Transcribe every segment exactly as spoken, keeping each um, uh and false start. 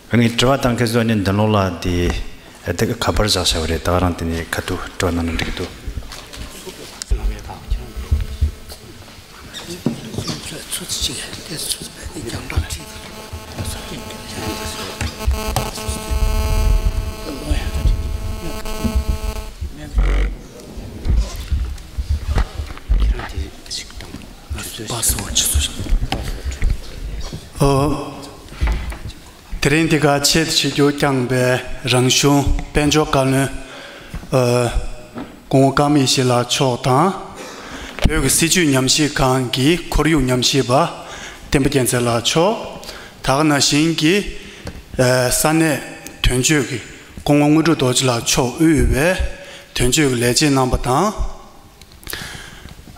ངས་དྲི་བ་བཏང་མཁན་ཚོ་ནི་འདི་ལོགས་ལ་དེ་དེ་ག་པར་བཞག་བྱ་བ་རེད། ད་ག་རང་དེ་ནས་ཁ་ཐུག་དྲི་བ་གནང་ན་འགྲིག་གི་འདུག་ཨོ། དེ་རིང་འདི་ག་ཆེད་ཆེད་རྒྱུ་བསྐྱངས་པའི་རང་གཞུང་དཔལ་འབྱོར་བཀའ་བློན། ཨོ། སྐུ་ངོ་ཀརྨ་ཡེ་ཤེས་ལགས་མཆོག་དང་། བོད་ཀྱི་སྲིད་བྱུས་ཉམས་ཞིབ་ཁང་གི་ཁོར་ཡུག་ཉམས་ཞིབ་པ་བསྟན་པ་རྒྱལ་མཚན་ལགས་མཆོག་ད་ག་ནང་བཞིན་གྱི་ས་གནས་དོན་གཅོད་ཀྱི་སྐུ་ངོ་དངོས་གྲུབ་རྡོ་རྗེ་ལགས་མཆོག་དབུས་པའི་དོན་གཅོད་ཀྱི་ལས་བྱེད་རྣམ་པ་དང་།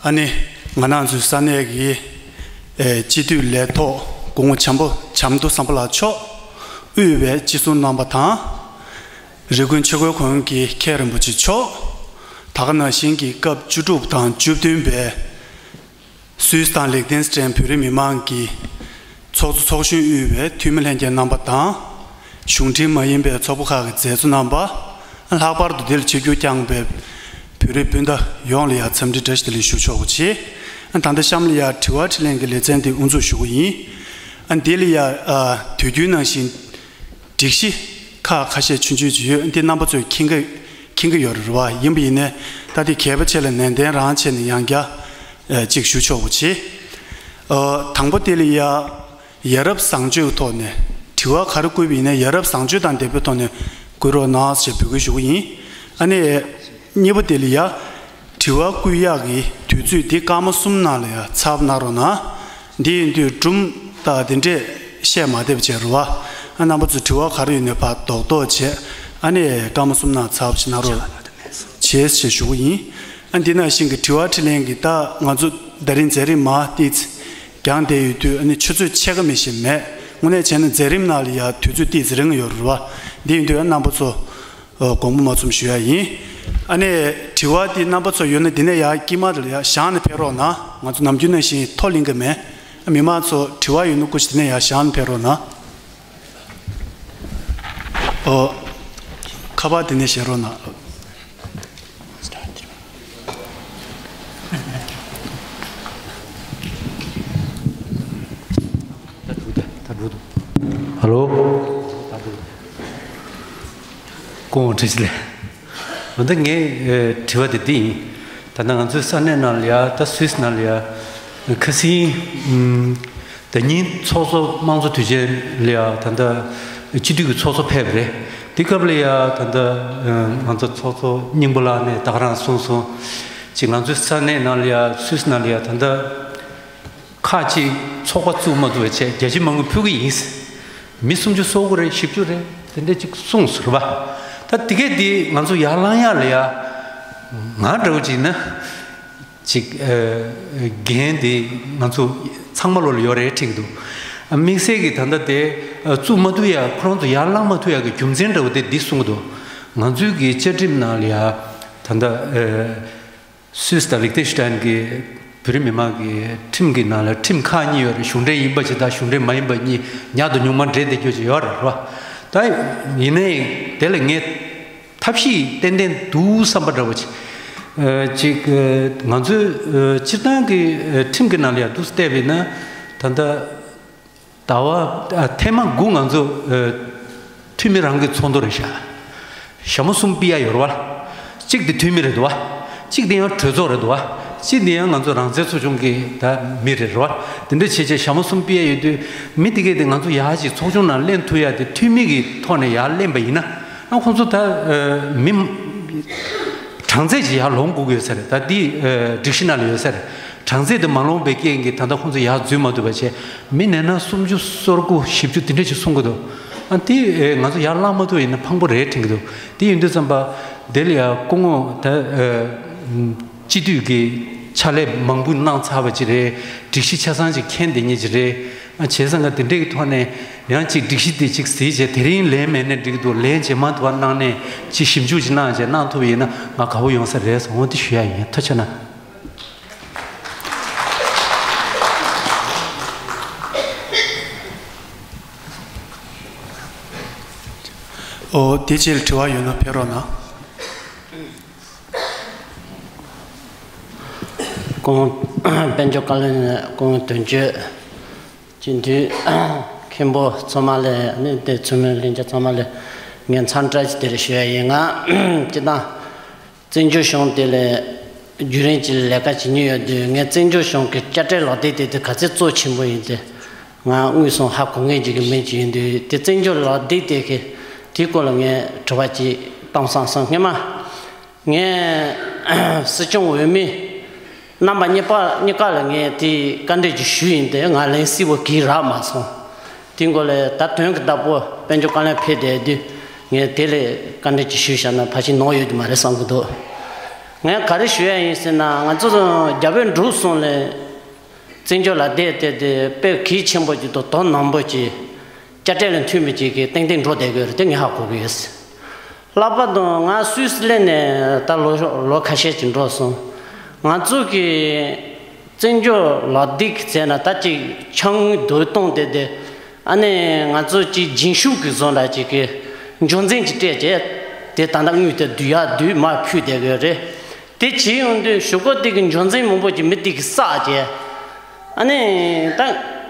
ཨ་ནི་ང་རང་ཚོའི་ས་གནས་ཀྱི་ཨེ་སྤྱི་འཐུས་ལས་ཐོག་སྐུ་ངོ་བྱམས་པ་བྱམས་མདོ་བསམ་འཕེལ་ལགས་མཆོག་དབུས་པའི་སྤྱི་ཟུར་རྣམ་པ་དང་། རི་ཀོན་ཆོས་འཁོར་གོང་གི་མཁན་རིན་པོ་ཆེ་མཆོག་ད་ག་ནང་བཞིན་གྱི་སྐབས་བཅུ་དྲུག་དང་བཅུ་བདུན་པའི་སུད་སི་དང་ལིག་ཏེན་སི་ཊེན་བོད་རིགས་མི་མང་གི་ཚོགས་གཙོ་ཚོགས་གཞོན་དབུས་པའི་འཐུས་མི་ལྷན་རྒྱས་རྣམ་པ་དང་། གཞུང་འབྲེལ་མ་ཡིན་པའི་ཚོགས་པ་ཁག་གི་མཛད་གཙོ་རྣམ་པ། ལྷག་པར་དུ་འདིར་ཆིབས་བསྒྱུར་བསྐྱངས་པའི་བོད་རིགས་སྤུན་ཟླ་ཡོངས་ལ་ཡང་འཚམས་འདྲི་བཀྲ་ཤིས་བདེ་ལེགས་ཞུ་ཆོག་པ་བྱེད། ད་ལྟ་གཤམ་ལ་ཡང་དྲི་བ་དྲིས་ལན་གྱི་ལེ་ཚན་འདི་དབུ་འཛུགས་ཞུ་གི་ཡིན། འདི་ལ་ཡང་དུས་རྒྱུན་ནང་བཞིན་སྒྲིག་གཞི་ཁག་ཁ་ཤས་ཆུང་ཆུང་ཅིག་ཡོད། འདི་རྣམ་པ་ཚོས་མཁྱེན་གྱི་མཁྱེན་གྱི་ཡོད་རེད་བ། ཡིན་པ་ཡིན་ནའི་ད་འདི་གལ་པོ་ཆེ་ལ་ནན་ཏན་རང་བྱས་ནས་ཡང་བསྐྱར་ཅིག་ཞུ་ཆོག་པ་བྱེད། དང་པོ་དེ་ལ་ཡ་ཡ་རབས་བཟང་སྤྱོད་ཀྱི་ཐོག་ནས་དྲི་བ་ག་རེ་བཀོད་པ་ཡིན་ན་ཡ་རབས་བཟང་སྤྱོད་དང་ལྡན་པའི་ཐོག་ནས་བཀོད་རོགས་གནང་ཞེས་འབོད་སྐུལ་ཞུ་གི་ཡིན། ཨ་ནི་གཉིས་པ་དེ་ལ་ཡ་དྲི་བ་བཀོད་ཡག་གི་དུས་ཚོད་དེ་སྐར་མ་གསུམ་ནང་ལ་ཡ་ཚབ་གནང་རོགས་གནང་། འདི་ཡིན་དུས་སྒྲུང་དང་དེ་འདྲས་བཤད་མ་བསྡད་པ་བྱས་རོགས་ཨ། རྣམ་པ་ཚོས་དྲི་བ་ག་རེ་ཡོད་ནའི་ཕར་རྡོག་རྡོག་བྱས། ཨ་ནི་སྐར་མ་གསུམ་ནང་ཚབ་ཞིག་གནང་རོགས་བྱེད་ཞེས་ཞུ་གི་ཡིན། ཨ་འདི་ནང་བཞིན་གྱི་དྲི་བ་དྲིས་ལན་གྱི་ད་ང་ཚོ་ད་རིང་མཛད་རིམ་མ་ཏིས་རྒྱང་བསྡད་ཡོད་དུས་ཨ་ནི་ཆུ་ཚོད་ཕྱེད་ཀ་མི་ཞིག་མེད། དངོས་གནས་བྱས་ན་མཛད་རིམ་ནང་ལ་ཡ་དུས་ཚོད་ཏིས་རིང་ཡོད་རེད་བ། འདི་ཡིན་དུས་ཨ་རྣམ་པ་ཚོ་དགོངས་པ་མ་ཚོམ་ཞུ་ཡ་ཡིན། ཨ་ནི་དྲི་བ་འདི་རྣམ་པ་ཚོ་ཡོད་ན་འདི་ནས་ཡ་དཀྱིལ་མ་རེ་ལ་ཡ་བཞག་ནས་ཕེབས་རོགས་གནང་། ང་ཚོ་ནམ་རྒྱུན་ནང་བཞིན་ཐོ་ལེན་གི་མེད། མི་མང་ཚོ་དྲི་བ་ཡོད་ན་སྐུ་མཁྱེན་འདི་ནས་ཡར་བཞེངས་ཕེབས་རོགས་གནང་། ཨོ། ཁ་པར་འདི་ནས་བཞེངས་རོགས་གནང་། ཧ་ལོ། སྐུ་ངོ་བཀྲ་ཤིས་བདེ་ལེགས། འོ་ད་ངའི་ཨེ་དྲི་བ་དེ་འདི་ཡིན། ད་ལྟ་ང་ཚོའི་ས་གནས་ནང་ལ་ཡ་ད་སུད་སི་ནང་ལ་ཡ་ཁ་སང་ཨམ་ཟླ་ཉིན་ཚོགས་གཙོ་དམངས་གཙོ་དུས་ཆེན་ལ་ཡ་ད་ལྟ་སྤྱི་འཐུས་ཀྱི་ཚོགས་གཙོ་ཕེབས་པ་རེད། དེ་སྐབས་ལ་ཡ་ད་ལྟ་ཨ་ང་ཚོ་ཚོགས་གཙོ་སྙིང་པོ་ལགས་ནས་ད་ག་རང་གསུངས་སོང་། ཅིག་ང་ཚོའི་ས་གནས་ནང་ལ་ཡ་སུད་སི་ནང་ལ་ཡ་ད་ལྟ་ཁག་ཅིག་ཚོགས་པ་བཙུགས་མ་ཐུབ་པ་བྱས་རྒྱ་ཆེ་མང་པོས་ཕུད་ཀྱི་ཡིན། མི་སུམ་ཅུ་སོ་དགུ་རེད། བཞི་བཅུ་རེད། དེ་འདྲས་ཅིག་གསུངས་སོང་རེད་པ། ད་དེ་གས་དེ་ང་ཚོ་ཡར་ལངས་ཡག་ལ་ཡ་ང་འདྲ་བོ་ཅིག་ན་ཅིག་ཨ་འགན་དེ་ང་ཚོ་ཚང་མ་ལོ་ལ་ཡོད་རེད་དྲན་གྱི་འདུག་ཨ་དམིགས་བསལ་གྱི་ད་ལྟ་དེ་ཨ་བཙུགས་མ་ཐུབ་ཡག་ཁོ་རང་ཚོ་ཡར་ལངས་མ་ཐུབ་ཡག་གི་རྒྱུ་མཚན་འདྲ་བོ་དེ་འདི་གསུང་གི་འདུག་ང་ཚོའི་གི་བཅའ་ཁྲིམས་ནང་ལ་ཡ་ད་ལྟ་ཨ། སུད་སི་དང་ལིག་ཏེན་ཤི་ཏན་གྱི་བོད་རིགས་མི་མང་གི་ཁྲིམས་ཀྱི་ནང་ལ་ཁྲིམས་ཁག་གཉིས་ཡོད་རེད། གཞུང་འབྲེལ་ཡིན་པ་ཅིག་དང་གཞུང་འབྲེལ་མ་ཡིན་པ་གཉིས་ཉག་དང་ཉུང་མ་འདྲེས་བསྡད་རྒྱུ་ཅིག་ཡོད་རེད་རོ། ད་ཡིན་ནའི་དེ་ལ་ངས་ཐབས་ཤེས་ཏན་ཏན་འདུག་བསམ་པ་འདྲ་བོ་ཅིག་ཨ་ཅིག་ཨ་ང་ཚོའི་ཨ་སྤྱིར་བཏང་གི་ཨ་ཁྲིམས་ཀྱི་ནང་ལ་ཡང་འདུག་བལྟས་པས་ན་ད་ལྟ། ཟླ་བ་ཨ་ཐེངས་མ་དགུ་ང་ཚོ་ཨ་འཐུས་མི་རང་གི་ཚོགས་འདུ་རེད་ཤག་ཞྭ་མོ་གསུམ་ཕུད་ཡ་ཡོད་རེད་བ། གཅིག་དེ་འཐུས་མི་རེད་འདུག་བ། གཅིག་དེ་ཡང་གྲོས་ཚོགས་རེད་འདུག་བ། གཅིག་དེ་ཡང་ང་ཚོ་རང་བཙན་ཚོགས་ཆུང་གི་ད་མི་རེད་རེད་བ། དེ་འདྲ་བྱས་བྱས་ཞྭ་མོ་གསུམ་ཕུད་ཡ་ཡོད་དུས་མི་དེ་གས་དེ་ང་ཚོ་ཡར་ཅིག་ཚོགས་ཆུང་ནང་གླེང་ཐུབ་ཡ་དེ་འཐུས་མི་གི་ཐོག་ནས་ཡར་གླེང་པ་ཡིན་ན་ཨ་ཁོང་ཚོ་ད་ཨ་མི་གྲངས་ཚད་ཅིག་ཡར་ལོངས་དགོས་ཀྱི་ཡོད་ས་རེད། ད་འདི་ཨ་སྒྲིག་གཞི་ནང་ལ་ཡོད་ས་རེད། གྲངས་ཚད་དེ་མ་ལོངས་པའི་རྐྱེན་གྱིས་ད་ལྟ་ཁོང་ཚོ་ཡར་འཛུལ་མ་ཐུབ་པ་བྱས། མི་ནས་ན་སུམ་ཅུ་སོ་དགུ་བཞི་བཅུ་དེ་འདྲ་ཞིག་གསུང་གི་འདུག་ཨ་དེ་ཨེ་ང་ཚོ་ཡར་བླངས་མ་ཐུབ་ཡིན་ན་ཕངས་པོ་རེད་དྲན་གྱི་འདུག་དེ་ཡིན་དུས་ཙམ་པ་དེ་ལ་ཡང་སྐུ་ངོ་ད་ཨེ་སྤྱི་འཐུས་ཀྱི་ཕྱག་ལས་མང་པོ་གནང་ཚར་བ་ཅིག་རེད། སྒྲིག་གཞི་ཆ་ཚང་ཅིག་མཁྱེན་བསྡད་མཁན་ཅིག་རེད། ཨ་བྱས་ཙང་ག་དེ་འདྲ་གི་ཐོག་ནས་ཡང་ཅིག་སྒྲིག་གཞི་དེ་ཅིག་གཟིགས་བྱས་དེ་རིང་ལན་མེད་ན་འགྲིག་གི་འདུག་ལན་རྗེས་མ་དུ་བ་གནང་ནས་ཅིག་ཞིབ་འཇུག་ཅིག་གནང་བྱས་གནང་ཐུབ་པ་ཡིན་ན་ང་དགའ་པོ་ཡོང་ས་རེད་ཟེར་འོ་དེ་ཞུ་ཡ་ཡིན། ཐུགས་རྗེ་གནང་། ཨོ། དེ་རྗེས་ལ་དྲི་བ་ཡོད་ན་ཕེབས་རོགས་གནང་། སྐུ་ངོ་དཔལ་འབྱོར་བཀའ་བློན། སྐུ་ངོ་དོན་གཅོད། སྤྱི་འཐུས་མཁན་པོ་ཚང་མ་ལ་ནི་དེ་ཚུལ་མིན་ལྷན་རྒྱས་ཚང་མ་ལ་ངས་འཚམས་འདྲི་དེ་རེ་ཞུ་ཡ་ཡིན། ང་སྤྱི་བཏང་བཙན་བྱོལ་གཞུང་དེ་ལ་རྒྱུན་རིང་ཅིག་ལས་ཀ་བྱེད་མྱོང་ཡོད་དུས། ངས་བཙན་བྱོལ་གཞུང་གི་དཔྱ་ཁྲལ་ལག་དེབ་དེ་དེ་ག་ཚད་གཙོ་ཆེན་པོ་ཡིན་དེ་ང་དངོས་སུ་ཧ་གོ་མཁན་ཅིག་གི་མི་ཅིག་ཡིན་དུས། དེ་བཙན་བྱོལ་ལག་དེབ་དེ་གི་དེའི་སྐོར་ལ་ངས་དྲི་བ་ཅིག་བཏང་བསམ་སོང་། སྔོན་མ་ངས་སྲིད་སྐྱོང་འོས་མི་རྣམ་པ་གཉིས་པ་གཉིས་ཀ་ལ་ངས་དེ་བཀའ་འདྲི་ཅིག་ཞུས་ཡིན་དེ། ང་ལན་གསལ་པོ་གང་རག་མ་སོང་། དེའི་སྐོར་ལ་ད་དོན་གྱི་བདག་པོ་དཔལ་འབྱོར་བཀའ་བློན་ཕེབས་བསྡད་དུས་ངས་དེ་ལ་བཀའ་འདྲི་ཅིག་ཞུས་བཞག་ན་ཕལ་ཆེར་ནོར་ཡོད་ཀྱི་མ་རེད་བསམ་གྱི་འདུག། ངས་ག་རེ་ཞུ་ཡ་ཡིན་ཟེར་ན། ང་ཚོ་རྒྱ་བོད་འབྲུག་གསུམ་ལ་བཙན་བྱོལ་ལག་དེབ་དེ་དེ་དཔེ་གལ་ཆེན་པོ་ཅིག་དང་དོན་སྣང་པོ་ཅིག་དཔྱ་ཁྲལ་ལ་མཐུན་པའི་ཅིག་གི་ཏན་ཏན་འགྲོ་བསྡད་དགོས་རེད། དེ་ངས་ཧ་གོ་གི་ཡོད། ལྷག་པར་དུ་ང་སུད་སི་སླེབས་ནས་ད་ལོ་ལོ་ཁ་ཤས་ཅིག་འགྲོ་སོང་། ང་ཚོ་གི་བཙན་བྱོལ་ལག་དེབ་ཟེར་ན་ད་ཅིག་ཆང་དུ་བཏུངས་ཏེ་དེ། ཨ་ནི་ང་ཚོ་ཅིག་རྒྱུན་ཞུགས་ཀྱི་བཟོ་འདྲ་ཅིག་གི་འབྱོར་འཛིན་ཅིག་སྤྲད་བྱས། དེ་ད་ལྟ་དངུལ་དེ་བསྡུ་ཡག་བསྡུས་མར་ཕུལ་བསྡད་དགོས་རེད། དེ་བྱེད་ཡོང་དུས་གཞུག་གུ་དེ་གི་འབྱོར་འཛིན་མང་པོ་ཅིག་མི་དེ་གིས་བསགས་བྱས། ཨ་ནི་ད་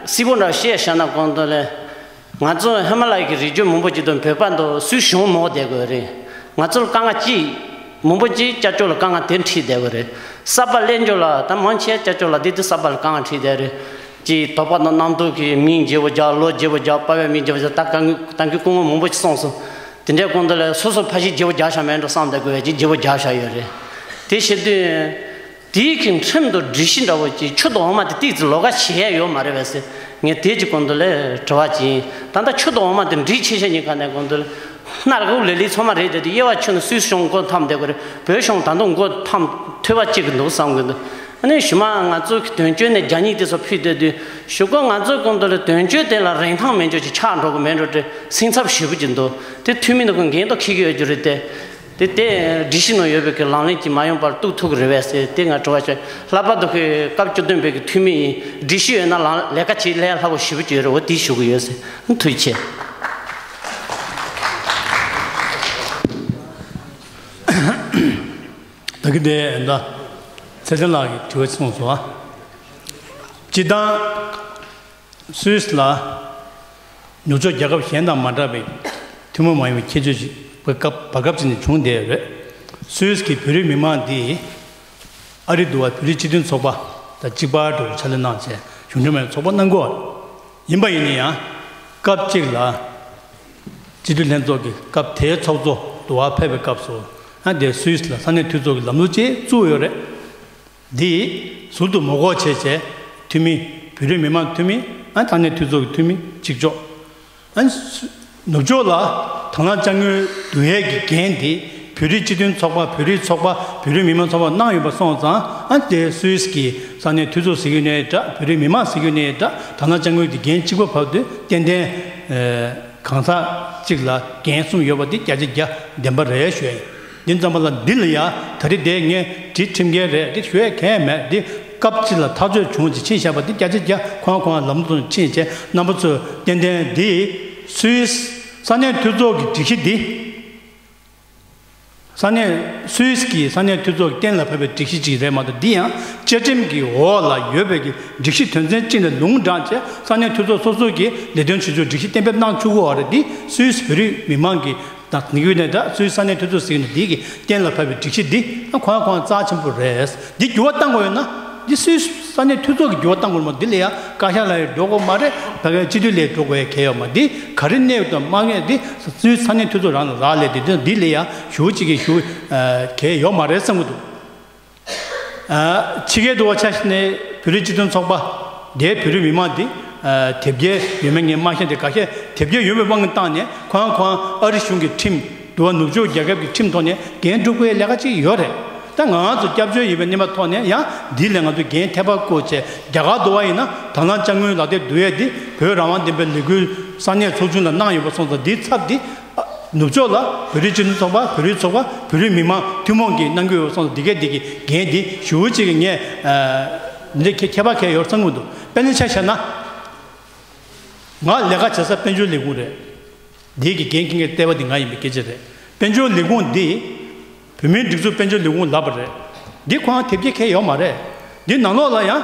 གསལ་པོ་འདྲ་བཤད་བཞག་ན་གོང་དུ་ལས། ང་ཚོ་ཧི་མ་ལ་ཡའི་གི་རི་རྒྱུད་མང་པོ་ཅིག་དང་བོད་པ་འདི་སུས་གཞུང་ནོར་བསྡད་དགོས་རེད། ང་ཚོར་དཀའ་ངལ་ཅིག་མང་པོ་ཅིག་ཅ་ཅོ་ལ་དཀའ་ངལ་དེ་འཕྲད་བསྡད་དགོས་རེད། གསར་པ་སླེབས་འགྱོ་ལ་ད་མང་ཆེ་ཅ་ཅོ་ལ་དེ་དེ་གསར་པ་ལ་དཀའ་ངལ་འཕྲད་བསྡད་རེད། ཅིག་དོགས་པ་དང་རྣམ་རྟོག་གི་མིང་བརྗེ་པོ་རྒྱག་ལོ་བརྗེ་པོ་རྒྱག་པ་བའི་མིང་བརྗེ་པོ་རྒྱག་ད་ག་ད་གི་སྐུ་ངོ་མང་པོ་ཅིག་གསུངས་སོང་། དེ་འདྲའི་གོང་དུ་ལ་སོ་སོ་ཕ་གཞིས་བརྗེ་པོ་རྒྱག་བཞག་མེད་འགྲོ་བསམ་བསྡད་དགོས་ཅིག་བརྗེ་པོ་རྒྱག་བཞག་ཡོད་རེད། དེ་བྱེད་དུས། དེའི་གི་ཁྲིམས་དང་སྒྲིག་གཞི་འདྲ་བོ་ཅིག་ཆུ་དང་འོ་མ་དེ་ཏིག་ཙི་ལོགས་ཀ་བྱེད་ཡ་ཡོད་མ་རེད་པས་ཟེར། ངས་དེ་ཅིག་གོང་དུ་ལས་དྲི་བ་ཅིག་ཡིན། ད་ལྟ་ཆུ་དང་འོ་མ་དེ་འགྲིག་ཆེ་ཤ་ཉིན་ག་ནས་གོང་དུ་ལས་སྣར་གུ་ལེ་ལི་ཚང་མ་རེད་དེ། དེ་དབྱེ་བ་ཆུ་ནི་སུད་སི་གཞུང་མགོ་འཐམ་བསྡད་དགོས་རེད། བོད་གཞུང་ད་དུང་མགོ་འཐམ་ཐུབ་པ་ཅིག་གི་འདུག་བསམ་གི་འདུག། ཨ་ནི་ཞུ་མ་ང་ཚོ་གི་དོན་གཅོད་ནས་རྒྱ་ཉིད་དེ་ཚོ་ཕུད་བསྡད་དུས་གཞུག་གུ་ང་ཚོ་གོང་དུ་ལས་དོན་གཅོད་དེ་ལ་རིན་ཐང་མེད་འཇོག་ཅིག་ཆགས་འགྲོ་གི་མེད་འགྲོ་དེ་སེམས་འཚབ་ཞེ་པོ་ཅིག་འདུག། དེ་འཐུས་མི་འདུག་གི་འགན་ཐོག་འཁྱེར་གི་ཡོད་རྒྱུ་རེད་དེ། དེ་དེ་སྒྲིག་གཞི་ནང་ཡོད་པའི་གི་ལག་ལེན་གྱི་མ་ཡོང་པར་གཏུག་ཐུབ་ཀྱི་རེད་པས་ཟེར་དེ་ང་དྲི་བ་ཞུ། ལྷག་པར་དུ་གི་སྐབས་བཅུ་བདུན་པའི་གི་འཐུས་མི་ཡིན། སྒྲིག་གཞི་ཡོད་ན་ལག་ལས་ཀ་བྱེད་ལས་སླ་པོ་ཞེ་པོ་ཅིག་ཡོད་རེད། འོ་དེ་ཞུ་གི་ཡོད་ཟེར། ཐུགས་རྗེ་ཆེ། ད་གི་དེ་ད་ཚེ་བརྟན་ལགས་ཀྱི་དྲི་བ་གསུངས་སོང་ཨ། སྤྱི་བཏང་སུད་སི་ལ་ནུབ་ཕྱོགས་རྒྱལ་ཁབ་གཞན་དང་མ་འདྲ་བའི་ཐུན་མོང་མ་ཡིན་པའི་ཁྱད་ཆོས་ཤིག་བར་སྐབས་བར་སྐབས་ཅིག་ནས་བྱུང་བསྡད་ཡོད་རེད། སུད་སི་གི་བོད་རིགས་མི་མང་འདི་ཨ་རི་འདུ་བ་བོད་རིགས་སྤྱི་མཐུན་ཚོགས་པ་དང་གཅིག་པ་འགྲོ་ཕྱག་ལས་གནང་བྱས་གཞུང་འབྲེལ་མ་ཡིན་ཚོགས་པ་གནང་གི་ཡོད་རེད། ཡིན་པ་ཡིན་ན་ཡང་སྐབས་གཅིག་ལ་སྤྱི་འཐུས་ལྷན་ཚོགས་ཀྱི་སྐབས་དེའི་ཚོགས་གཙོ་འདུ་བ་ཕེབས་པའི་སྐབས་སུ་ཨ་དེ་སུད་སི་ལ་ས་གནས་འཐུས་ཚོགས་ཀྱི་ལམ་ལུགས་ཅིག་བཙུགས་ཡོད་རེད། འདི་ཟུར་དུ་མ་དགོས་བྱས་བྱས་འཐུས་མི་བོད་རིགས་མི་མང་འཐུས་མི་ཨ་ས་གནས་འཐུས་ཚོགས་ཀྱི་འཐུས་མི་གཅིག་ལྕོགས། ཨ་ནི་ནུབ་ཕྱོགས་ལ་དང་བླངས་དཔྱ་དངུལ་བསྡུ་ཡས་ཀྱི་འགན་དེ་བོད་རིགས་སྤྱི་མཐུན་ཚོགས་པ། བོད་རིགས་ཚོགས་པ། བོད་རིགས་མི་མང་ཚོགས་པ་གནང་ཡོད་པ་སོང་ཙང་ཨ་དེ་སུད་སི་གི་ས་གནས་འཐུས་ཚོགས་ཟེར་གྱི་ཡོད་ནའི་འདྲ། བོད་རིགས་མི་མང་ཟེར་གྱི་ཡོད་ནའི་འདྲ། དང་བླངས་དཔྱ་དངུལ་དེ་འགན་གཅིག་པ་བབས་དུས་ཏན་ཏན་གང་ཟག་གཅིག་ལ་འགན་གསུམ་ཡོད་པ་དེ་བརྒྱ་ཆ་བརྒྱ་བདེན་པ་རེད་ཞུ་ཡ་ཡིན། འདི་ཙམ་པ་ལ་འདི་ལ་ཡ་ད་རེས་དེ་ངས་དྲི་ཁྲིམས་འགལ་རེད་དེ་ཞུ་ཡ་གང་ཡང་མེད། འདི་སྐབས་གཅིག་ལ་ཐག་གཅོད་བྱུང་ཅིག་ཕྱིན་བཞག་པ་འདི་བརྒྱ་ཆ་བརྒྱ་ཁོང་ཁོང་ལམ་སྟོན་ཕྱིན་བྱས་རྣམ་པ་ཚོས་ཏན་ཏན་འདི་སུད་སི་ས་གནས་འཐུས་ཚོགས་ཀྱི་སྒྲིག་གཞི་འདི་ས་གནས་སུད་སི་གི་ས་གནས་འཐུས་ཚོགས་ཀྱི་གཏན་ལ་ཕབ་པའི་སྒྲིག་གཞི་ཅིག་རེད་མ་གཏོགས་འདི་ཡང་བཅའ་ཁྲིམས་ཀྱི་འོག་ལ་ཡོད་པའི་གི་སྒྲིག་གཞི་དོན་ཚན་གཅིག་ནས་ལུང་དྲངས་བྱས་ས་གནས་འཐུས་ཚོགས་སོ་སོ་གི་ལས་དོན་བྱེད་ཕྱོགས་སྒྲིག་གཞི་གཏན་འབེབས་གནང་བཅུག་གི་ཡོད་རེད། འདི་སུད་སི་བོད་རིགས་མི་མང་གི་དང་ནི་ཡོད་ནས་ད་སུད་སི་ས་གནས་འཐུས་ཚོགས་ཟེར་ནས་འདི་གི་གཏན་ལ་ཕབ་པའི་སྒྲིག་གཞི་འདི་ཁོང་ཁོང་རྩ་ཆེན་པོ་རེད། འདི་འགྱུར་བ་གཏང་དགོས་ཡོད་ན་འདི་སུད་སི་ས་གནས་འཐུས་ཚོགས་ཀྱི་འགྱུར་བ་གཏང་དགོས་མ་འདི་ལ་ཡང་བཀའ་ཤག་ལ་ཡང་འགྲོ་དགོས་མ་རེད། ཕ་གའི་སྤྱི་འཐུས་ལ་འགྲོ་དགོས་ཡ་གལ་ཡོད་མ་འདི་ག་རེ་གནས་ཡོད་དང་མ་གནས་འདི་སུད་སི་ས་གནས་འཐུས་ཚོགས་རང་ལ་རག་ལས་འདི་འདི་ལ་ཡང་ཞུ་གཅིག་གི་ཞུ་གལ་ཡོད་མ་རེད་བསམ་གི་འདུག། ཕྱི་རྒྱལ་དུ་བ་ཆ་ཤས་ནས་བོད་རིགས་སྤྱི་མཐུན་ཚོགས་པ་དེའི་བོད་རིགས་མི་མང་འདི་དེབ་སྐྱེལ་ཡོད་མེད་ངས་མ་ཤེས་ཏེ་ཁ་ཤས་དེབ་སྐྱེལ་ཡོད་པའི་དབང་གིས་བཏང་ནས་ཁོང་ཁོང་ཨ་རི་གཞུང་གི་ཁྲིམས་དུ་བ་ནུབ་ཕྱོགས་རྒྱལ་ཁབ་ཀྱི་ཁྲིམས་ཐོག་ནས་འགན་སྒྲུབ་དགོས་ལས་ཀ་ཅིག་ཡོད་རེད། ད་ང་རང་ཚོ་སྐྱབས་བཅོལ་ཡིན་པའི་རྣམ་པ་ཐོག་ནས་ཡང་འདི་ལས་ང་ཚོ་འགན་ཐེ་བ་བསྐོ་བྱས་རྒྱ་གར་དུ་བ་ཡིན་ན་དང་བླངས་དཔྱ་དངུལ་ལག་དེབ་བསྡུ་ཡས་འདི་བོད་རང་དབང་ལྡན་པའི་ལས་འགུལ་ས་གནས་ཚོགས་ཆུང་ལ་གནང་ཡོད་པ་སོང་ཙང་འདིའི་ཚབ་འདི་ནུབ་ཕྱོགས་ལ་བོད་རིགས་སྤྱི་མཐུན་ཚོགས་པ། བོད་རིགས་ཚོགས་པ། བོད་རིགས་མི་མང་ཐུན་མོང་གིས་གནང་གི་ཡོད་སོང་འདི་གའི་འདི་གི་འགན་འདི་ཞུ་བོ་གཅིག་གི་ངས་འདི་ཁྱད་ཁྱད་པར་གལ་ཡོད་བསམ་གི་འདུག། དཔེར་ན་ཆ་བཞག་ན་ང་ལས་ཀ་བྱེད་ས་དཔལ་འབྱོར་ལས་ཁུངས་རེད། འདི་གི་འགན་འཁྱེར་མཁན་ལྟེ་བ་འདི་ང་ཡིན་པའི་སྐད་ཆ་རེད། དཔལ་འབྱོར་ལས་ཁུངས་འདི་བོད་མིའི་སྒྲིག་འཛུགས་དཔལ་འབྱོར་ལས་ཁུངས་ལབ་པ་རེད། འདི་ཁོ་རང་དེབ་སྐྱེལ་མཁན་ཡོད་མ་རེད། འདི་ནང་ལོགས་ལ་ཡང་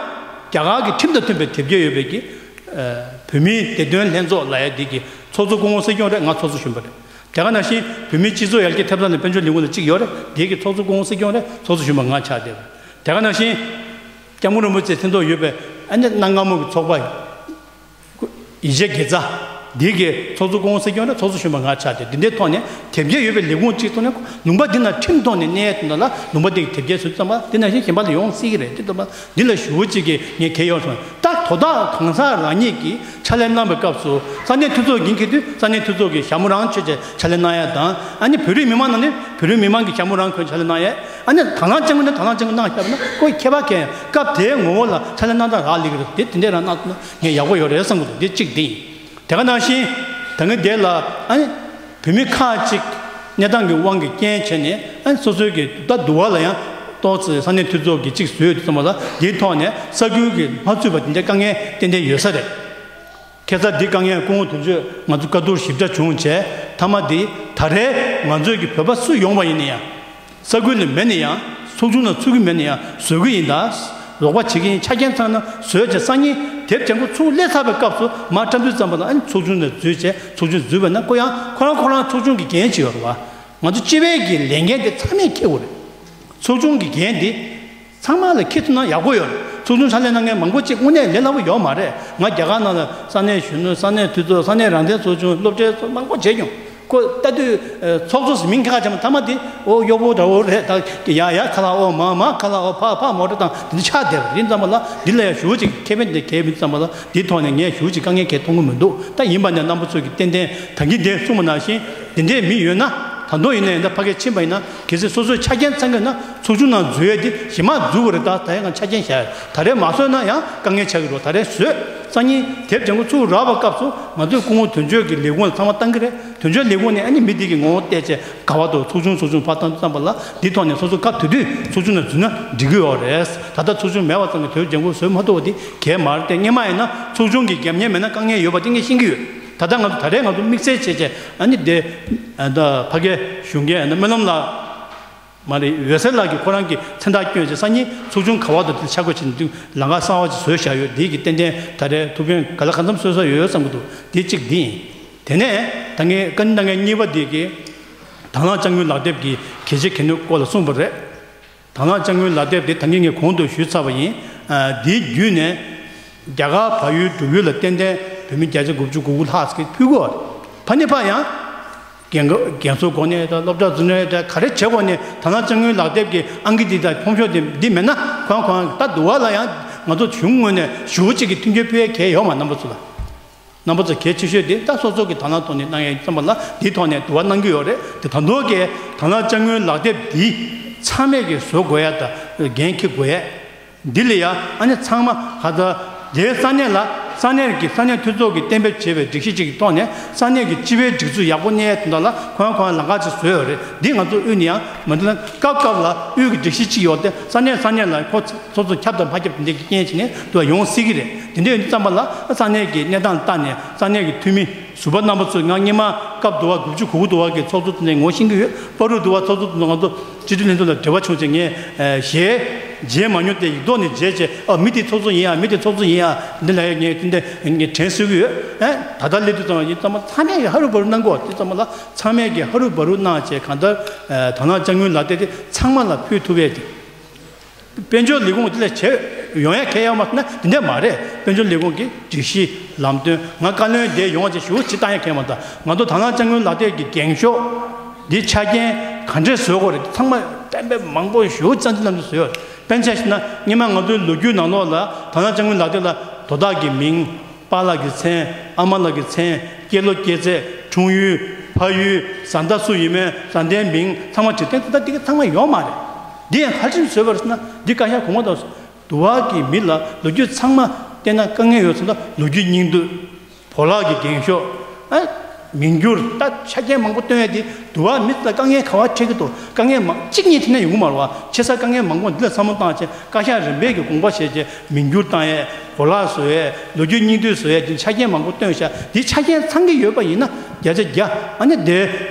རྒྱ་གར་གྱི་ཁྲིམས་དང་མཐུན་པའི་དེབ་སྐྱེལ་ཡོད་པའི་གི་ཨ་བོད་མིའི་བདེ་དོན་ལྷན་ཚོགས་ལབ་ཡ་འདི་གི་ཚོགས་གཙོ་སྐུ་ངོ་སྲིད་སྐྱོང་རེད། ང་ཚོགས་གཙོ་གཞོན་པ་རེད། དེ་ག་ནང་བཞིན་བོད་མིའི་སྤྱི་ཚོགས་ཡར་རྒྱས་ཐེབས་རྩ་ནས་དཔལ་འབྱོར་ལས་ཁུངས་ལ་གཅིག་ཡོད་རེད། དེ་གི་ཚོགས་གཙོ་སྐུ་ངོ་སྲིད་སྐྱོང་རེད། ཚོགས་གཙོ་གཞོན་པ་ང་ཆགས་བསྡད་པ་རེད། དེ་ག་ནང་བཞིན་སྐྱབས་མགོན་རིན་པོ་ཆེ་མཚན་ཐོག་ཡོད་པའི་ཨ་ནི་གནའ་སྔ་མོ་གི་ཚོགས་པ་ཡིད་ཆེས་དགེ་རྩ་འདི་གི་ཚོགས་གཙོ་སྐུ་ངོ་སྲིད་སྐྱོང་རེད། ཚོགས་གཙོ་གཞོན་པ་ང་ཆགས་ཏེ་འདི་འདྲའི་ཐོག་ནས་དེབ་སྐྱེལ་ཡོད་པའི་ལས་ཁུངས་གཅིག་ཐོག་ནས་ལུང་པ་འདི་ན་ཁྲིམས་ཐོག་ནས་གནས་ཡས་དོན་དག་ལ་ལུང་པ་འདི་གི་དེབ་སྐྱེལ་ཟེར་དུས་ཙམ་པ་འདི་ནང་བཞིན་གཞན་པ་ལ་ཡོང་སྲིད་ཀྱི་རེད། དེ་ཙམ་པ་འདི་ལ་ཞུ་བོ་གཅིག་གི་ངས་གལ་ཡོད་སོང་། ད་དོ་བདག་གང་ཟག་རང་ཉིད་ཀྱིས་ཕྱག་ལས་གནང་བའི་སྐབས་སུ་ས་གནས་འཐུས་ཚོགས་འགན་འཁྱེར་དུས་ས་གནས་འཐུས་ཚོགས་ཀྱི་ཞྭ་མོ་རང་ཆོད་ཅེས་ཕྱག་ལས་གནང་ཡས་དང་། ཨ་ནི་བོད་རིགས་མི་མང་ནང་ནས་བོད་རིགས་མི་མང་གི་ཞྭ་མོ་རང་གོན་ཕྱག་ལས་གནང་ཡས། ཨ་ནི་དང་བླངས་སྤྱང་ཀི་ནི་དང་བླངས་སྤྱང་ཀི་གནང་བཞག་པ་ན་ཁོའི་ཁྱད་པར་གང་ཡང་། སྐབས་དེའི་ངོ་བོ་ལ་ཕྱག་ལས་གནང་སྟངས་རག་ལས་ཀྱི་རེད། དེ་དེ་འདྲས་རང་གནང་ཐུབ་ན་ངས་ཡག་པོ་ཡོད་རེད་བསམ་གྱི་འདུག་འདི་གཅིག་འདི་ཡིན། དེ་ག་ནང་བཞིན་ད་ངས་འདི་ལ་ཨ་ནི་བོད་མི་ཁག་ཅིག་གནས་སྟངས་ཀྱི་དབང་གིས་རྐྱེན་བྱས་ནས་ཨ་ནི་སོ་སོའི་གི་ད་འདུ་བ་ལ་ཡང་ཏོག་ཙམ་ས་གནས་འཐུས་ཚོགས་ཀྱི་གཅིག་བཟོས་ཡོད་དུས་ཙམ་པ་ལ་འདིའི་ཐོག་ནས་ས་ཁུལ་གྱི་མ་ཚུད་པ་དེ་འདྲའི་དཀའ་ངལ་ཏན་ཏན་ཡོད་ས་རེད། ཁ་སང་འདི་དཀའ་ངལ་སྐུ་ངོ་དོན་གཅོད་ང་ཚོ་བཀའ་བསྡུར་ཞིབ་ཕྲ་བྱུང་བྱས། མཐའ་མ་འདི་ད་རེས་ང་ཚོའི་གི་བོད་པ་སུ་ཡོང་བ་ཡིན་ན་ཡང་། ས་ཁུལ་ལ་མེད་ན་ཡང་། ཚོགས་ཆུང་ནང་ཚུད་ཀྱི་མེད་ན་ཡང་བཟོ་གི་ཡིན་ད། རོགས་པ་བྱེད་ཀྱི་ཡིན། ཆ་རྐྱེན་ཚང་ན་བཟོས་བྱས་སང་ཉིན་དེབ་ལྗང་ཁུ་ཚུར་སླེབས་ཚར་བའི་སྐབས་སུ་མར་བཀྲམ་དུས་ཙམ་པ་ལ་ཨ་ནི་ཚོགས་ཆུང་ནས་འཛུལ་བྱས་ཚོགས་ཆུང་འཛུལ་བ་ན་ཁོ་ཡང་ཁོ་རང་ཁོ་རང་ཚོགས་ཆུང་གི་འགན་ཅིག་ཡོད་རེད་བ། ང་ཚོ་སྤྱི་པའི་གི་ལས་འགན་དེ་ཚང་མས་འཁྱེར་དགོས་རེད། ཚོགས་ཆུང་གི་འགན་དེ་ཚང་མ་ལ་འཁྱེར་ཐུབ་ན་ཡག་པོ་ཡོད་རེད། ཚོགས་ཆུང་ཕྱག་ལས་གནང་མཁན་མང་པོ་ཅིག་དངོས་གནས་ལས་སླ་པོ་ཡོད་མ་རེད། ང་རྒྱ་གར་ནང་ལ་ས་གནས་གཞོན་ནུ་ས་གནས་འཐུས་ཚོགས་ས་གནས་རང་བཙན་ཚོགས་ཆུང་སློབ་གྲྭའི་ཚོགས་མང་པོ་བྱས་མྱོང་། ཁོ་ལྟ་དུས་ཚོགས་གཙོ་ཟེར་མིང་ཁ་ཁ་བྱས་མ་ཐ་མ་དེ་ཨོ་གཡོག་པོ་འདྲ་བོ་རེད། ད་ཡ་ཡ་ཁ་ལག་ཨོ་མ་མ་ཁ་ལག་ཨོ་ཕ་ཕ་མོ་ཊ་དང་དེ་འདྲ་ཆགས་བསྡད་པ་ཡིན་ཙམ་པ་ལ་འདི་ལ་ཡང་ཞུ་བ་ཅིག་ཁེ་ཕན་དེ་གལ་མིན་ཙམ་པ་ལ་འདིའི་ཐོག་ནས་ངས་ཞུ་བ་ཅིག་དཀའ་ངལ་གལ་མཐོང་གི་མི་འདུག་ད་ཡིན་པ་ནས་རྣམ་པ་ཚོ་གི་ཏན་ཏན་ད་གིན་དེ་གསུངས་པ་ནང་བཞིན་དེ་འདྲའི་མི་ཡོད་ན་ད་དུང་ཡིན་ན་ཡིན་ད་ཕ་གིར་ཕྱིན་པ་ཡིན་ན་གལ་སྲིད་སོ་སོའི་ཆ་རྐྱེན་ཚང་གི་ན་ཚོགས་ཆུང་ནང་འཛུལ་ཡས་དེ་གཞི་མ་འཛུལ་དགོས་རེད། ད་ད་ཡང་ང་ཆ་རྐྱེན་བཞག་ཡོད། ད་རེས་མ་བཟོས་ན་ཡང་དཀའ་ངལ་ཆགས་ཀྱི་རེད། ད་རེས་བཟོས་སང་ཉིན་དེབ་ལྗང་ཁུ་ཚུར་རག་པའི་སྐབས་སུ་ང་ཚོས་སྐུ་ངོ་དོན་གཅོད་ཀྱི་ལས་ཁུངས་ལ་ཚང་མ་བཏང་གི་རེད། དོན་གཅོད་ལས་ཁུངས་ནས་ཨ་ནི་མི་དེ་གི་ངོ་བོ་བལྟས་བྱས་ག་བ་དང་ཚོགས་ཆུང་ཚོགས་ཆུང་ཕར་བཏང་དུས་ཙམ་པ་ལ་འདི་ཐོག་ནས་སོ་སོ་སྐབས་དེ་དུས་ཚོགས་ཆུང་ནང་འཛུལ་ན་འགྲིག་གི་ཡོད་རེད། ད་ལྟ་ཚོགས་ཆུང་མེད་པ་ཙམ་གྱིས་དེབ་ལྗང་ཁུ་བཟོས་མ་ཐུབ་པ་དེ་གལ་མ་རེད་དེ། སྔོན་མ་ཡིན་ན་ཚོགས་ཆུང་གི་རྒྱབ་གཉེར་མེད་ན་དཀའ་ངལ་ཡོད་པ་དེ་ངས་ཤེས་ཀྱི་ཡོད། ད་ལྟ་ང་ཚོ་ད་རེས་ང་ཚོ་དམིགས་བསལ་བྱས་བྱས་ཨ་ནི་དེ་ད་ཕ་གིར་བཞུགས་མཁན་སྨོན་ལམ་ལགས་མ་རེད། འོད་ཟེར་ལགས་ཀྱིས་ཁོ་རང་གི་མཚན་རྟགས་བསྐྱོན་བྱས་སང་ཉིན་ཚོགས་ཆུང་ག་བ་དང་དེ་ཆ་བགོས་བྱས་ནས་ལམ་ཁ་གསར་བ་ཅིག་བཟོས་བཞག་ཡོད། དེ་གི་ཏན་ཏན་ད་རེས་ཐུགས་ཕན་ག་ལ་གང་འཚམ་གསོས་ས་ཡོད་བསམ་གྱི་འདུག་དེ་གཅིག་འདི་ཡིན། དེ་ནས་ད་ངས་བཀའ་འདྲི་གནང་མཁན་གཉིས་པ་དེ་གིས་དང་བླངས་དཔྱ་དངུལ་ལག་དེབ་ཀྱི་གལ་ཆེ་གལ་གནད་སྐོར་ལ་གསུངས་པ་རེད། དང་བླངས་དཔྱ་དངུལ་ལག་དེབ་དེ་ད་གིན་ངས་གོང་དུ་ཞུས་ཚར་བ་ཡིན། ཨ་འདིའི་བརྒྱུད་ནས་རྒྱ་གར་བལ་ཡུལ་འབྲུག་ཡུལ་ལ་ཏན་ཏན་བོད་མི་བརྒྱ་ཆ་དགུ་བཅུ་གོ་དགུ་ལྷག་ཅིག་ཕུལ་གྱི་ཡོད་རེད། ཕ་ནི་ཕ་ཡང་རྒན་རྒན་གསོའི་སྒོ་ནས་དང་སློབ་གྲྭ་འཛིན་གྲྭའི་གྲས་ག་རེ་བྱེད་སྒོ་ནས་དང་བླངས་དཔྱ་དངུལ་ལག་དེབ་ཀྱི་ཨང་ཀི་འདི་དང་ཕོམ་ཤོག་འདི་འདི་མེད་ན་ཁོང་ཁོང་ད་འདུག་བ་ལ་ཡང་ང་ཚོ་གཞུང་ངོས་ནས་ཞུ་བ་གཅིག་གི་མཐུན་རྐྱེན་ཕུལ་ཡས་གལ་ཡོད་མ། རྣམ་པ་ཚོ་ལ། རྣམ་པ་ཚོ་གལ་ཆེ་ཤོས་དེ་ད་སོ་སོ་གི་དང་བླངས་ཐོག་ནས་གནང་ཡས་ཙམ་པ་ལ་འདིའི་ཐོག་ནས་འདུ་བ་གནང་གི་ཡོད་རེད་དེ། ད་དུང་གི་དང་བླངས་དཔྱ་དངུལ་ལག་དེབ་འདི་ཚང་མས་ཀྱི་བཟོ་དགོས་ཡ་དང་འགན་འཁྱེར་དགོས་ཡ། འདི་ལ་ཡ་ཨ་ནི་ཚང་མ་ཧ་ད་དེའི་ས་གནས་ལ་ས་གནས་ཀྱི་ས་གནས་འཐུས་ཚོགས་ཀྱིས་གཏན་འབེབས་བྱས་པའི་སྒྲིག་གཞི་གཅིག་གི་ཐོག་ནས་ས་གནས་ཀྱི་སྤྱི་པའི་སྒྲིག་འཛུགས་ཡག་པོ་གནས་དོན་དག་ལ་ཁོ་ཡང་ཁོ་ཡང་ལམ་ཁ་ཅིག་བཟོས་ཡོད་རེད། འདི་ང་ཚོ་དབུས་ནས་ཡང་མ་འདི་ལ་སྐབས་སྐབས་ལ་དབུས་ཀྱི་སྒྲིག་གཞི་གཅིག་ཡོད་དེ་ས་གནས་ས་གནས་ལ་ཁོ་སོ་སོ་ཁྱབ་དང་མ་ཁྱབ་དེ་འདྲའི་རྐྱེན་བྱས་ནས་དུ་ཡོང་སྲིད་ཀྱི་རེད། དེ་འདྲ་ཡིན་དུས་ཙམ་པ་ལ་ས་གནས་ཀྱི་གནས་སྟངས་ལ་བལྟས་ནས་ས་གནས་ཀྱི་འཐུས་མི་ཟུར་པ་རྣམ་པ་ཚོས་ང་སྔོན་མ་སྐབས་དུ་བ་དགུ་བཅུ་གོ་དགུ་དུ་བ་གི་ཚོགས་གཙོ་དེ་ནས་ངོ་ཤེས་ཀྱི་ཡོད། བར་དུ་དུ་བ་ཚོགས་གཙོ་དེ་ཚོ་ང་ཚོ་སྤྱི་འཐུས་ལྷན་ཚོགས་ལ་འབྲེལ་བ་བྱུང་ཚེ་ངས་ཨ་ཞལ་མཇལ་མ་མྱོང་སྟེ་ཡིག་ཐོག་ནས་མཇལ་བྱས་ཨ་མི་དེ་ཚོགས་གཙོ་ཡིན་ཨ་མི་དེ་ཚོགས་གཙོ་ཡིན་ཨ་འདི་ལ་ཡ་ངས་དེ་འདྲ་ངས་དྲན་གསོས་ཀྱི་ཡོད། ཨ་ད་ལྟ་སླེབས་དུས་ཙམ་ཡིན་ཙམ་པ་ཚང་མས་ཀྱི་ཧ་རུ་བ་རུ་གནང་དགོས། དེ་ཙམ་པ་ལ་ཚང་མས་ཀྱི་ཧ་རུ་བ་རུ་གནང་བྱས་གང་ལྟར་ཨ་དང་བླངས་དཔྱ་དངུལ་ལག་དེབ་དེ་ཚང་མ་ལ་ཕུལ་ཐུབ་ཡས་དེ། དཔལ་འབྱོར་ལས་ཁུངས་དེ་ལས་བྱེད་ཡོང་ཡ་གལ་ཡོད་མ་རེད་ན་དེ་འདྲ་མ་རེད། དཔལ་འབྱོར་ལས་ཁུངས་ཀྱི་སྒྲིག་གཞི་ལམ་སྟོན་ང་བཀའ་བློན་དེ་ཡོང་བྱས་ཞུ་ཅི་བཏང་ཡ་གལ་མ་གཏོགས་ང་ཚོ་དང་བླངས་དཔྱ་དངུལ་ལག་དེབ་ཀྱི་འགེངས་ཤོག་འདི་ཆ་རྐྱེན་ག་འདྲས་བཟོ་དགོས་རེད་ཚང་མ་གཏན་འབེབས་མང་པོ་ཞུ་རྩ་འཛིན་ལམ་དུ་བཟོས་ཡོད། དཔེར་ན་ཆ་བཞག་ན་སྔོན་མ་ང་ཚོའི་ལོ་རྒྱུས་ནང་ལོགས་ལ་དང་བླངས་དཔྱ་དངུལ་ལག་དེབ་ལ་དོ་བདག་གི་མིང་། པཱ་ལགས་ཀྱི་མཚན། ཨ་མ་ལགས་ཀྱི་མཚན། སྐྱེས་ལོ་སྐྱེས་ཚེས། འཁྲུངས་ཡུལ། ཕ་ཡུལ། བཟའ་ཟླ་སུ་ཡིན་མིན། བཟའ་ཟླའི་མིང་ཚང་མ་བྲིས་ཏེ་ད་ལྟ་འདི་ག་ཚང་མ་ཡོད་མ་རེད། འདི་ཡང་ག་རེ་བྱས་ནས་བཟོས་པ་རེད་ཟེར་ན་འདི་བཀའ་ཤག་གོང་མ་དང་དུ་བ་གི་མི་ལ་ལོ་རྒྱུས་ཚང་མ་བལྟས་ན་དཀའ་ངལ་ཡོད་ཚེ་ད་ལོ་རྒྱུས་སྙིང་བསྡུས། བོར་བརླག་གི་འགེངས་ཤོག་ཨ། མི་འགྱུར། ད་ཆ་རྐྱེན་མང་པོ་བཏོན་ཡས་དེ་དུ་བ་མི་ལ་དཀའ་ངལ་ག་བ་འཕྲད་ཀྱི་འདུག་དཀའ་ངལ་མང་གཅིག་གཉིས་དེ་ནས་ཡོང་གི་མ་རེད་བ། ཆེ་ས་དཀའ་ངལ་མང་པོ་འདི་ལ་བསམ་བློ་བཏང་བྱས་བཀའ་ཤག་རིམ་པས་ཀྱི་དགོངས་པ་བཞེས་བྱས་མི་འགྱུར་བཏང་ཡས། གོ་ལག་བཟོ་ཡས། ལོ་རྒྱུས་སྙིང་བསྡུས་བཟོ་ཡས་དེ་ཆ་རྐྱེན་མང་པོ་བཏོན་ཤག་དེ་ཆ་རྐྱེན་ཚང་གི་ཡོད་པ་ཡིན་ན་བརྒྱ་ཆ་བརྒྱ། ཨ་ནི་དེ་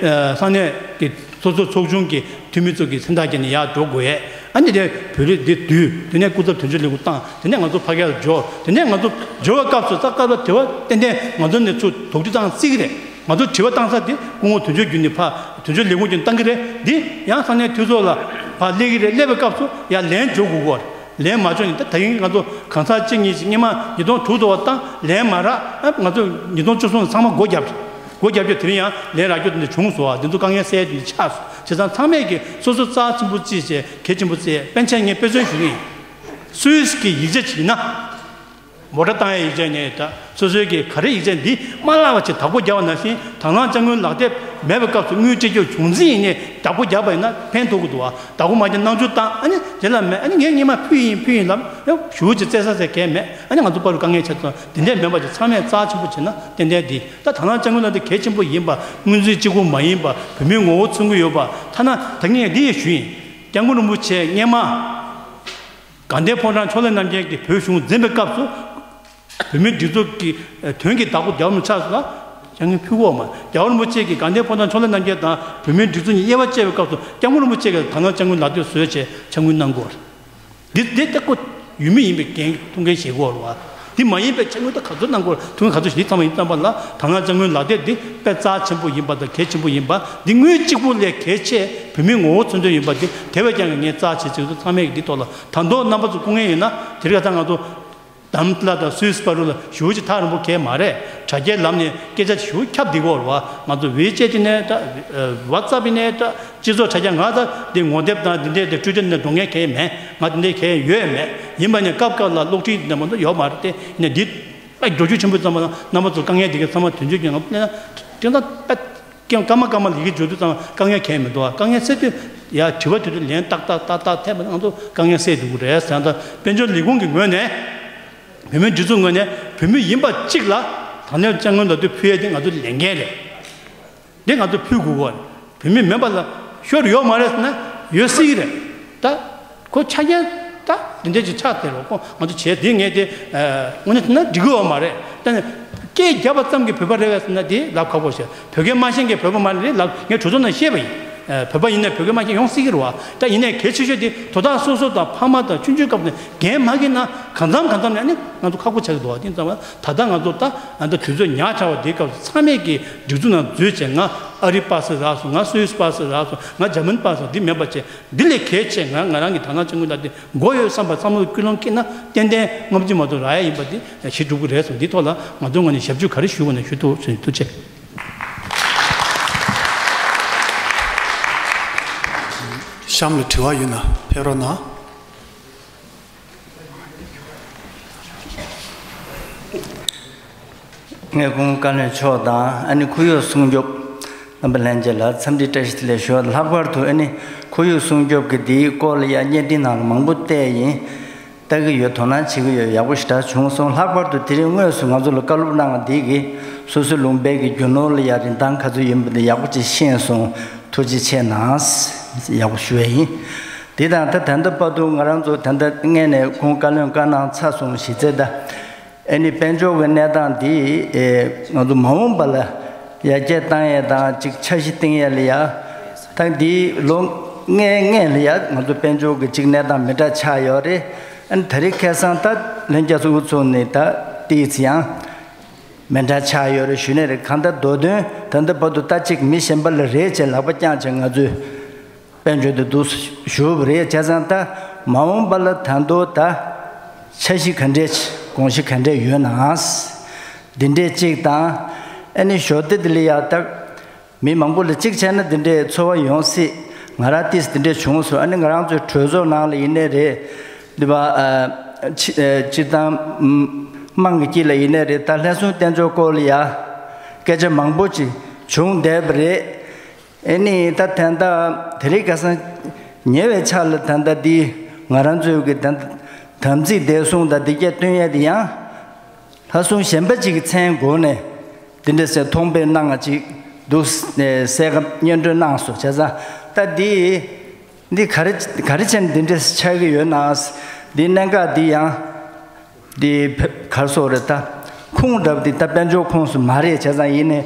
ས་གནས་ཀྱི་སོ་སོ་ཚོགས་ཆུང་གི་འཐུས་མི་ཚོ་གི་མཚན་རྟགས་བརྒྱབ་ནས་ཡར་འགྲོ་དགོས་ཡས། ཨ་ནི་དེ་བོད་རིགས་འདི་བསྡུས། དེ་ནས་སྐུ་ཚབ་དོན་གཅོད་ལས་ཁུངས་བཏང་། དེ་ནས་ང་ཚོ་ཕ་གིར་འབྱོར། དེ་ནས་ང་ཚོ་འབྱོར་བའི་སྐབས་སུ་ད་སྐབས་ལ་དྲི་བ་ཏན་ཏན་ང་ཚོ་ནས་ཚུར་དོགས་གཅོད་བཏང་སྲིད་ཀྱི་རེད། ང་ཚོ་དྲི་བ་བཏང་ས་དེ་སྐུ་ངོ་དོན་གཅོད་བརྒྱུད་ནས་ཕར་དོན་གཅོད་ལས་ཁུངས་ཀྱིས་བཏང་གི་རེད། འདི་ཡང་ས་གནས་འཐུས་ཚོགས་ལ་ཕར་སླེབས་ཀྱི་རེད། སླེབས་པའི་སྐབས་སུ་ཡང་ལན་འབྱོར་དགོས་ཀྱི་རེད། ལན་མ་འབྱོར་ནས་ད་ད་རིང་ང་ཚོ་གང་ཟག་གཅིག་གཉིས་ཤིག་སྔོན་མ་ཉིས་སྟོང་དྲུག་དུ་བ་བཏང་ལན་མ་རག་ཨ་ང་ཚོ་ཉིས་སྟོང་བཅུ་གསུམ་ཚང་མ་སྒོ་བརྒྱབ། སྒོ་བརྒྱབ་རྒྱུ་དེ་རིང་ཡང་ལན་རག་རྒྱུ་དེ་འདྲ་བྱུང་སོང་བ། འདི་ཚོ་དཀའ་ངལ་སེལ་དེ་འདྲ་ཆགས་སོང་བྱས་ཙང་ཚང་མས་ཀྱི་སོ་སོ་རྩ་ཆེན་པོ་བརྩིས་བྱས་གལ་ཆེན་པོ་བརྩིས། པཎ་ཆེན་ངས་དཔེ་མཚོན་ཞུ་གི་ཡིན། སུད་སི་གི་ཡིག་ཆ་བྱིས་ན། མོ་ཊ་བཏང་ཡའི་ཡིག་ཆ་ནས་ད་སོ་སོའི་གི་ག་རེ་ཡིག་ཆ་འདི་མ་བརླག་པ་ཅིག་བདག་པོ་རྒྱབ་པ་ནང་བཞིན་དང་བླངས་དཔྱ་དངུལ་ལག་དེབ་མེད་པའི་སྐབས་སུ་དངུལ་སྤྲད་རྒྱུ་བྱུང་རྩིས་ཡིན་ནས་བདག་པོ་རྒྱབ་པ་ཡིན་ན་ཕན་ཐོགས་ཀྱི་འདུག་བ། བདག་པོ་མ་རྒྱབ་སྣང་ཆུང་བཏང་ཨ་ནི་དེ་ལ་མེད། ཨ་ནི་ངས་སྔོན་མ་ཕུལ་ཡིན་ཕུལ་ཡིན་ལབ་ཡང་ཞུ་ཅིག་བཙལ་ས་ཟེར་གས་མེད། ཨ་ནི་ང་ཚོ་པ་རུ་དཀའ་ངལ་ཆེ་ཙང་དེ་འདྲས་མེད་པ་ཅིག་ཚང་མས་རྩ་ཆེན་པོ་བྱས་ན་ཏན་ཏན་འདི་ད་དང་བླངས་དཔྱ་དངུལ་ལག་དེབ་གལ་ཆེན་པོ་ཡིན་པ། དངུལ་རྩིས་གཅིག་པུ་མ་ཡིན་པ། བོད་མིའི་ངོ་བོ་མཚོན་གྱི་ཡོད་པ། ཐ་ན་ད་ངས་འདི་ཡང་ཞུ་ཡིན། སྐྱབས་མགོན་རིན་པོ་ཆེ་སྔོན་མ། དགའ་ལྡན་ཕོ་བྲང་ཕྱོགས་ལས་རྣམ་རྒྱལ་གྱིས་བོད་གཞུང་འཛིན་པའི་སྐབས་སུ། བོད་མིའི་སྒྲིག་འཛུགས་ཀྱི་དོན་གྱི་བདག་པོ་རྒྱལ་བ་རིན་པོ་ཆེ་ལ་དཔྱ་དངུལ་ཕུལ་གྱི་ཡོད་མ་རེད། རྒྱལ་བ་རིན་པོ་ཆེ་གིས་དགའ་ལྡན་ཕོ་བྲང་ཕྱོགས་ལས་རྣམ་རྒྱལ་དང་བོད་མིའི་སྒྲིག་འཛུགས་གཉིས་དབྱེ་བ་ཕྱེ་བའི་སྐབས་སུ་སྐྱབས་མགོན་རིན་པོ་ཆེ་གིས་དང་བླངས་དཔྱ་དངུལ་ལག་དེབ་བཟོས་བྱས་དཔྱ་དངུལ་གནང་དགོས་རེད། འདི་འདི་ལྟ་བུ་ཡུལ་མི་ཡིན་པའི་འགན་ཐུགས་འགན་བཞེས་དགོས་རེད་བ། འདི་མ་ཡིན་པའི་དཔྱ་དངུལ་ད་ག་ཚོད་གནང་དགོས་རེད། ཐུགས་འགན་ག་ཚོད་བཞེས། འདི་ཚང་མ་ཡིན་ཙམ་པ་ལ་དང་བླངས་དཔྱ་དངུལ་ལག་དེབ་འདི་དཔེ་རྩ་ཆེན་པོ་ཡིན་པ་དང་གལ་ཆེན་པོ་ཡིན་པ། འདི་དངུལ་གཅིག་པུ་ལས་གལ་ཆེ་བོད་མིའི་ངོ་བོ་མཚོན་དོན་ཡིན་པ་འདི་དེ་བས་ཀྱང་ངས་རྩ་ཆེ་ཆེ་ཚོ་ཚང་མས་འདི་ཐོག་ལ་ད་དུང་རྣམ་པ་ཚོ་སྐུ་ངལ་ཡིན་ན་དེ་རིང་ཁ་སང་ང་ཚོ་དམ་ལ་དང་སུད་སི་པ་རུ་ལ་ཞུ་ཅིག་ཐག་རིང་པོ་གས་མ་རེད། དྲ་རྒྱའི་ལམ་ནས་སྐད་ཆ་ཞུ་ཁྱབ་བསྡད་ཀྱི་ཡོད་རེད་བ། ང་ཚོ་ཝེ་ཅེ་ཊི་ནས་ད་ཝ་ཙབ་ནས་ད་སྤྱི་ཚོགས་དྲ་རྒྱ་ང་ད་འདི་ངོ་དེབ་དང་འདི་འདྲའི་དེ་ཊུ་ཊར་ནས་འགྲོ་མཁན་གས་མེད། ང་འདི་འདྲའི་གས་ཡོད་མེད། ཡིན་པ་ནས་སྐབས་སྐབས་ལ་གློག་འཕྲིན་འདི་འདྲ་མང་པོ་ཡོད་མ་རེད་དེ། ནས་འདི་ཨ་འགྲོ་རྒྱུ་ཆེན་པོ་ཙམ་པ་དང་རྣམ་པ་ཚོ་དཀའ་ངལ་འདི་གས་ཚང་མ་དོན་གཅོད་ཀྱི་ང་ལ་དེ་ད་ད། ཀྱང་སྐར་མ་སྐར་མ་ལས་ཀའི་འཇུག་དུས་ཙམ་དཀའ་ངལ་གང་ཡང་མི་འདུག་ཨ། དཀའ་ངལ་སེལ་དུས་ཡ་དྲི་བ་དེ་ཚོ་ལན་ཏག་ཏག་ཏག་ཏག་ཐེབས་པ་ན་ང་ཚོ་དཀའ་ངལ་སེལ་འགྲོ་གི་རེད་ཟེར། ད་དཔལ་འབྱོར་ལས་ཁུངས་ཀྱི་ངོས་ནས་བོད་མིའི་སྒྲིག་འཛུགས་ངོས་ནས་བོད་མི་ཡིན་པ་གཅིག་ལ་དང་ལེན་དཔྱ་དངུལ་ལག་དེབ་ཕུལ་ཡས་དེ་ང་ཚོ་ལས་འགན་རེད། འདི་ང་ཚོ་ཕུལ་དགོས་གོ། བོད་མི་མིན་པ་ལ་ཤོར་ཡོད་མ་རེད་ཟེར་ན་ཡོད་སྲིད་ཀྱི་རེད། ད་ཁོ་ཆ་རྐྱེན་ད་འདི་འདྲ་ཅིག་ཆགས་ཐལ་རོ། ཁོ་ང་ཚོ་བྱས་འདི་ངས་དེ་དངོས་གནས་བྱས་ན་འགྲིག་གི་ཡོད་མ་རེད། ད་ནི་སྐད་བརྒྱབ་པ་ཙམ་གྱིས་བོད་པ་རེད་པས་ཟེར་ན་དེ་ལབ་ཁག་པོ་ཞིག་བོད་སྐད་མ་ཤེས་མཁན་བོད་པ་མ་རེད་ལབ། ངས་གྲོས་ཚོགས་ནང་བཤད་པ་ཡིན། བོད་པ་ཡིན་ན་བོད་སྐད་མ་ཤེས་ཡོང་སྲིད་ཀྱི་རེད་བ། ད་ཡིན་ནའི་གལ་ཆེ་ཤོས་དེ་དོ་བདག་སོ་སོ་དང་ཕ་མ་དང་ཆུང་ཆུང་སྐབས་ནས་འགན་མ་འཁྱེར་ན་གང་འཚམ་གང་འཚམ་ནས་ཨ་ནི་ང་ཚོ་ཁག་པོ་ཆགས་ཀྱི་འདུག་བ། དེ་ཙམ་པ་ད་ལྟ་ང་ཚོ་ད་ཨ་ད་དུས་ཚོད་ཉག་ཕྲ་བ་དེའི་སྐབས་སུ་ཚང་མས་ཀྱི་སྒྲིག་འཛུགས་ནང་འཛུལ་བྱས། ང་ཨ་རི་པ་སེ་རག་སོང་། ང་སུད་སི་པ་སེ་རག་སོང་། ང་འཇར་མན་པ་སེ་འདི་མེད་པ་བྱས། འདི་ལས་གལ་ཆེ་ང་ང་རང་གི་དང་བླངས་དཔྱ་དངུལ་ལག་དེབ་དགོས་ཡོད་བསམ་པ་བསམ་བློ་ཀུན་སློང་སྐྱེས་ན་ཏན་ཏན་སྔ་ཕྱི་མ་གཏོགས་རག་ཡ་ཡིན་པ་འདི་ཞིག་འགྲུབ་ཀྱི་རེད་གསུངས། འདི་ཐོག་ལ་ང་ཚོའི་ངོས་ནས་ཞབས་ཞུ་ག་རེ་ཞུ་དགོས་ན་ཞུ་ཐུབ་ཟེར། ཐུགས་རྗེ་ཆེ། གཤམ་ལ་དྲི་བ་ཡོད་ན་ཕེབས་རོགས་གནང་། ངས་སྐུ་ངོ་བཀའ་བློན་མཆོག་དང་ཨ་ནི་ཁོར་ཡུག་སྲུང་སྐྱོབ་རྣམ་པ་ལྷན་རྒྱས་ལ་འཚམས་འདྲི་བཀྲ་ཤིས་བདེ་ལེགས་ཞུ་བ། ལྷག་པར་དུ་ཨ་ནི་ཁོར་ཡུག་སྲུང་སྐྱོབ་ཀྱི་འདིའི་སྐོར་ལ་ཡང་བརྙན་འཕྲིན་ནང་ལ་མང་པོ་བལྟས་ཡིན། ལྟ་གི་ཡོད། དོ་སྣང་བྱེད་ཀྱི་ཡོད། ཡག་པོ་ཞེ་དྲག་བྱུང་སོང་། ལྷག་པར་དུ་དེ་རིང་དངོས་སུ་ང་ཚོ་ལ་བཀའ་སློབ་གནང་བ་འདི་གིས་སོ་སོའི་ལུང་པའི་གི་རྒྱུ་ནོར་ལ་ཡང་རིན་ཐང་ག་ཚོད་ཡིན་པ་འདི་ཡག་པོ་ཅིག་ཤེས་སོང་། ཐུགས་རྗེ་ཆེ་གནང་། ཡག་པོ་ཞུ་བ་ཡིན། དེ་དང་ད་ད་ལྟ་བར་དུ་ང་རང་ཚོ་ད་ལྟ་སྔས་ནས་ཁོང་བཀའ་བློན་བཀའ་གནང་ཚར་སོང་། གཞི་རྩའི་ད་ཨ་ནི་དཔལ་འབྱོར་གྱི་གནས་སྟངས་འདི་ཨེ་ང་ཚོ་མ་འོངས་པ་ལ་ཡར་རྒྱས་བཏང་ཡས་དང་ཅིག་འཆར་གཞི་བཏིང་ཡས་ལ་ཡ། ད་འདི་ལོ་ལྔའི་སྔས་ལ་ཡ་ང་ཚོ་དཔལ་འབྱོར་གྱི་ཅིག་གནས་སྟངས་མི་འདྲ་ཆགས་ཡོད་རེད། ཨ་ནི་ད་རེས་ཁ་སང་ད་ལྷན་རྒྱས་ཚོ་དབུ་ཚུགས་ནས་ད་ཏིས་ཡང་མི་འདྲ་ཆགས་ཡོད་རེད་ཞུ་ནི་རེད། གང་ལྟར་མདོ་དོན་ད་ལྟ་བར་དུ་ད་ཅིག་མི་གཞན་པ་ལ་རེད་ཅེས་ལག་པ་བརྐྱངས་བྱས་ང་ཚོས་དཔལ་འབྱོར་དེ་འདུག་ཞུ་བ་རེད། བྱས་ཙང་ད་མ་འོངས་པ་ལ་ད་དུང་ད་འཆར་གཞི་ག་འདྲས་དགོངས་གཞི་ག་འདྲས་ཡོད་ན། འདི་འདྲས་གཅིག་དང་། ཨ་ནི་ཞོར་དེ་དེ་ལ་ཡག་ད་མི་མང་པོ་ལ་གཅིག་བྱས་ན་འདི་འདྲས་ཚོར་བ་ཡོང་སྲིད། ང་རང་ཏིས་འདི་འདྲས་བྱུང་སོང་། ཨ་ནི་ང་རང་ཚོའི་གྲོས་ཚོགས་ནང་ལ་ཡིན་ནའི་རེད། འདི་བ་ཨ་ཕྱི་ཨ་སྤྱིར་བཏང་དམངས་ཀྱི་དཀྱིལ་ལ་ཡིན་ནའི་རེད། ད་ལྷ་སྲུང་བསྟན་འཛིན་སྐོར་ལ་ཡ་སྐད་ཆ་མང་པོ་ཅིག་བྱུང་བསྡད་པ་རེད། ཨེ་ནི་ད་དེ་འདྲ་དེ་རིང་ཁ་སང་ཉེ་བའི་ཆར་ལ་ད་ལྟ་འདི་ང་རང་ཚོའི་གི་ད་ལྟ་དམ་ཚིག་བདེ་སྲུང་དང་འདི་སྐད་སྟོན་ཡས་དེ་ཡང་ལྷ་སྲུང་གཞན་པ་ཅིག་གི་མཚན་སྒོ་ནས་ འདི་འདྲ་ཟེར་མཐོང་པའི་གནང་ང་ཅིག་འདུག་གསལ་ཁ་སྙན་སྒྲོན་གནང་སོང་བྱས་ཙང་ད་འདི་འདི་ག་རེ་ག་རེ་བྱས་ནས་འདི་འདྲ་ཆགས་ཀྱི་ཡོད་ན། འདི་གནད་འགག་འདི་ཡང་འདི་གར་སོགས་རེད། ད་ཁུངས་འདྲ་པོ་འདི་ད་དཔལ་འབྱོར་ཁོངས་སུ་མ་རེད། བྱས་ཙང་ཡིན་ནའི་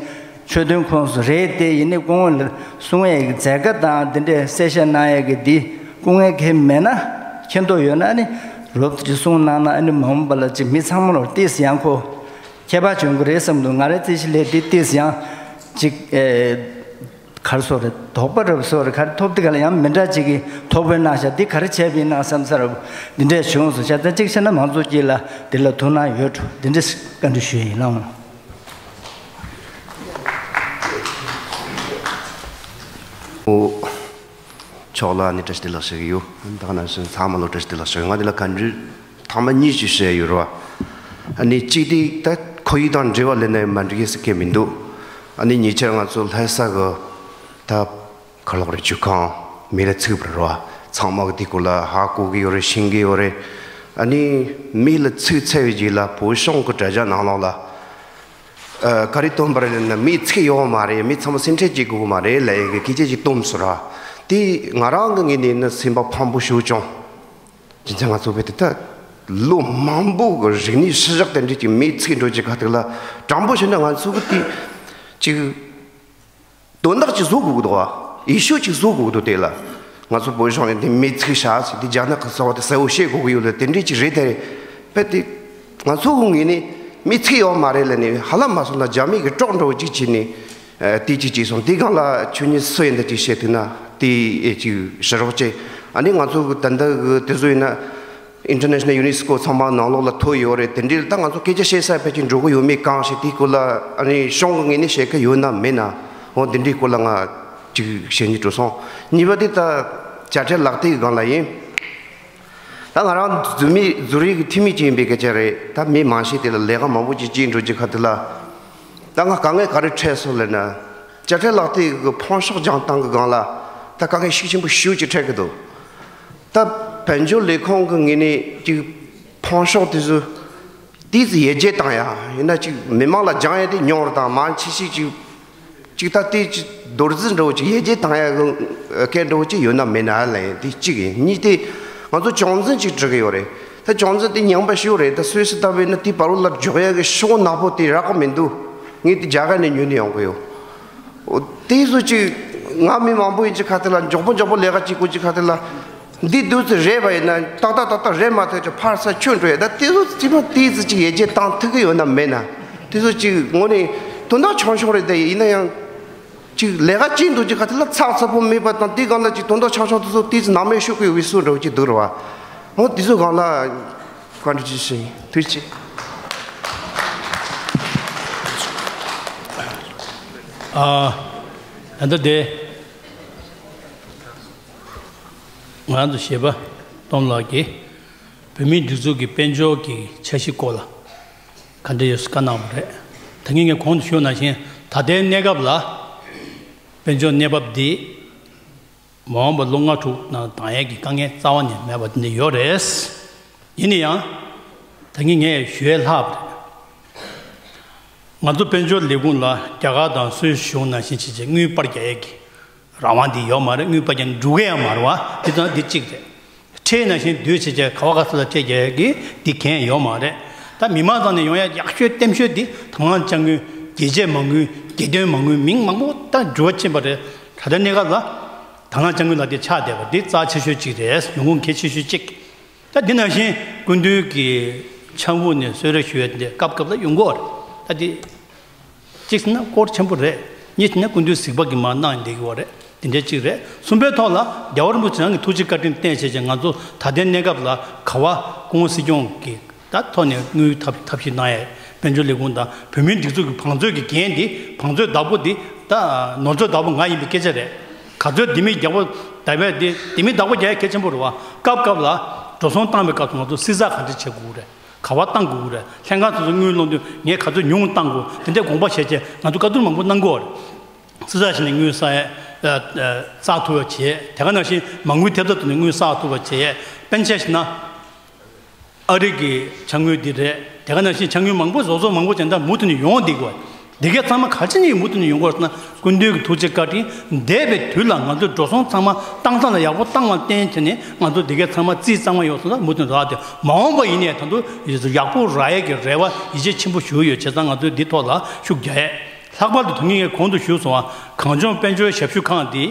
ཆོས་དོན་ཁོངས་སུ་རེད་དེ། ཡིན་ནའི་སྐུ་ངོ་ལ་གསུང་ཡས་ཀྱི་མཛད་དཀའ་དང་འདི་འདྲའི་གསལ་བཤད་གནང་ཡས་ཀྱི་འདི་སྐུ་ངལ་གང་མེད་ན་མཁྱེན་རྟོགས་ཡོད་ན་ཨ་ནི་རོབ་ཅིག་གསུང་གནང་ན་ཨ་ནི་མ་འོངས་པ་ལ་ཅིག་མི་ཚང་མ་ལ་ཏོག་ཙམ་ཡང་ཁོ་ཁྱད་པར་བྱུང་གི་རེད་བསམ་འདུག་ང་རའི་རྩིས་གཞི་ལས་འདི་ཏོག་ཙམ་ཡང་ཅིག་ཨེ། གར་སོགས་རེད། དོགས་པ་རབ་སོགས་རེད། ག་རེ་ཐོབ་དེ་ག་ལ་ཡང་མི་འདྲ་ཅིག་གིས་ཐོབ་པའི་གནང་ཤག་འདི་ག་རེ་བྱས་པའི་གནང་བསམ་ས་རབ་འདི་འདྲས་བྱུང་སོང་ཤག་ད་གཅིག་བྱས་ན་མང་ཚོགས་དཀྱིལ་ལ་འདི་ལ་ཐུགས་སྣང་ཡོད་འགྲོ། འདི་འདྲས་བཀའ་འདྲི་ཞུ་ཡིན་ལགས། ཨོ། ཕྱོགས་ལ་ནི་བཀྲ་ཤིས་བདེ་ལེགས་ཞུ་གི་ཡོད། ད་ག་ནང་བཞིན་ཚང་མ་ལོ་བཀྲ་ཤིས་བདེ་ལེགས་ཞུ་གི། ང་འདི་ལ་བཀའ་འདྲི་ཐེངས་མ་གཉིས་ཅིག་བཤད་ཡོད་རེད་བ། ཨ་ནི་གཅིག་དེ་ད་ཁོར་ཡུག་དང་འབྲེལ་བ་ལས་ནས་མ་འགྲིག་ཡས་སུ་སྐད་མི་འདུག་ཨ་ནི་ཉེ་ཆར་ང་ཚོ་ལྷ་ས་གི་ད་ག་ལོག་རེད། ཇོ་ཁང་མེ་ལ་ཚིག་པ་རེད་བ། ཚང་མ་གི་དེ་སྐོར་ལ་ཧ་གོ་གི་ཡོད་རེད། ཤེས་གི་ཡོད་རེད། ཨ་ནི་མེ་ལ་ཚིག་ཚར་བའི་རྗེས་ལ་བོད་གཞུང་གི་དྲ་རྒྱ་ནང་ལོགས་ལ་ཨ་ག་རེ་བཏོན་པ་རེད་ལབ་ན། མེ་ཚིག་ཡོད་མ་རེད། མི་ཚང་མ་སེམས་ཁྲལ་བྱེད་དགོས་མ་རེད་ལབ་ཡས་གི་སྐད་ཆ་ཅིག་བཏོན་སོང་ར། དེ་ང་རང་གི་ངོས་ནས་ནི་སེམས་པ་ཕམ་པོ་ཞེ་པོ་བྱུང་། རྒྱུ་མཚན་ང་ཚོ་བོད་དེ་ད་ལོ་མང་པོ་གི་རིག་གནས་ཤུལ་བཞག་དེ་འདྲས་ཀྱི་མེ་ཚིག་འགྲོ་གི་ཁ་ཐུག་ལ་དྲང་པོ་བཤད་ན་ང་ཚོ་གི་དེ་ཅིག་དོན་དག་ཅིག་བཟོ་དགོས་ཀྱི་འདུག་བ། ཨི་ཤུ་ཅིག་བཟོ་དགོས་ཀྱི་འདུག་དེ་ལ་ང་ཚོ་བོད་གཞུང་ནས་དེ་མེ་ཚིག་བཞག་ཟེར་དེ་རྒྱ་ནག་གི་གསར་བ་དེ་གསལ་བོ་བཤད་དགོས་ཀྱི་ཡོད་ལ། དེ་འདྲས་ཅིག་རེད། དེ་རེད། དཔེ་དེ་ང་ཚོ་གི་ངོས་ནས་མེ་ཚིག་ཡོད་མ་རེད་ལབ་ནས་ཧ་ལམ་མ་སོང་ན་རྒྱ་མི་གི་གྲོགས་འདྲ་བོ་ཅིག་བྱས་ནས། ཨ་དེ་གཅིག་བྱས་སོང་། དེ་སྒང་ལ་ཁྱོད་གཉིས་སུ་ཡིན་ད་ཅིག་བཤད་ཐུབ་ན་དེ་ཨེ་ཅིག་ཞུ་རོགས་བྱེད། ཨ་ནི་ང་ཚོ་གི་ད་ལྟ་གི་དེ་ཚོ་ཡིན་ན་International UNESCO ཚང་མ་ནང་ལོགས་ལ་ཐོ་ཡོད་རེད། དེ་འདྲའི་ད་ང་ཚོ་སྐད་ཆ་བཤད་ས་ཕལ་ཆེར་འགྲོ་གི་ཡོད་མེད་གང་ཞིག་དེའི་སྐོར་ལ་ཨ་ནི་གཞུང་གི་ངོས་ནས་བཤད་ཀྱི་ཡོད་ན་མེད་ན། འོ་དེ་འདྲའི་སྐོར་ལ་ང་ཅིག་བཤད་སྙིང་བྲོ་སོང་། གཉིས་པ་དེ་ད་དཔྱ་ཁྲལ་ལག་དེབ་ཀྱི་སྒང་ལ་ཡིན། ད་ང་རང་འཛུལ་མི་འཛུལ་རིགས་ཀྱི་འཐུས་མི་ཅིག་ཡིན་པའི་སྐད་ཆ་རེད། ད་མི་མང་ཤོས་དེ་ལ་ལས་ཀ་མང་པོ་ཅིག་བྱེད་འགྲོ་རྒྱུ་ཁ་ཐུག་ལ། ད་ང་དཀའ་ངལ་ག་རེ་འཕྲད་སོང་ལབ་ན། དཔྱ་ཁྲལ་ལག་དེབ་ཀྱི་ཕོན་ཤུགས་རྒྱང་བཏང་གི་སྒང་ལ་ད་དཀའ་ངལ་ཤུགས་ཆེན་པོ་ཞེ་པོ་ཅིག་འཕྲད་ཀྱི་འདུག་ད་དཔལ་འབྱོར་ལས་ཁུངས་ཀྱི་ངོས་ནས་ཅིག་ཕོན་ཤུགས་དེ་ཚོ་ཏོག་ཙམ་ཡར་རྒྱས་བཏང་ཡ་ཡིན་ན། ཅིག་མི་མང་ལ་སྦྱང་ཡ་དེ་ཉུང་རུ་དང་མང་ཆེ་ཤོས་ཅིག་ཅིག་ད་ལྟའི་ཅིག་རྡོག་རྫིས་འདྲ་བོ་ཅིག་ཡར་རྒྱས་བཏང་ཡ་གི་སྐད་འདྲ་བོ་ཅིག་ཡོད་ན་མེད་ན་ལབ་ཡ་དེ་གཅིག་ཡིན། གཉིས་དེ་ང་ཚོ་བྱུང་འཛིན་ཅིག་འབྲི་གི་ཡོད་རེད། ད་བྱུང་འཛིན་དེ་ཉམས་པ་ཞིག་རེད། ད་སུད་སི་ལྟ་བུ་ཡིན་ན་དེའི་བར་ལ་འཇོག་ཡ་གི་ཤོག་ནག་པོ་དེ་རག་གི་མི་འདུག་ངས་དེ་རྒྱ་གར་ནས་ཉོས་ནས་ཡོང་གི་ཡོད། འོ་དེ་ཚོ་ཅིག་ང་མི་མང་པོ་ཡིན་ཅིག་ཁ་ཐུག་ལ་མགྱོགས་པོ་མགྱོགས་པོ་ལས་ཀ་བྱེད་དགོས་ཅིག་ཁ་ཐུག་ལ། འདི་དུས་ཚོད་རེད་པ་ཡིན་ན་ཏག་ཏག་ཏག་ཏག་རེད་མ་ཐག་ཅིག་ཕར་ས་ཁྱོད་འགྲོ་ཡ། ད་དེ་ཚོ་ཅིག་མ་དེ་ཚོ་ཅིག་ཡར་རྒྱས་བཏང་ཐུབ་ཀྱི་ཡོད་ན་མེད་ན། དེ་ཚོ་ཅིག་དངོས་གནས་དོན་དག་ཆུང་ཆུང་རེད། དེ་ཡིན་ན་ཡང་ཅིག་ལས་ཀ་བྱེད་འདུག་ཅིག་ཁ་ཐུག་ལ་ཚགས་ཚུད་པོ་མེད་པ་དང་། དེ་སྒང་ལ་ཅིག་དོན་དག་ཆུང་ཆུང་དེ་ཚོ་དེ་ཚོ་ནང་མེད་ཤོད་ཀྱི་ཡོད་པའི་བཟོ་འདྲ་བོ་ཅིག་འདུག་རེད་བ། འོ་དེ་ཚོ་སྒང་ལ་བཀའ་འདྲི་ཅིག་ཞུ་ཡིན། ཐུགས་རྗེ་ཆེ། ཨ། ད་ལྟ་དེ་ང་ཚོ་གཞས་པ་སྟོན་ལགས་ཀྱིས་བོད་མིའི་སྒྲིག་འཛུགས་ཀྱི་དཔལ་འབྱོར་གྱི་འཆར་གཞི་སྐོར་ལ་ག་འདྲ་ཡོད་བཀའ་གནང་བ་རེད། ད་ངས་ངས་གོང་དུ་ཞུས་ནང་བཞིན་ད་ལྟའི་གནས་སྐབས་ལ་དཔལ་འབྱོར་གནས་བབ་འདི་མ་འོངས་པ་ལོ་ལྔ་དྲུག་ནང་འདང་ཡས་ཀྱི་དཀའ་ངལ་རྩ་བ་ནས་མེད་པ་འདི་ཡོད་རེད། ཡིན་ན་ཡང་ད་ངས་ངས་ཞུ་ཡས་ལྷག་པ་རེད། ང་ཚོ་དཔལ་འབྱོར་ལས་ཁུངས་ལ་རྒྱ་གར་དང་སུད་སི་གཞུང་ནང་བཞིན་བྱས་བྱས་དངུལ་སྤར་རྒྱག་ཡས་ཀྱི་རང་དབང་འདི་ཡོད་མ་རེད། དངུལ་སྤར་རྒྱག་འགྲོ་གི་ཡང་མ་རེད་བ། འདི་ཙང་འདི་གཅིག་རེད། ཁྲལ་ནང་བཞིན་བསྡུས་བྱས་བྱས་ག་བ་ག་ས་ལ་ཁྲལ་རྒྱག་ཡས་ཀྱི་འདི་འགན་ཡོད་མ་རེད། ད་མི་མང་ཚང་ནས་ཡོང་ཡ་ཡག་ཤོས་བརྟན་ཤོས་འདི་དང་བླངས་དཔྱ་དངུལ་རྒྱས་བྱེད་མ་དངུལ་རྒྱལ་དོན་མ་དངུལ་མིང་མང་པོ་ད་འགྱུར་བ་ཕྱིན་པ་རེད། ད་ལྟ་གནས་སྐབས་ལ་དང་བླངས་དཔྱ་དངུལ་ལ་འདི་ཆགས་བསྡད་པ་འདི་རྩ་ཆེ་ཤོས་གཅིག་རེད། ཡོང་ཁུངས་གལ་ཆེ་ཤོས་གཅིག་ད་འདི་ནང་བཞིན་སྐུ་མདུན་གྱི་ཕྱག་དབུ་ནས་གསོལ་རས་ཞུ་ཡས་འདི་སྐབས་སྐབས་ལ་ཡོང་གི་ཡོད་རེད། ད་འདི་གཅིག་ཟེར་ན་སྐོར་ཆེན་པོ་རེད། གཉིས་ཟེར་ན་སྐུ་མདུན་གཟིགས་པ་གི་མར་གནང་བསྡད་ཀྱི་ཡོད་རེད། དེ་འདྲ་གཅིག་རེད། གསུམ་པའི་ཐོག་ལ་རྒྱལ་བ་རིན་པོ་ཆེ་རང་གི་ཐུགས་རྗེ་བཀའ་དྲིན་བརྟེན་བྱས་བྱས་ང་ཚོ་ད་ལྟའི་གནས་སྐབས་ལ་ག་བ་སྐུ་ངོ་སྲིད་སྐྱོང་གི་ད་ཐོག་ནས་དངུལ་ཐབས་ཐབས་ཤེས་གནང་ཡས་དཔལ་འབྱོར་ལས་ཁུངས་དང་བོད་མིའི་སྒྲིག་འཛུགས་ཀྱི་བང་མཛོད་ཀྱི་འགན་འདི་བང་མཛོད་བདག་པོ་འདི་ད་ནོར་མཛོད་བདག་པོ་ང་ཡིན་པའི་སྐད་ཆ་རེད། ག་ཚོད་ལྡེ་མིག་རྒྱག་པོ་བདག་པས་འདི་ལྡེ་མིག་བདག་པོ་རྒྱག་ཡ་གལ་ཆེན་པོ་རེད་བ། སྐབས་སྐབས་ལ་འགྲོ་སོང་བཏང་བའི་སྐབས་སུ་ང་ཚོ་བསྲི་ཚགས་ག་འདྲ་བྱེད་དགོས་རེད། ག་བ་བཏང་དགོས་རེད། ལྷན་ཁང་སོ་སོའི་དངུལ་སློང་དུས་ངས་ག་ཚོད་ཉུང་བཏང་དགོས། དེ་འདྲའི་དགོངས་པ་བཞེས་བྱས་ང་ཚོ་བཀའ་བསྡུར་མང་པོ་གནང་གི་ཡོད་རེད། བསྲི་ཚགས་བྱས་ནས་དངུལ་བསགས་ཡས་ཨ་ཨ་བསགས་ཐུབ་པ་བྱས། དེ་ག་ནང་བཞིན་མ་དངུལ་ཐེབས་རྩ་ཐོག་ནས་དངུལ་བསགས་ཐུབ་པ་བྱས། དཔེར་ན་ཆ་བཞག་ན་ཨ་རི་གི་དཔྱ་དངུལ་འདི་རེད། དེ་ག་ནང་བཞིན་དཔྱ་དངུལ་མང་པོ་བཟོ་ཚོགས་མང་པོ་ཅིག་ད་མུ་མཐུད་ནས་ཡོང་བསྡད་ཀྱི་ཡོད། འདི་གའི་ཚང་མ་ག་ཅི་ནས་མུ་མཐུད་ནས་ཡོང་གི་ཡོད་ཟེར་ན། སྐུ་མདུན་གྱི་ཐུགས་རྗེ་བཀའ་དྲིན། འདས་པའི་དུས་ལ་ང་ཚོའི་འགྲོ་སོང་ཚང་མ་བཏང་སྟངས་ལ་ཡག་པོ་བཏང་བ་བརྟེན་བྱས་ནས། ང་ཚོ་འདི་གའི་ཚང་མ་རྩིས་གཙང་མ་ཡོང་སོང་ན། མུ་མཐུད་རག་སྟེ། མ་འོངས་པ་ཡིན་ནའི་ད་དུང་ཡག་པོ་རག་ཡས་ཀྱི་རེ་བ་ཡིད་ཆེས་ཆེན་པོ་ཞུ་གི་ཡོད། བྱས་ཙང་ང་ཚོས་འདི་ཐོག་ལ་ཤུགས་རྒྱག་ཡས། ལྷག་པར་དུ་དོན་གཉིས་ངས་གོང་དུ་ཞུས་སོང་བ། གངས་ལྗོངས་དཔལ་འབྱོར་ཞབས་ཞུ་ཁང་འདི།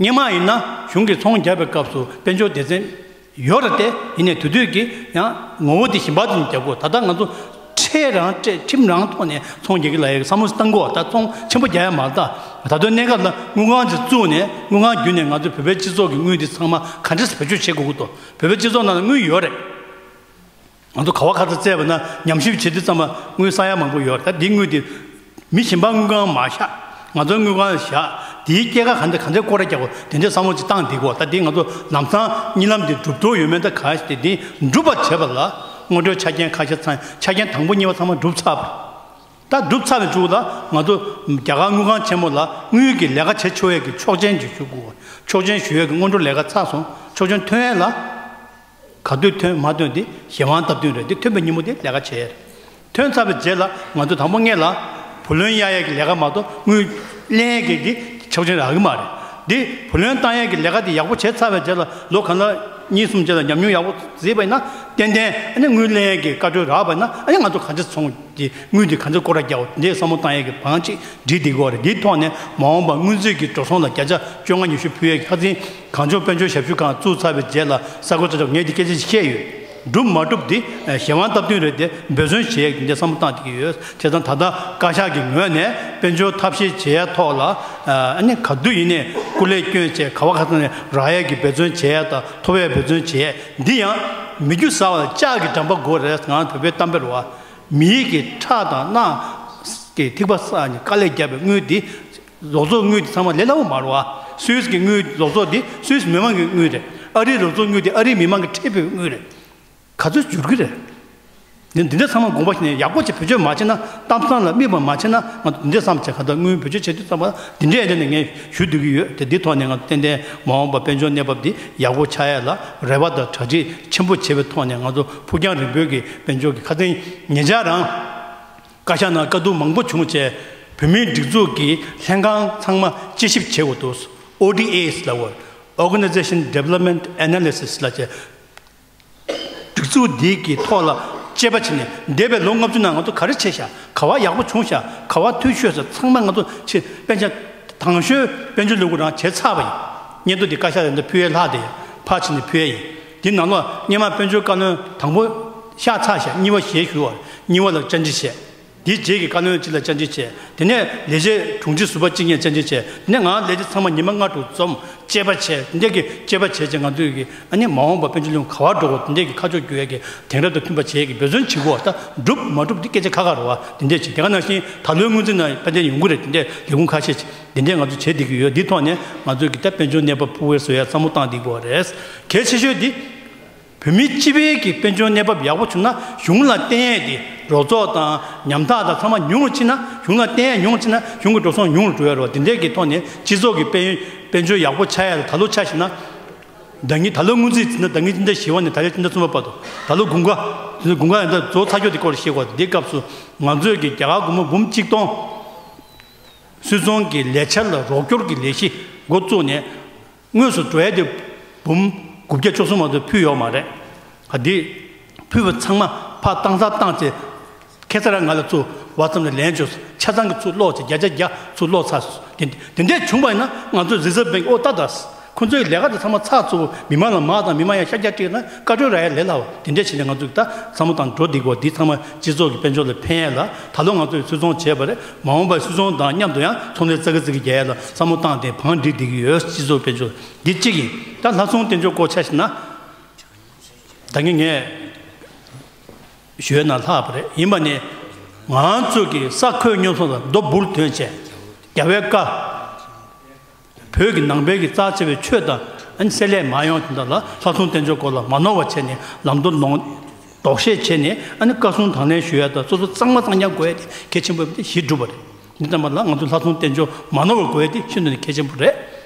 སྔོན་མ་ཡིན་ན་གཞུང་གིས་ཚོང་བརྒྱབ་པའི་སྐབས་སུ་དཔལ་འབྱོར་སྡེ་ཚན་ཡོད་རེད་དེ། ཡིན་ནའི་དེ་དུས་ཀྱི་ཡང་ངོ་བོ་དེ་གཞན་པ་དེ་ནས་རྒྱག་དགོས། ད་ལྟ་ང་ཚོ་ཁྲལ་རང་སྤྲད། ཁྲིམས་རང་ཐོག་ནས་ཚོང་རྒྱག་གི་ལབ་ཡག་གི་བསམ་བློ་ཞིག་བཏང་དགོས། ད་ཚོང་ཆེན་པོ་རྒྱག་ཡ་མ་རེད། ད་ད་དུང་གནས་སྐབས་ལ་དངུལ་ཁང་ཅིག་བཙུགས་ནས། དངུལ་ཁང་བརྒྱུད་ནས་ང་ཚོའི་བོད་པའི་སྤྱི་ཚོགས་ཀྱི་དངུལ་དེ་ཚང་མ་ག་འདྲས་བེད་སྤྱོད་བྱེད་དགོས་ཀྱི་འདུག་བོད་པའི་སྤྱི་ཚོགས་ནང་ལ་དངུལ་ཡོད་རེད། ང་ཚོ་ག་བ་ག་ཚོད་བཙལ་བ་ན། ཉམས་ཞིབ་བྱེད་དུས་ཙམ་པ་དངུལ་བསག་ཡ་མང་པོ་ཡོད་རེད། ད་འདིའི་དངུལ་དེ་མི་གཞན་པ་དངུལ་ཁང་མ་བཞག་ང་ཚོའི་དངུལ་ཁང་བཞག་དེའི་སྐྱེད་ཀ་ག་འདྲ་ག་འདྲ་སྐོར་ར་རྒྱག་དགོས། དེ་འདྲའི་བསམ་བློ་ཅིག་བཏང་བསྡད་དགོས། ད་འདི་ང་ཚོ་ལམ་སང་གཉིད་ལམ་འདི་འགྲུབ་འགྲོ་ཡོད་མེད་ད་ག་ཞིག་དེ། འདི་འགྲུབ་པར་བྱེད་པ་ལ་སྔོན་འགྲོའི་ཆ་རྐྱེན་ཁ་ཤས་ཚང་། ཆ་རྐྱེན་དང་པོ་གཉིས་པ་ཚང་མ་འགྲུབ་ཚར་བ་རེད། ད་འགྲུབ་ཚར་བའི་མཇུག་ལ་ང་ཚོ་རྒྱ་གར་དངུལ་ཁང་ཆེན་མོ་ལ་དངུལ་གྱི་ལས་ཀ་བྱེད་ཆོག་ཡས་ཀྱི་ཆོག་མཆན་ཅིག་ཞུ་དགོས། ཆོག་མཆན་ཞུ་ཡས་ཀྱི་སྔོན་འགྲོ་ལས་ཀ་ཚར་སོང་། ཆོག་མཆན་ཐོན་ཡས་ལ། ག་དུས་ཐོན་མ་ཐོན་དེ་གཞན་དབང་སྟབས་བསྟུན་རེད། དེ་ཐོན་པའི་ཉིན་མོ་དེ་ལས་ཀ་བྱས་རེད། ཐོན་ཚར་བའི་རྗེས་ལ་ང་ཚོ་དང་པོ་སྔོན་ལ་བུ་ལོན་གཡར་ཡས་ཀྱི་ལས་ཀ་མ་གཏོགས་དངུལ་ལེན་ཡས་ཀྱི་གི་ཆོག་མཆན་རག་གི་མ་རེད། འདི་བུ་ལོན་བཏང་ཡས་ཀྱི་ལས་ཀ་དེ་ཡག་པོ་བྱས་ཚར་བའི་རྗེས་ལ། ལོ་གང་ལ་གཉིས་གསུམ་རྗེས་ལ་ཉམས་མྱོང་ཡག་པོ་བརྩིས་པ་ཡིན་ན། ཏན་ཏན་ཨ་ནི་དངུལ་ལེན་ཡས་ཀྱི་བཀའ་འཁྲོལ་རག་པ་ཡིན་ན། ཨ་ནི་ང་ཚོ་ག་འདྲས་ཚོང་གི་དངུལ་དེ་ག་འདྲས་སྐོར་ར་རྒྱག་དགོས། འདི་བསམ་བློ་བཏང་ཡས་ཀྱི་བང་ཅིག་སྒྲིག་བསྡད་ཀྱི་ཡོད་རེད། འདིའི་ཐོག་ནས་མ་འོངས་པ་སྔོན་རྩིས་ཀྱི་འགྲོ་སོང་ལ་བརྒྱ་ཆ་བཅོ་ལྔ་ཉི་ཤུ་ཕུལ་ཡས་ཀྱི་ཁ་སང་གངས་ལྗོངས་དཔལ་འབྱོར་ཞབས་ཞུ་ཁང་བཙུགས་ཚར་བའི་རྗེས་ལ་ས་ཁུལ་ས་ཆར་ངས་འདི་སྐད་ཆ་ཞིག་བཤད་ཡོད། འགྲུབ་མ་འགྲུབ་འདི་གཞན་དབང་སྟབས་བསྟུན་རེད་དེ། འབད་བརྩོན་བྱེད་ཡས་ཀྱི་འདི་བསམ་བློ་བཏང་བསྡད་ཀྱི་ཡོད། བྱས་ཙང་ད་ལྟ་བཀའ་ཤག་གི་ངོས་ནས་དཔལ་འབྱོར་ཐབས་ཤེས་བྱེད་ཡས་ཐོག་ལ། ཨ་ནི་ག་དུས་ཡིན་ནའི་སྐུ་ལས་བསྐྱོན་བྱས་ག་བ་ག་ས་ནས་རག་ཡས་ཀྱི་འབད་བརྩོན་བྱེད་ཡས་དང་། ཐོབ་ཡས་འབད་བརྩོན་བྱེད་ཡས། འདི་ཡང་མི་རྒྱུ་ཟ་བ་ལ་ལྕགས་ཀྱི་འགྲམ་པ་དགོས་རེད། ང་བོད་པའི་གཏམ་དཔེ་རེད་བ། མི་ཡི་གི་ཁྲག་དང་རྣག་གི་ཐིགས་པ་བསགས་ནས་དཀའ་ལས་བརྒྱབ་པའི་དངུལ་འདི། རོགས་ཚོགས་དངུལ་འདི་ཚང་མ་ལས་སླ་བོ་མ་རེད་བ། སུད་སི་གི་དངུལ། རོགས་ཚོགས་འདི་སུད་སི་མི་མང་གི་དངུལ་རེད། ཨ་རིའི་རོགས་ཚོགས་དངུལ་འདི་ཨ་རིའི་མི་མང་གིས་ཁྲིད་པའི་དངུལ་རེད། ག་ཚོད་འགྱུར་གི་རེད། འདི་འདི་འདྲ་ཚང་མ་དགོངས་པ་བཞེས་ནས་ཡག་པོ་བྱས་བེད་སྤྱོད་མ་བྱས་ན། གཏམ་བཟང་ལ་དམིགས་པ་མ་བྱས་ན། ང་ཚོ་འདི་འདྲ་བསམ་བྱས་ག་ད་དངུལ་བེད་སྤྱོད་བྱེད་དུས་ཙམ་པ་འདི་འདྲའི་ཡན་ཆད་ནས་ངས་ཞུ་སྡོད་ཀྱི་ཡོད་དེ། འདི་ཐོག་ནས་ང་ཚོ་ཏན་ཏན་མ་འོངས་པ་དཔལ་འབྱོར་གནས་བབ་འདི་ཡག་པོ་ཆགས་ཡས་ལ་རེ་བ་དང་གྲ་སྒྲིག་ཆེན་པོ་བྱེད་པའི་ཐོག་ནས། ང་ཚོ་ཕུགས་རྒྱང་རིང་པོའི་གི་དཔལ་འབྱོར་གྱི། ཁ་སང་ཉེ་ཆར་རང་བཀའ་ཤག་ནང་བཀའ་བསྡུར་མང་པོ་བྱུང་བྱས། བོད་མིའི་སྒྲིག་འཛུགས་ཀྱི་ལྷན་ཁང་ཚང་མ་དཔྱད་ཞིབ་བྱེད་དགོས་འདུག་ཨོ་ཌི་ཨེ་ལབ་དགོས། Organization Development Analysis ལབ་བྱས། སྒྲིག་འཛུགས་འདི་གི་ཐོག་ལ་དཔྱད་པ་བྱས་ནས། འདས་པའི་ལོ་ལྔ་བཅུ་ནང་ང་ཚོ་ག་རེ་བྱས་ཤག་ག་བ་ཡག་པོ་བྱུང་ཤག་ག་བ་འཐུས་ཤོར་ཤག་ཚང་མ་ང་ཚོ་ཆེད་དཔེ་ཆ། དང་ཤོས་དཔལ་འབྱོར་ལས་ཁུངས་རང་བྱས་ཚར་བ་ཡིན། སྙན་ཐོ་འདི་བཀའ་ཤག་ལ་འདི་ཕུལ་ཡས་ལྷག་བསྡད་ཡོད། ཕར་ཕྱིན་ནས་ཕུལ་ཡས་ཡིན། འདི་ནང་ལོགས་སྔོན་མ་དཔལ་འབྱོར་བཀའ་བློན་དང་པོ་བཞག་ཚར་ཤག་གཉིས་པ་གཞན་ཞུ་བ། གཉིས་པ་ལ་བཅར་འདྲི་བྱས། དེའི་རྗེས་ཀྱི་བཀའ་བློན་གཅིག་ལ་བཅར་འདྲི་བྱས། དེ་ནས་ལས་བྱེད་དྲུང་ཆེ་ཟུར་པ་གཅིག་ངས་བཅར་འདྲི་བྱས། དེ་ནས་ང་ལས་བྱེད་ཚང་མ་ཉི་མ་ལྔ་དྲུག་འཛོམས། དཔྱད་པ་བྱས། དེ་འདྲས་ཀྱི་དཔྱད་པ་བྱས་བྱས། ང་ཚོས་ཀྱི་ཨ་ནི་མ་འོངས་པ་དཔལ་འབྱོར་ལས་ཁུངས་ག་བར་འགྲོ་དགོས། དེ་འདྲས་ཀྱི་ཁ་ཕྱོགས་བསྒྱུར་ཡས་ཀྱི་དེང་རབས་དང་མཐུན་པ་བྱེད་ཡས་ཀྱི་འབད་བརྩོན་བྱེད་དགོས། ད་འགྲུབ་མ་འགྲུབ་འདི་སྐད་ཆ་ཁ་ཁ་རེད་བ། དེ་འདྲས་བྱས། དེ་ག་ནང་བཞིན་ད་ལོའི་སྔོན་རྩིས་ནང་ཏན་ཏན་ཡོང་གི་རེད། དེ་འདྲས་ལས་ཁུངས་ཁ་ཤས་ཀྱིས་དེ་འདྲས་ང་ཚོ་བྱས་བསྡད་ཀྱི་ཡོད། འདི་ཐོག་ནས་ང་ཚོས་ཀྱི་ད་དཔལ་འབྱོར་གནས་བབ་ཕུགས་འཕེར་བཟོ་ཡས་བསམ་བློ་བཏང་བསྡད་དགོས་པ་རེད། གལ་ཆེ་ཤོས་འདི། བོད་མི་སྤྱི་པའི་གི་དཔལ་འབྱོར་གནས་བབ་ཡག་པོ་བྱུང་ན། གཞུང་ལ་བརྟེན་ཡས་དེ། རོགས་ཚོགས་དང་ཉམ་ཐག་དང་ཚང་མ་ཉུང་རུ་ཕྱིན་ན། གཞུང་ལ་བརྟེན་ཡས་ཉུང་རུ་ཕྱིན་ན་གཞུང་གི་འགྲོ་སོང་ཉུང་རུ་འགྲོ་ཡས་རེད་བ། དེ་འདྲས་ཀྱི་ཐོག་ནས་སྤྱི་ཚོགས་ཀྱི་དཔལ་དཔལ་འབྱོར་ཡག་པོ་ཆགས་ཡས་ལ། ད་ལོ་ཆ་བཞག་ན། ཟླ་ཉིན། ད་ལོ་སྔོན་རྩིས་བྱས་ན་ཟླ་ཉིན་སྤྱི་ཟླ་བཞི་པ་ནས་ད་ལོ་སྤྱི་ཟླ་གསུམ་པ་བར་དུ། ད་ལོ་དགུན་ཁ། དེ་ཚོ་དགུན་ཁ་ཡང་ད་རྫོགས་ཚར་ཆོག་དེ་སྐོར་ལ་བཤད་དགོས། འདིའི་སྐབས་སུ་ང་ཚོས་ཀྱི་རྒྱ་གར་སྒོར་མོ་འབུམ་གཅིག་སྟོང་སུད་ཚོང་གི་ལས་འཆར་ལ་རོགས་སྐྱོར་གྱི་ལས་གཞི་འགོ་བཙུགས་ནས། དངོས་སུ་འགྲོ་ཡ་དེ་འབུམ་དགུ་བརྒྱ་བཅུ་གསུམ་མ་གཏོགས་ཕུལ་ཡོད་མ་རེད། ཨ། འདི་ཕུལ་བ་ཚང་མ་ཕར་བཏང་ཚར་བཏང་ཚེ། ཁ་སང་རང་ང་ལ་ཚུར་ཝ་ཚབ་ནས་ལན་བྱོས། ཆ་ཚང་གི་ཚུར་ཀློག་ཚེ། བརྒྱ་ཆ་བརྒྱ་ཚུར་ཀློག་ཚར་སོང་། དེ་དེ་འདྲས་བྱུང་བ་ཡིན་ན་ང་ཚོས་རི་ཛརབ་བྷེང་གི། ཨོ་ད་ད། ཁོ་ཚོའི་ལས་ཀ་དེ་ཚང་མ་ཚར་ཚུར་མི་མང་ལ་མར་དང་མི་མང་ཡར་ཤར་རྒྱག་སྤྲད་ན་བཀའ་འཁྲོལ་རག་ཡ་ལས་སླ་བ། དེ་འདྲས་བྱས་ནས་ང་ཚོས་ད་བསམ་བློ་བཏང་འགྲོ་བསྡད་དགོས། འདི་ཚང་མ་སྤྱི་ཚོགས་ཀྱི་དཔལ་འབྱོར་ལ་ཕན་ཡ་ལ། ད་ལོ་ང་ཚོས་སུད་ཚོང་བྱས་པ་རེད། མ་འོངས་པར་སུད་ཚོང་དང་མཉམ་དུ་ཡང་ཚོང་ལས་ཙག་གི་ཙིག་གི་རྒྱག་ཡ་ལ་བསམ་བློ་བཏང་སྟེ་བང་སྒྲིག་བསྡད་ཀྱི་ཡོད། སྤྱི་ཚོགས་དཔལ་འབྱོར་འདི་གཅིག་ཡིན། ད་ལྷ་སྲུང་བསྟན་འབྱོར་སྐོར་ཆ་བཞག་ན། ད་གིན་ངས་ཞུས་ན་ལྷག་པ་རེད། ཡིན་པ་ནི་ང་ཚོ་གི་ས་ཁོད་སྙོམས་སོང་དང་རྡོ་སྦུར་ཐོན་བྱས། རྒྱལ་བའི་བཀའ། བོད་ཀྱི་ནང་པའི་གི་རྩ་ཆེ་བའི་ཆོས་དང་། ཨ་ནི་བསྲེ་ལྷད་མ་ཡོང་དེ་འདྲ་ལ་ལྷ་སྲུང་བསྟན་འབྱོར་སྐོར་ལ་མ་ནོར་བ་བྱས་ནས་ལམ་སྟོན་ལོང་ལྡོག་བཤད་བྱས་ནས། ཨ་ནི་བཀའ་གསུང་དང་ལེན་ཞུ་ཡ་དང་། སོ་སོ་གཙང་མ་གཙང་རྐྱང་དགོས་ཡ་དེ་གལ་ཆེན་པོ་ཡིན་པ་དེ་གཞི་གྲུབ་པ་རེད། འདི་ཙམ་པ་ལ་ང་ཚོ་ལྷ་སྲུང་བསྟན་འབྱོར་མ་ནོར་བ་དགོས་ཡ་དེ་ཤིན་ཏུ་ནས་གལ་ཆེན་པོ་རེད།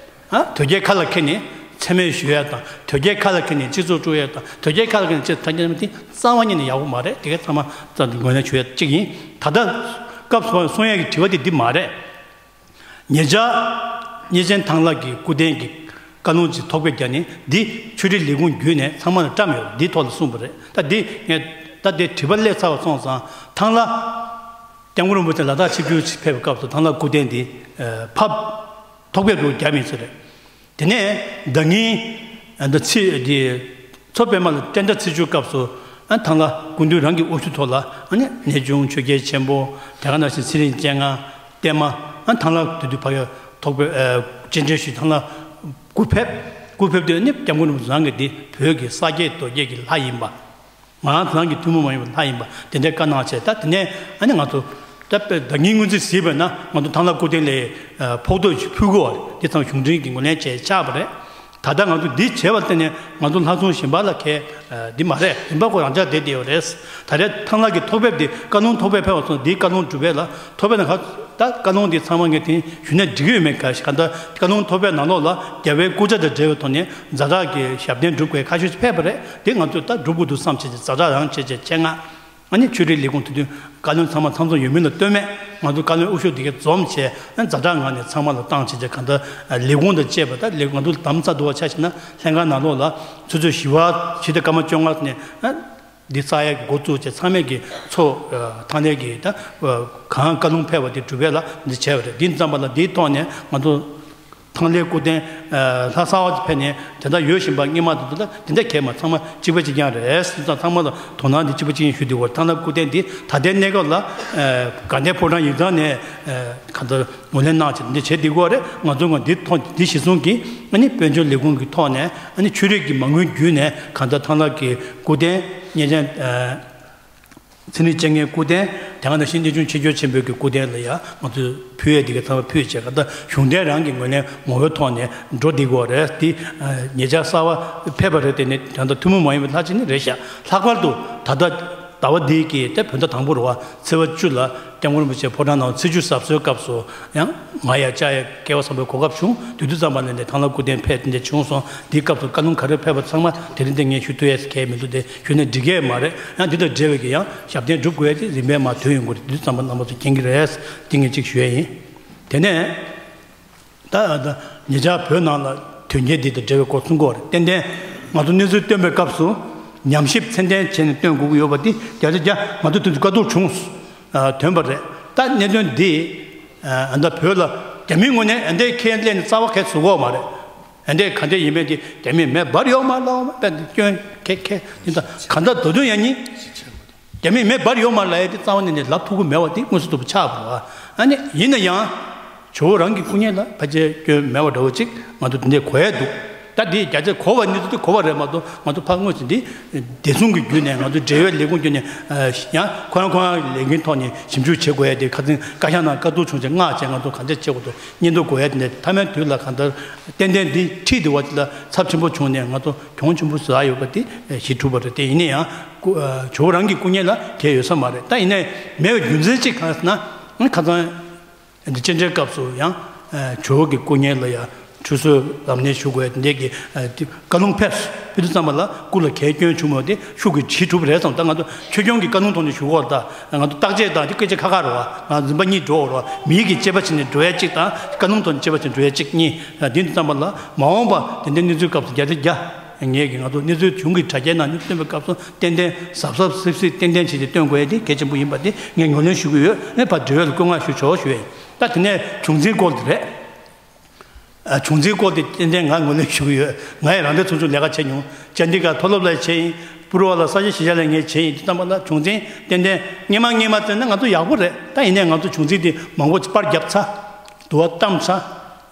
ཨ། དོལ་རྒྱལ་ཁ་ལ་འཁྱེར་ནས་མཚན་སྨད་ཞུ་ཡ་དང་། དོལ་རྒྱལ་ཁ་ལ་འཁྱེར་ནས་སྤྱི་ཚོགས་དཀྲུག་ཡ་དང་། དོལ་རྒྱལ་ཁ་ལ་འཁྱེར་ནས་སྤྱི་ཚོགས་ཐ་སྙད་མི་དེ་རྩ་བ་ཉིད་ནས་ཡག་པོ་མ་རེད། དེ་གའི་ཚང་མ་རྩ་ནས་ངོས་ལེན་ཞུ་ཡ་གཅིག་ཡིན། ད་ལྟ་བཀའ་ སྐབས་སུ་གསུང་ཡས་ཀྱི་དྲི་བ་དེ་འདི་མ་རེད། ཉེ་ཆར་གཉན་ཆེན་ཐང་ལྷ་གི་སྐུ་རྟེན་གྱི་བཀའ་ལུང་ཅིག་ཐོག་ཕེབས་བརྒྱབ་ནས་འདི་ཆོས་རིག་ལས་ཁུངས་བརྒྱུད་ནས་ཚང་མ་ལ་བཀྲམ་ཡོད། འདིའི་ཐོག་ལ་གསུངས་པ་རེད། ད་འདི་ངས་ད་འདི་དྲི་བ་སླེབས་ཚར་བ་སོང་ཙང་ཐང་ལྷ་སྐྱབས་མགོན་རིན་པོ་ཆེ་ལ་དྭགས་ཆིབས་བསྒྱུར་ཕེབས་པའི་སྐབས་སུ་ཐང་ལྷ་སྐུ་རྟེན་འདི་ཕབ་ཐོག་ཕེབས་འགྲོ་རྒྱ་མི་ཚོ་རེད། དེ་ནས་ཟླ་ཉིན་འདི་ཚེས་འདི་མཚོ་པདྨ་ལ་སྤྲེལ་ཟླ་ཚེས་བཅུ་སྐབས་སུ་ཨ་ཐང་ལྷ་སྐུ་མདུན་རང་གི་དབུ་བཞུགས་ཐོག་ལ་ཨ་ནི་གནས་ཆུང་ཆོས་རྒྱལ་ཆེན་པོ་དེ་ག་ནང་བཞིན་ཚེ་རིང་སྤྱན་སྔ་བརྟན་མ་ཨ་ཐང་ལྷ་དེ་དུས་ཕ་གི་ཐོག་པའི་སྤྱན་འདྲེན་ཞུས། ཐང་ལྷ་སྐུ་ཕེབས་སྐུ་ཕེབས་དུས་ཨ་ནི་སྐྱབས་མགོན་རིན་པོ་ཆེ་རང་གི་འདི་བོད་ཀྱི་ས་སྐྱེས་རྡོ་སྐྱེས་ཀྱི་ལྷ་ཡིན་པ། ང་རང་ཚོ་རང་གི་ཐུན་མོང་མ་ཡིན་པའི་ལྷ་ཡིན་པ་དེ་འདྲའི་བཀའ་གནང་བྱས། ད་དེ་ནས་ཨ་ནི་ང་ཚོ་ད་དཔེ་ཟླ་ཉིན་སྔོན་རྩིས་གཟིགས་པས་ན་ང་ཚོ་ཐང་ལྷ་སྐུ་རྟེན་ལ་ཕོག་ཐུག་ཅིག་ཕུལ་དགོས་པ་རེད། དེ་ཚང་གཞུང་འབྲེལ་གྱི་ངོས་ལེན་བྱས་ཆགས་པ་རེད། ད་ལྟ་ང་ཚོ་འདི་བྱས་པ་བརྟེན་ནས་ང་ཚོ་ལྷ་སྲུང་གཞན་པ་ལ་ཁེ་འདི་མ་རེད། གཞན་པ་ཁོ་རང་ཅག་བསྡད་བསྡད་ཡོད་རེད། ད་རེས་ཐང་ལྷ་གི་ཐོག་ཕེབས་དེ་བཀའ་ལུང་ཐོག་ཕེབས་ཕེབས་པ་སོང་། འདིའི་བཀའ་ལུང་སྒྲུབ་པ་ལ་ཐོག་ཕེབས་ན་ཁ་ད་བཀའ་ལུང་འདི་ཚང་མ་ངས་དེ་ཞུས་ན་འགྲིག་གི་ཡོད་མེད་ག་ཞིག་ག་ད་བཀའ་ལུང་ཐོག་ཕེབས་ནང་ལོགས་ལ་རྒྱལ་བའི་སྐུ་ཕྱྭ་དང་འབྲེལ་བའི་ཐོག་ནས་ཛ་དྲག་གི་ཞབས་བརྟན་སྒྲུབ་དགོས་ཁ་ཤས་ཤིག་ཕེབས་པ་རེད། དེ་ང་ཚོས་ད་སྒྲུབ་དགོས་འདུག་བསམ་བྱས་ཏེ་ཛ་དྲག་རང་བྱས་བྱས་ཆེད་མངགས་ཨ་ནི་ཆོས་རིག་ལས་ཁུངས་དེ་དུས་བཀའ་བློན་ཚང་མ་ཚང་ཚང་ཡོད་མིན་ལ་ལྟོས་མེད་ང་ཚོ་བཀའ་བློན་དབུ་ཤོག་དེ་གས་འཛོམས་བྱས་ཨ་ཛ་དྲག་ངང་ནས་ཚང་མ་ལ་བཏང་བྱས་བྱས་གང་ལྟར་ལས་ཁུངས་དང་བཅས་པ་ད་ལས་ང་ཚོ་དམ་བསགས་འདུག་བ་ཆ་བཞག་ན་ལྷན་ཁང་ནང་ལོགས་ལ་ཆུ་ཚོད་བཞི་པ་ཕྱི་ཟླ་སྐར་མ་བཅོ་ལྔ་ནས་ཨ་འདི་བསགས་ཡས་ཀྱི་འགོ་བཙུགས་བྱས་ཚང་མས་ཀྱི་ཚོ་ཐང་ནས་ཀྱི་ད་གང་བཀའ་ལུང་ཕེབས་པ་དེ་སྒྲུབ་པ་ལ་འདི་བྱས་པ་རེད། འདི་ཙམ་པ་ལ་འདིའི་ཐོག་ནས་ང་ཚོ། ཐང་ལྷའི་སྐུ་རྟེན། ལྷ་གསར་པ་ཕེབས་ནས་དེ་འདྲ་ཡོད་བཞིན་པ་སྔོན་མ་དང་དེ་འདྲ་དེ་འདྲ་གས་མ་ཚང་མ་གཅིག་པ་གཅིག་རྐྱང་རེད། སོང་ཙང་ཚང་མ་ལ་དོ་སྣང་འདི་གཅིག་པ་གཅིག་རྐྱང་ཞུ་འདི་བར་ཐང་ལྷ་སྐུ་རྟེན་འདི་ད་ལྟའི་གནས་སྐབས་ལ་དགའ་ལྡན་ཕོ་བྲང་ཡིག་ཚང་ནས་གང་ལྟར་ངོས་ལེན་གནང་བྱས་འདི་བྱེད་འདི་དགོས་རེད། ང་ཚོ་ང་འདི་ཐོག་འདི་གཞི་བཟུང་གིས་ཨ་ནི་དཔལ་འབྱོར་ལས་ཁུངས་ཀྱི་ཐོག་ནས་ཨ་ནི་ཆོས་རིག་གི་མ་དངུལ་བརྒྱུད་ནས་གང་ལྟར་ཐང་ལྷ་གི་སྐུ་རྟེན་གནས་ཆེན། ཚེ་རིང་སྤྱན་སྔའི་སྐུ་རྟེན་དེ་ག་ནང་བཞིན་གནས་ཆུང་ཆོས་རྒྱལ་ཆེན་པོའི་གི་སྐུ་རྟེན་ལ་ཡང་ང་ཚོས་ཕུལ་ཡས་དེ་ག་ཚང་མ་ཕུལ་བྱས་ག་ད་གཞུང་འབྲེལ་རང་གི་ངོས་ནས་ངོ་བོའི་ཐོག་ནས་འགྲོ་བསྡད་དགོས་རེད། དེ་ཉེ་ཆར་གསར་པ་ཕེབས་པ་རེད། དེ་ནི་ད་ལྟ་ཐུན་མོང་མ་ཡིན་པའི་ལྷ་ཅིག་ནི་རེད་ཤག་ལྷག་པར་དུ་ད་ལྟ་ཟླ་བ་འདིའི་གི་དེ་བོད་ཟླ་དང་པོ་རུ་བ་ཚེས་པ་བཅུ་ལ་སྐྱབས་མགོན་རིན་པོ་ཆེ་ཕོ་བྲང་ནང་ཚེས་བཅུ་གཟབ་གསོལ་སྐབས་སུ་ཡང་ང་ཡ་ཅག་ཡ་སྐལ་བ་བཟང་པོའི་གོ་སྐབས་བྱུང་། དུས་དུས་ཙམ་པ་ལ་ནས་ཐང་ལྷ་སྐུ་རྟེན་ཕེབས་དེ་འདྲ་བྱུང་སོང་། དེའི་སྐབས་སུ་བཀའ་ལུང་ག་རེ་ཕེབས་པ་ཚང་མ་དེ་རིང་འདི་ངས་ཞུ་ཐུབ་ཡས་གལ་མི་འདུག་དེ་ཞུ་ནས་འགྲིག་གི་མ་རེད། ཡང་འདི་དང་འབྲེལ་བའི་གི་ཡང་ཞབས་བརྟན་སྒྲུབ་དགོས་ཡ་དེ་རིམ་པས་མར་ཐོན་ཡོང་གི་རེད། དུས་ཙམ་པ་རྣམ་པ་ཚོ་མཁྱེན་གྱི་རེད། དེ་ངས་གཅིག་ཞུ་ཡ་ཡིན། དེ་ནས་ད་ད་ཉེ་ཆར་བོད་ནང་ལ་དོན་རྐྱེན་འདི་དང་འབྲེལ་བའི་སྐོར་གསུང་གི་ཡོད་རེད། ཏན་ཏན་ང་ཚོ་གནས་ཚུལ་བཏོན་པའི་སྐབས་སུ་ཉམས་ཞིབ་ཚད་ལྡན་བྱས་ནས་བཏོན་དགོས་ཀྱི་ཡོད་པ་འདི་བརྒྱ་ཆ་བརྒྱ་ང་ཚོ་དུས་དུས་བཀའ་བསྡུར་བྱུང་། ཐོན་པ་རེད། ད་གནད་དོན་འདི་ཨ་ད་བོད་ལ་རྒྱ་མིའི་ངོས་ནས་ཨ་འདའི་ཁས་ལེན་ནས་རྩ་བ་ཁས་བཟོ་གོ་མ་རེད། ཨ་འདའི་ག་འདྲ་ཡིན་མིན་དེ་རྒྱ་མིས་མེ་འབར་ཡོད་མ་ལབ་པ་དེ་སྐྱོན་ཁེ་ཁེ་ཡིན། ད་ག་འདྲ་དོ་དོན་ཡང་ཉིད་རྒྱ་མིས་མེ་འབར་ཡོད་མ་ལབ་ཡ་དེ་རྩ་བ་ནས་ནས་ལབ་ཐུབ་ཀྱི་མེད་པ་དེ་དངོས་སུ་དུ་ཆགས་པ་རེད་བ། ཨ་ནི་ཡིན་ན་ཡང་ཇོ་བོ་རང་གི་སྐུ་ཉིད་ལ་ཕལ་ཆེར་སྐྱོན་མེད་པ་འདྲ་བོ་ཅིག་ང་ཚོ་དེ་འདྲས་གོ་ཡ་འདུག་ད་དེ་རྒྱ་ཆེ་གོ་བ་ནི་ཚོ་དེ་གོ་བ་རེད་མ་གཏོགས་ང་ཚོ་ཕར་དངོས་སུ་འདི་བདེ་སྲུང་གི་བརྒྱུད་ནས་ང་ཚོ་འབྲེལ་ཡོད་ལས་ཁུངས་བརྒྱུད་ནས་ཡང་ཁོ་རང་ཁོ་རང་ལས་འགན་ཐོག་ནས་ཞིབ་འཇུག་བྱེད་དགོས་ཡ་དེ་ཁ་སང་བཀའ་ཤག་ནང་བཀའ་བསྡུར་བྱུང་ཚེ་མངགས་བྱས་ང་ཚོ་ག་འདྲས་བྱེད་དགོས་འདུག་སྙན་ཐོ་དགོས་ཡ་དེ་འདྲས་མཐའ་མའི་དུས་ལ་གང་ལྟར་ཏན་ཏན་འདི་ཁྲིད་བསྡད་པ་དེ་ལ་ཚབས་ཆེན་པོ་བྱུང་ནས་ང་ཚོ་གྱོང་ཆེན་པོ་བཟོ་ཡ་ཡོད་པ་དེ་ཞིག་གྲུབ་པ་རེད། དེ་ཡིན་ན་ཡང་སྐུ་ཇོ་བོ་རང་གི་སྐུ་ཉིད་ལ་གལ་ཡོད་ས་མ་རེད། ད་ཡིན་ནའི་མེད་པའི་རྒྱུ་མཚན་གཅིག་གང་ཟེར་ན་ཁ་སང་འདི་སྤྱན་འདྲེན་སྐབས་སུ་ཡང་ཇོ་བོ་གི་སྐུ་ཉིད་ལ་ཡང་ཁྲུས་གསོལ་ལམ་ནས་ཞུ་དགོས་འདི་གི་བཀའ་ལུང་ཕེབས་ཕེབས་དུས་ཙམ་པ་ལ་སྐུ་ལ་གལ་སྐྱོན་བྱུང་མོད་དེ་ཤུགས་ཀྱིས་ཇི་གྲུབ་རེད་བསམ། ད་ང་ཚོ་ཆོས་སྐྱོང་གི་བཀའ་ལུང་ཐོག་ནས་ཞུ་དགོས་ད་ང་ཚོ་བརྟག་དཔྱད་དང་དེ་སྐད་ཆ་ཁ་ཁ་རེད་བ། ང་འཛིན་པ་གཉིས་འགྲོ་འོ་རེད་བ། མིའི་གི་དཔྱད་པ་བྱས་ནས་འགྲོ་ཡ་གཅིག་དང་བཀའ་ལུང་ཐོག་ནས་དཔྱད་པ་བྱས་ནས་འགྲོ་ཡ་གཅིག་གཉིས། དེ་འདི་ཙམ་པ་ལ་མ་འོངས་པ་དེ་འདྲའི་གནས་ཚུལ་སྐབས་སུ་བརྒྱ་ཆ་བརྒྱ་ངས་ཀྱི་ང་ཚོ་གནས་ཚུལ་བྱུང་གི་དྲ་རྒྱའི་ནང་གནས་ཚུལ་སྟོན་པའི་སྐབས་སུ་ཏན་ཏན་གཟབ་གཟབ་སིབ་སིབ་ཏན་ཏན་བྱས་ཏེ་སྟོན་དགོས་ཡ་དེ་གལ་ཆེན་པོ་ཡིན་པ་དེ་ངས་ངོས་ལེན་ཞུ་གི་ཡོད། ངས་ཕར་འབྲེལ་ཡོད་ལ་བཀའ་མངགས་ཞུ་ཆོག་ཞུ་ཡ་ཡིན། ད་དེ་ནས་བྱུང་འཛིན་སྐོར་དེ་རེད། ཨ་བྱུང་འཛིན་སྐོར་དེ་ཏན་ཏན་ང་ངོས་ལེན་ཞུ་གི་ཡོད། ང་ཡི་རང་འདྲ་ཚོ་ཚོ་ལས་ཀ་བྱས་མྱོང་། ཅན་ཏི་ཀ་མཐོ་སློབ་ལ་བྱས་ཡིན། པུ་རུ་བ་ལ་ས་ཆ་གཞིས་ཆགས་ལ་ངས་བྱས་ཡིན། དེ་ཙམ་པ་ལ་བྱུང་འཛིན་ཏན་ཏན་སྔོན་མ་སྔོན་མ་བརྩིས་ན་ང་ཚོ་ཡག་པོ་རེད། ད་ཡིན་ནའི་ང་ཚོ་བྱུང་འཛིན་དེ་མང་པོ་ཅིག་པར་བརྒྱབ་ཚར། དུ་བ་བཏང་ཚར།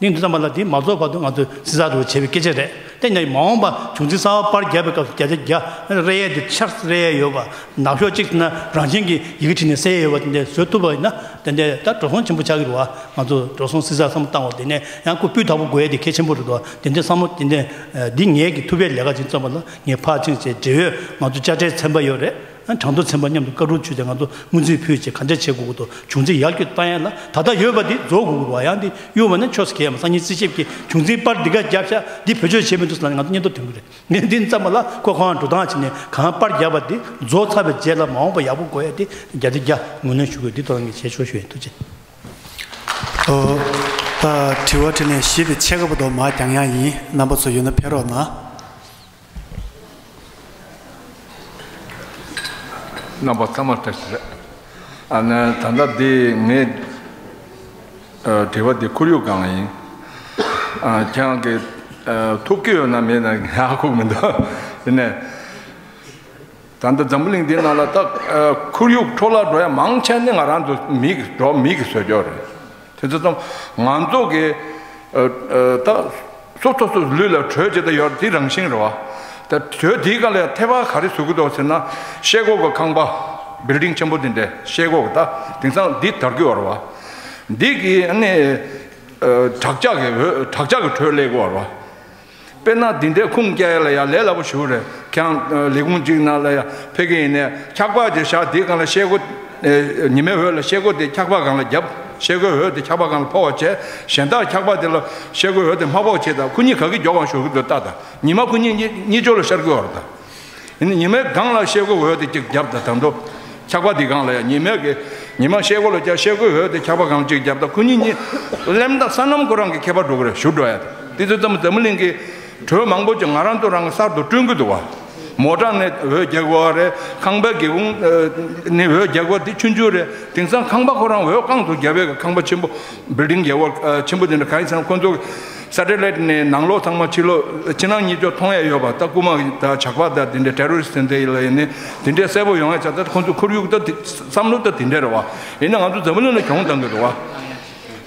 ནི་འདི་ཙམ་པ་ལ་དེ་མ་རྫོགས་བར་དུ་ང་ཚོས་བསྲི་ཚགས་འདུག་བྱས་པའི་སྐད་ཆ་རེད། དེ་ནས་མ་འོངས་པ་བྱུང་འཛིན་གསར་པ་པར་བརྒྱབ་པའི་སྐབས་སུ་བརྒྱ་ཆ་བརྒྱ་རེད་ཡས་དེ་ཆར་རེད་ཡས་ཡོད་པ། ནག་ཕྱོགས་གཅིག་ན་རང་བཞིན་གྱི་ཡི་གེ་བྲིས་ནས་གསལ་ཡས་ཡོད་པ་དེ་འདྲ་བཟོ་ཐུབ་པ་ཡིན་ན་དེ་འདྲ་ད་འགྲོ་སོང་ཆེན་པོ་ཆགས་ཀྱི་རེད་བ། ང་ཚོ་འགྲོ་སོང་བསྲི་ཚགས་བསམ་བློ་བཏང་བ་དེ་ནས་ཡང་སྐུ་སྤུས་དག་པོ་དགོས་ཡས་དེ་གལ་ཆེན་པོ་རེད་དོ། དེ་འདྲ་བསམ་བློ་དེ་འདྲ་འདི་ངས་ཀྱི་ཐུབ་པའི་ལས་ཀ་ཅིག་བརྩམས་པ་ལ་ངས་ཕར་ཕྱིན་བྱས་འབྲེལ་ཡོད་ང་ཚོ་དཔྱ་ཁྲལ་ཚན་པ་ཡོད་རེད། ཨ་གྲངས་ཐོ་ཚན་པ་མཉམ་དུ་བཀའ་འཁྲོལ་བྱུས་ཏེ་ང་ཚོ་སྔོན་རྩིས་ཕུལ་བྱས་ག་འདྲ་བྱེད་དགོས་ཀྱི་འདུག་བྱུང་རྩིས་ཡར་རྒྱས་བཏང་ཡ་ལ་ད་ལྟ་ཡོད་པ་འདི་རྫོགས་དགོས་ཀྱི་རེད་བ། ཡང་འདི་གཡུག་པ་ན་ཆོས་སུ་ཁེལ་ཡ་མ་སང་ཉིན་རྩིས་ཞིབ་ཀྱི་བྱུང་རྩིས་པར་འདི་ག་བརྒྱབ་ཤག་འདི་བེད་སྤྱོད་བྱེད་མི་འདུག་ཟེར་ལ་ང་ཚོ་སྙན་ཐོ་འདོན་གྱི་རེད། ངས་འདི་ཙམ་པ་ལ་ཁོ་ཁོ་རང་འགྲོ་སྟངས་བྱས་ནས་གང་པར་བརྒྱབ་པ་འདི་རྫོགས་ཚར་བའི་རྗེས་ལ་མ་འོངས་པ་ཡག་པོ་དགོས་ཡ་འདི་བརྒྱ་ཆ་བརྒྱ་ངོས་ལེན་ཞུ་དགོས། འདི་ཐོག་ངས་ཞལ་ཕྱོགས་ཞུ་ཡིན། ཐུགས་རྗེ་ཆེ། ཨོ། ད་དྲི་བ་དྲིས་ལན་བཞི་པའི་ཕྱེད་ཀ་བར་དུ་མར་རྒྱག་ཡ་ཡིན། རྣམ་པ་ཚོ་ཡོད་ན་ཕེབས་རོགས་གནང་། རྣམ་པ་ཚང་མར་བཀྲ་ཤིས་བདེ་ལེགས། ཨ་ནི་ད་ལྟ་འདི་ངའི་ཨ་དྲི་བ་འདི་ཁོར་ཡུག་སྒང་ལ་ཡིན། ཨ་ཁྱེད་རང་གིས་ཨ་ཐུགས་ཀྱི་ཡོད་ན་མེད་ན་ཧ་གོ་མི་འདུག་ཡིན་ནའི། ད་ལྟ་འཛམ་བུ་གླིང་འདི་ནང་ལ་ད་ཨ་ཁོར་ཡུག་འཕྲོ་བརླག་འགྲོ་ཡ་མང་ཆེ་ནི་ང་རང་ཚོ་མི་གི་འགྲོ་མི་གི་བཟོས་ཀྱོག་རེད། དེ་ཚོ་ཙམ་ང་ཚོ་གི་ཨ་ཨ་ད་སོ་སོ་སོ་ལུས་ལ་དྲོད་ཅིག་ད་ཡོད་དེ་རང་བཞིན་རེད་བ། ད་དྲོད་དེའི་སྒང་ལ་ཡང་ཐེ་བ་ག་རེ་བཟོ་གི་འདུག་ཟེར་ན། ཤེལ་སྒོ་གི་ཁང་པ་བིལ་ཌིང་ཆེན་པོ་དེ་འདྲ་ཤེལ་སྒོ་གི་ད་དེང་སང་འདི་དར་གི་ཡོད་རེད་བ། འདི་གི་ཨ་ནི་ཨ་དྲག་ཆར་གི་འོད་དྲག་ཆར་གི་དྲོད་སླེབས་ཀྱི་ཡོད་རེད་བ། དཔེར་ན་འདི་འདྲའི་ཁུངས་སྐྱེལ་ཡ་ལ་ཡང་ལས་སླ་པོ་ཞིག་རེད། ཁྱེད་རང་ལས་ཁུངས་གཅིག་ནང་ལ་ཡང་ཕེབས་ཀྱི་ཡིན་ནའི་འཁྱག་པ་ཅིག་བཞག་དེའི་སྒང་ལ་ཤེལ་སྒོ། ཉི་མའི་འོད་ལ་ཤེལ་སྒོ་དེ་འཁྱག་པ་སྒང་ལ་བརྒྱབ། ཤེལ་སྒོའི་འོད་དེ་འཁྱག་པ་སྒང་ལ་ཕོག་པ་བྱས། གཞན་དག་འཁྱག་པ་དེ་ལ་ཤེལ་སྒོའི་འོད་དེ་མ་ཕོག་བྱས། ད་ཁོ་གཉིས་ག་གི་མགྱོགས་གང་ཤོར་གི་འདུག་ལྟ་དང་། ཉི་མ་ཁོ་གཉིས་གཉིས་གཉིས་ཕྱོགས་ལ་ཤར་གི་ཡོད་རེད་ད། ཡིན་ནའི་ཉི་མའི་སྒང་ལ་ཤེལ་སྒོའི་འོད་དེ་གཅིག་བརྒྱབ་དང་། ད་དུང་འཁྱག་པ་འདི་སྒང་ལ་ཡང་ཉི་མའི་གི་ཉི་མ་ཤེལ་སྒོ་ལ་བརྒྱབ། ཤེལ་སྒོའི་འོད་དེ་འཁྱག་པ་སྒང་ལ་གཅིག་བརྒྱབ། ད་ཁོ་གཉིས་གཉིས་ལེམ་ད་སོ་ནམ་ཁོ་རང་གི་ཁྱད་པར་འགྲོ་གི་རེད། ཞུ་འགྲོ་ཡ་དེ་ཚོ་ཙམ་འཛམ་བུ་གླིང་གི་དྲོད་མང་པོ་ཅིག་ང་རང་ཚོ་རང་གི་གསར་དུ་བསྐྲུན་གི་འདུག་བ། མོ་ཊ་ནས་འོད་རྒྱག་གི་ཡོད་རེད། ཁང་པའི་སྒེའུ་ཁུང་ནས་འོད་རྒྱག་གི་ཡོད་རེད། འདི་ཆུང་ཆུང་རེད། དེང་སང་ཁང་པ་ཁོ་རང་འོད་རྐང་དུ་རྒྱབ་པའི་ཁང་པ་ཆེན་པོ་བིལ་ཌིང་རྒྱབ་པ་ཆེན་པོ་དེ་འདྲ་གང་ཡིན་ཟེར་ན། ཁོ་ཚོ་སེ་ཊེ་ལའིཊ་ནས་ནང་ལོགས་ཚང་མ་ཕྱི་ལོགས་ཕྱི་ནང་གཉིས་ཕྱོགས་མཐོང་ཡ་ཡོད་པ། ད་རྐུ་མ་དང་ཇག་པ་དང་དེ་འདྲའི་ཊེ་རོ་རི་སི་ཊི་དེ་འདྲ་ཡིན་ལ་ཡིན་ནའི་དེ་འདྲའི་གསལ་པོ་ཡོང་ཡ་ཆ་ད་ཁོ་ཚོ་ཁོར་ཡུག་ད་དེ་བསམ་བློ་ད་དེ་འདྲ་རེད་བ། ཡིན་ན་ང་ཚོ་འཛམ་བུ་གླིང་ལ་གྱོང་བཏང་གི་འདུག་བ།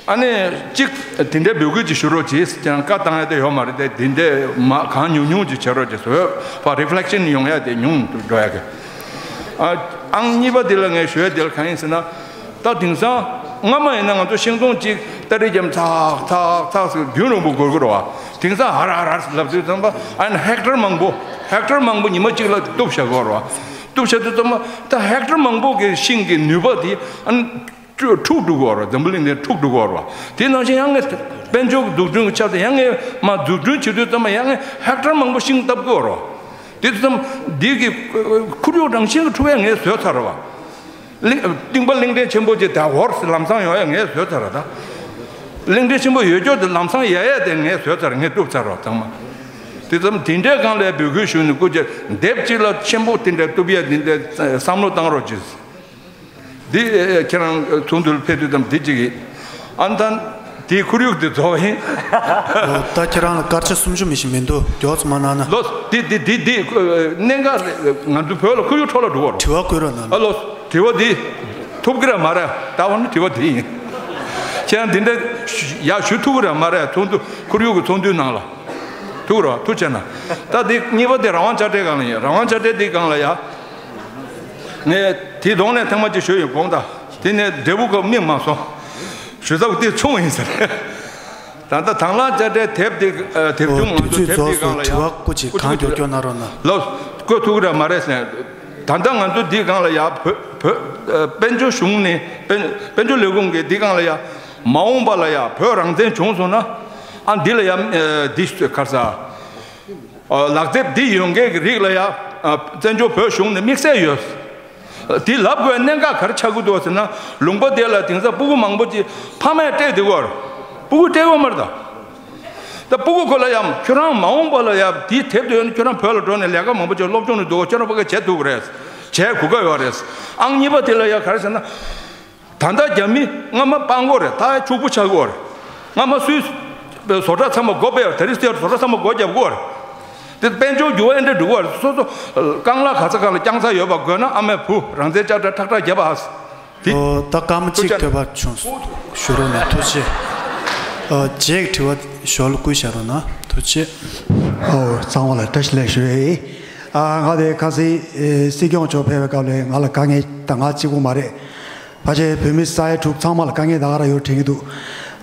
ཨ་ནི་གཅིག་དེ་འདྲའི་འབོད་སྐུལ་ཅིག་ཞུ་རོགས་གྱིས་ཀྱང་བཀའ་བཏང་ཡ་དེ་ཡོད་མ་རེད་དེ། དེ་འདྲའི་མ་གང་ཉུང་ཉུང་ཅིག་བྱེད་རོགས་གྱིས། འོད་ཕར་རི་ཕི་ལེག་ཤན་ཡོང་ཡ་དེ་ཉུང་དུ་འགྲོ་ཡ་གི། ཨ་ཨང་གཉིས་པ་དེ་ལ་ངས་ཞུ་ཡ་དེ་ལ་གང་ཡིན་ཟེར་ན། ད་དེང་སང་སྔ་མ་ཡིན་ན་ང་ཚོ་ཤིང་སྡོང་གཅིག་སྟ་རེ་རྒྱབ་ཚག་ཚག་ཚག་ཟེར་རྒྱུན་རིང་པོ་འགོར་གི་རེད་བ། དེང་སང་ཧར་ཧར་ཧར་ལབ་དུས་ཙམ་པ་ཨ་ནི་ཧེག་ཊར་མང་པོ་ཧེག་ཊར་མང་པོ་ཉི་མ་གཅིག་ལ་གཏུབ་བཞག་གི་རེད་བ། གཏུབ་བཞག་དུས་ཙམ་པ་ད་ཧེག་ཊར་མང་པོ་གི་ཤིང་གི་ནུས་པ་དེ་ཨ་ནི་འཁྲུག་འཁྲུག་འགྲོ་གི་ཡོད་རེད། འཛམ་བུ་གླིང་འདི་འཁྲུག་འགྲོ་གི་ཡོད་རེད་བ། དེ་ནང་བཞིན་ཡང་ངས་དཔལ་འབྱོར་གྱི་འཛུགས་སྐྲུན་གྱི་ཆ་དེ་ཡང་ངས་མ་འཛུགས་སྐྲུན་བྱེད་དུས་ཙམ་པ་ཡང་ངས་ཧེག་ཊར་མང་པོ་ཤིང་བཏབ་ཀྱི་ཡོད་རེད་བ། དེ་དུས་ཙམ་འདི་གི་ཁོར་ཡུག་རང་བཞིན་གྱི་འཁྲུག་ཡ་ངས་བཟོས་ཚར་རེད་བ། གླིང་གཏིང་པ་གླིང་ཕྲན་ཆེན་པོ་ཅིག་ད་ཧོར་ལམ་སང་ཡོང་ཡ་ངས་བཟོས་ཚར་རེད་ད། གླིང་ཕྲན་ཆེན་པོ་ཡོད་ཅོག་དེ་ལམ་སང་ཡ་ཡ་དེ་ངས་བཟོས་ཚར། ངས་གཏུབ་ཚར་རེད་བ་ཚང་མ། དེ་ཙམ་དེ་འདྲའི་སྒང་ལ་འབོད་སྐུལ་ཞུས་ནས་སྐུ་མཁྱེན་དེབ་གཅིག་ལ་ཆེན་པོ་དེ་འདྲ་གཏུབ་ཡ་དེ་འདྲ་བསམ་བློ་བཏང་རོགས་གྱིས། འདི་ཁྱེད་རང་ཚོགས་འདུར་ཕེབས་དུས་ཙམ་འདི་གཅིག་ཡིན། ཨ་ནི་ད་དེའི་ཁོར་ཡུག་དེ་རྫོགས་ཡིན། ད་ཁྱེད་རང་ལ་སྐར་ཆ་སུམ་ཅུ་མི་ཞིག་མི་འདུག་མགྱོགས་ཙམ་མ་གནང་ན། ལོ། འདི་འདི་འདི་འདི་གནད་འགག་རེད། ང་ཚོ་བོད་ལ་ཁོར་ཡུག་འཕྲོ་བརླག་འགྲོ་བ་རེད། དྲི་བ་བཀོད་རོགས་གནང་། ཨ་ལོ། དྲི་བ་འདི་ཐུབ་ཀྱི་རེད་མ་རེད། ད་འོ་ན་དྲི་བ་འདི་ཡིན། ཁྱེད་རང་འདི་འདྲ་ཡག་ཞུ་ཐུབ་ཀྱི་རེད་མ་རེད། ཚོགས་འདུ་ཁོར་ཡུག་གི་ཚོགས་འདུའི་ནང་ལ། ཐུག་རོགས་ཐུགས་རྗེ་གནང་། ད་འདི་གཉིས་པ་དེ་རང་དབང་དཔྱ་ཁྲལ་སྒང་ལ་ཡིན། རང་དབང་དཔྱ་ཁྲལ་འདི་སྒང་ལ་ཡ། ངས་དེའི་གདོང་ནས་ཐེངས་མ་གཅིག་ཞུས་ཡིན་དགོངས་དག་དེ་ནས་འབྲས་བུ་ཁོ་སྨིན་མ་སོང་། ཞུ་ཚབ་དེ་ཆུང་ཡིན་ཟེར། ད་ལྟ་དང་བླངས་དཔྱ་ཁྲལ་དེབ་དེ་དེབ་ཆུང་ང་ཚོ་དེབ་དེའི་སྒང་ལ་ཡ། ལོ་བཀོད་ཐུབ་ཀྱི་རེད་མ་རེད་ཟེར། ད་ལྟ་ང་ཚོ་འདིའི་སྒང་ལ་ཡ་བོད་བོད་དཔལ་འབྱོར་གཞུང་ནས་དཔལ་དཔལ་འབྱོར་ལས་ཁུངས་ཀྱིས་འདིའི་སྒང་ལ་ཡ། མ་འོངས་པ་ལ་ཡ་བོད་རང་བཙན་བྱུང་སོང་ན། ཨ་འདི་ལ་ཡ་འདི་ཁར་ས། ལག་དེབ་འདི་ཡོང་མཁན་གྱི་རིགས་ལ་ཡ། བཙན་བྱོལ་བོད་གཞུང་ནས་དམིགས་བསལ་ཡོད། འདི་ལབ་དགོས་གནད་འགག་ག་རེ་ཆགས་ཀྱི་འདུག་ཟེར་ན། ལུང་པ་དེ་ལ་དེང་སང་སྤུ་གུ་མང་པོ་ཅིག་ཕ་མས་སྤྲད་བསྡད་ཀྱི་ཡོད་རེད། སྤུ་གུ་སྤྲད་ཡོད་མ་རེད་ད། ད་སྤུ་གུ་ཁོ་ལ་ཡ་ཁྱོད་རང་མ་འོངས་པ་ལ་ཡ་འདི་དེབ་དེ་ཡོད་ན་ཁྱོད་རང་བོད་ལ་འགྲོ་ནས་ལས་ཀ་མང་པོ་ཅིག་སློབ་སྦྱོང་ནས་འདུག་ཁྱོད་རང་ཕ་གི་བྱེད་ཐུབ་ཀྱི་རེད། བྱེད་དགོས་ཀྱི་ཡོད་རེད། ཨང་གཉིས་པ་དེ་ལ་ཡ་ག་རེ་ཟེར་ན། ད་ལྟ་རྒྱ་མི་སྔ་མ་སྤང་གི་ཡོད་རེད། ད་ཕྱུག་པོ་ཆགས་ཀྱི་ཡོད་རེད། སྔ་མ་སུས་བཟོ་གྲྭ་ཚང་མ་སྒོ་ཕྱེ་ཡོད་རེད། ད་རེས་སུ་བཟོ་གྲྭ་ཚང་མ་སྒོ་བརྒྱབ་ཀྱི་ཡོད་རེད། དེ་དཔལ་འབྱོར་འགྱུར་བ་ཨེ་འདྲ་འགྲོ་གི་ཡོད་རེད། སོ་སོ་རྐང་ལག་ག་ས་གང་ལ་བརྐྱང་ས་ཡོད་པ་དགོས་ན་ཨ་མའི་བུ་རང་བཙན་ལྕགས་དྲ་ཁྲག་ཁྲག་བརྒྱབ་ཨ། དེ། ཨོ། ད་སྐར་མ་གཅིག་ཐུགས་རྗེ་ཐོལ་པ་བྱུང་། ཞུ་རོགས་གནང་། ཐུགས་རྗེ་ཆེ། ཨོ། རྗེས་ཀྱི་དྲི་བ་ཞོར་ལ་བསྐུལ་བཞག་རོགས་གནང་། ཐུགས་རྗེ་ཆེ། ཨོ། ཚང་མ་ལ་བཀྲ་ཤིས་བདེ་ལེགས་ཞུ་ཡས་ཡིན། ཨ། ང་དེ་ཁ་སང་སྲིད་སྐྱོང་མཆོག་ཕེབས་པའི་སྐབས་ལ་ང་ལ་དཀའ་ངལ་ད་ང་གཅིག་པུ་མ་རེད། ཕལ་ཆེར་བོད་མི་ས་ཡ་དྲུག་ཚང་མ་ལ་དཀའ་ངལ་ད་ག་རང་ཡོད་དྲན་གྱི་འདུག་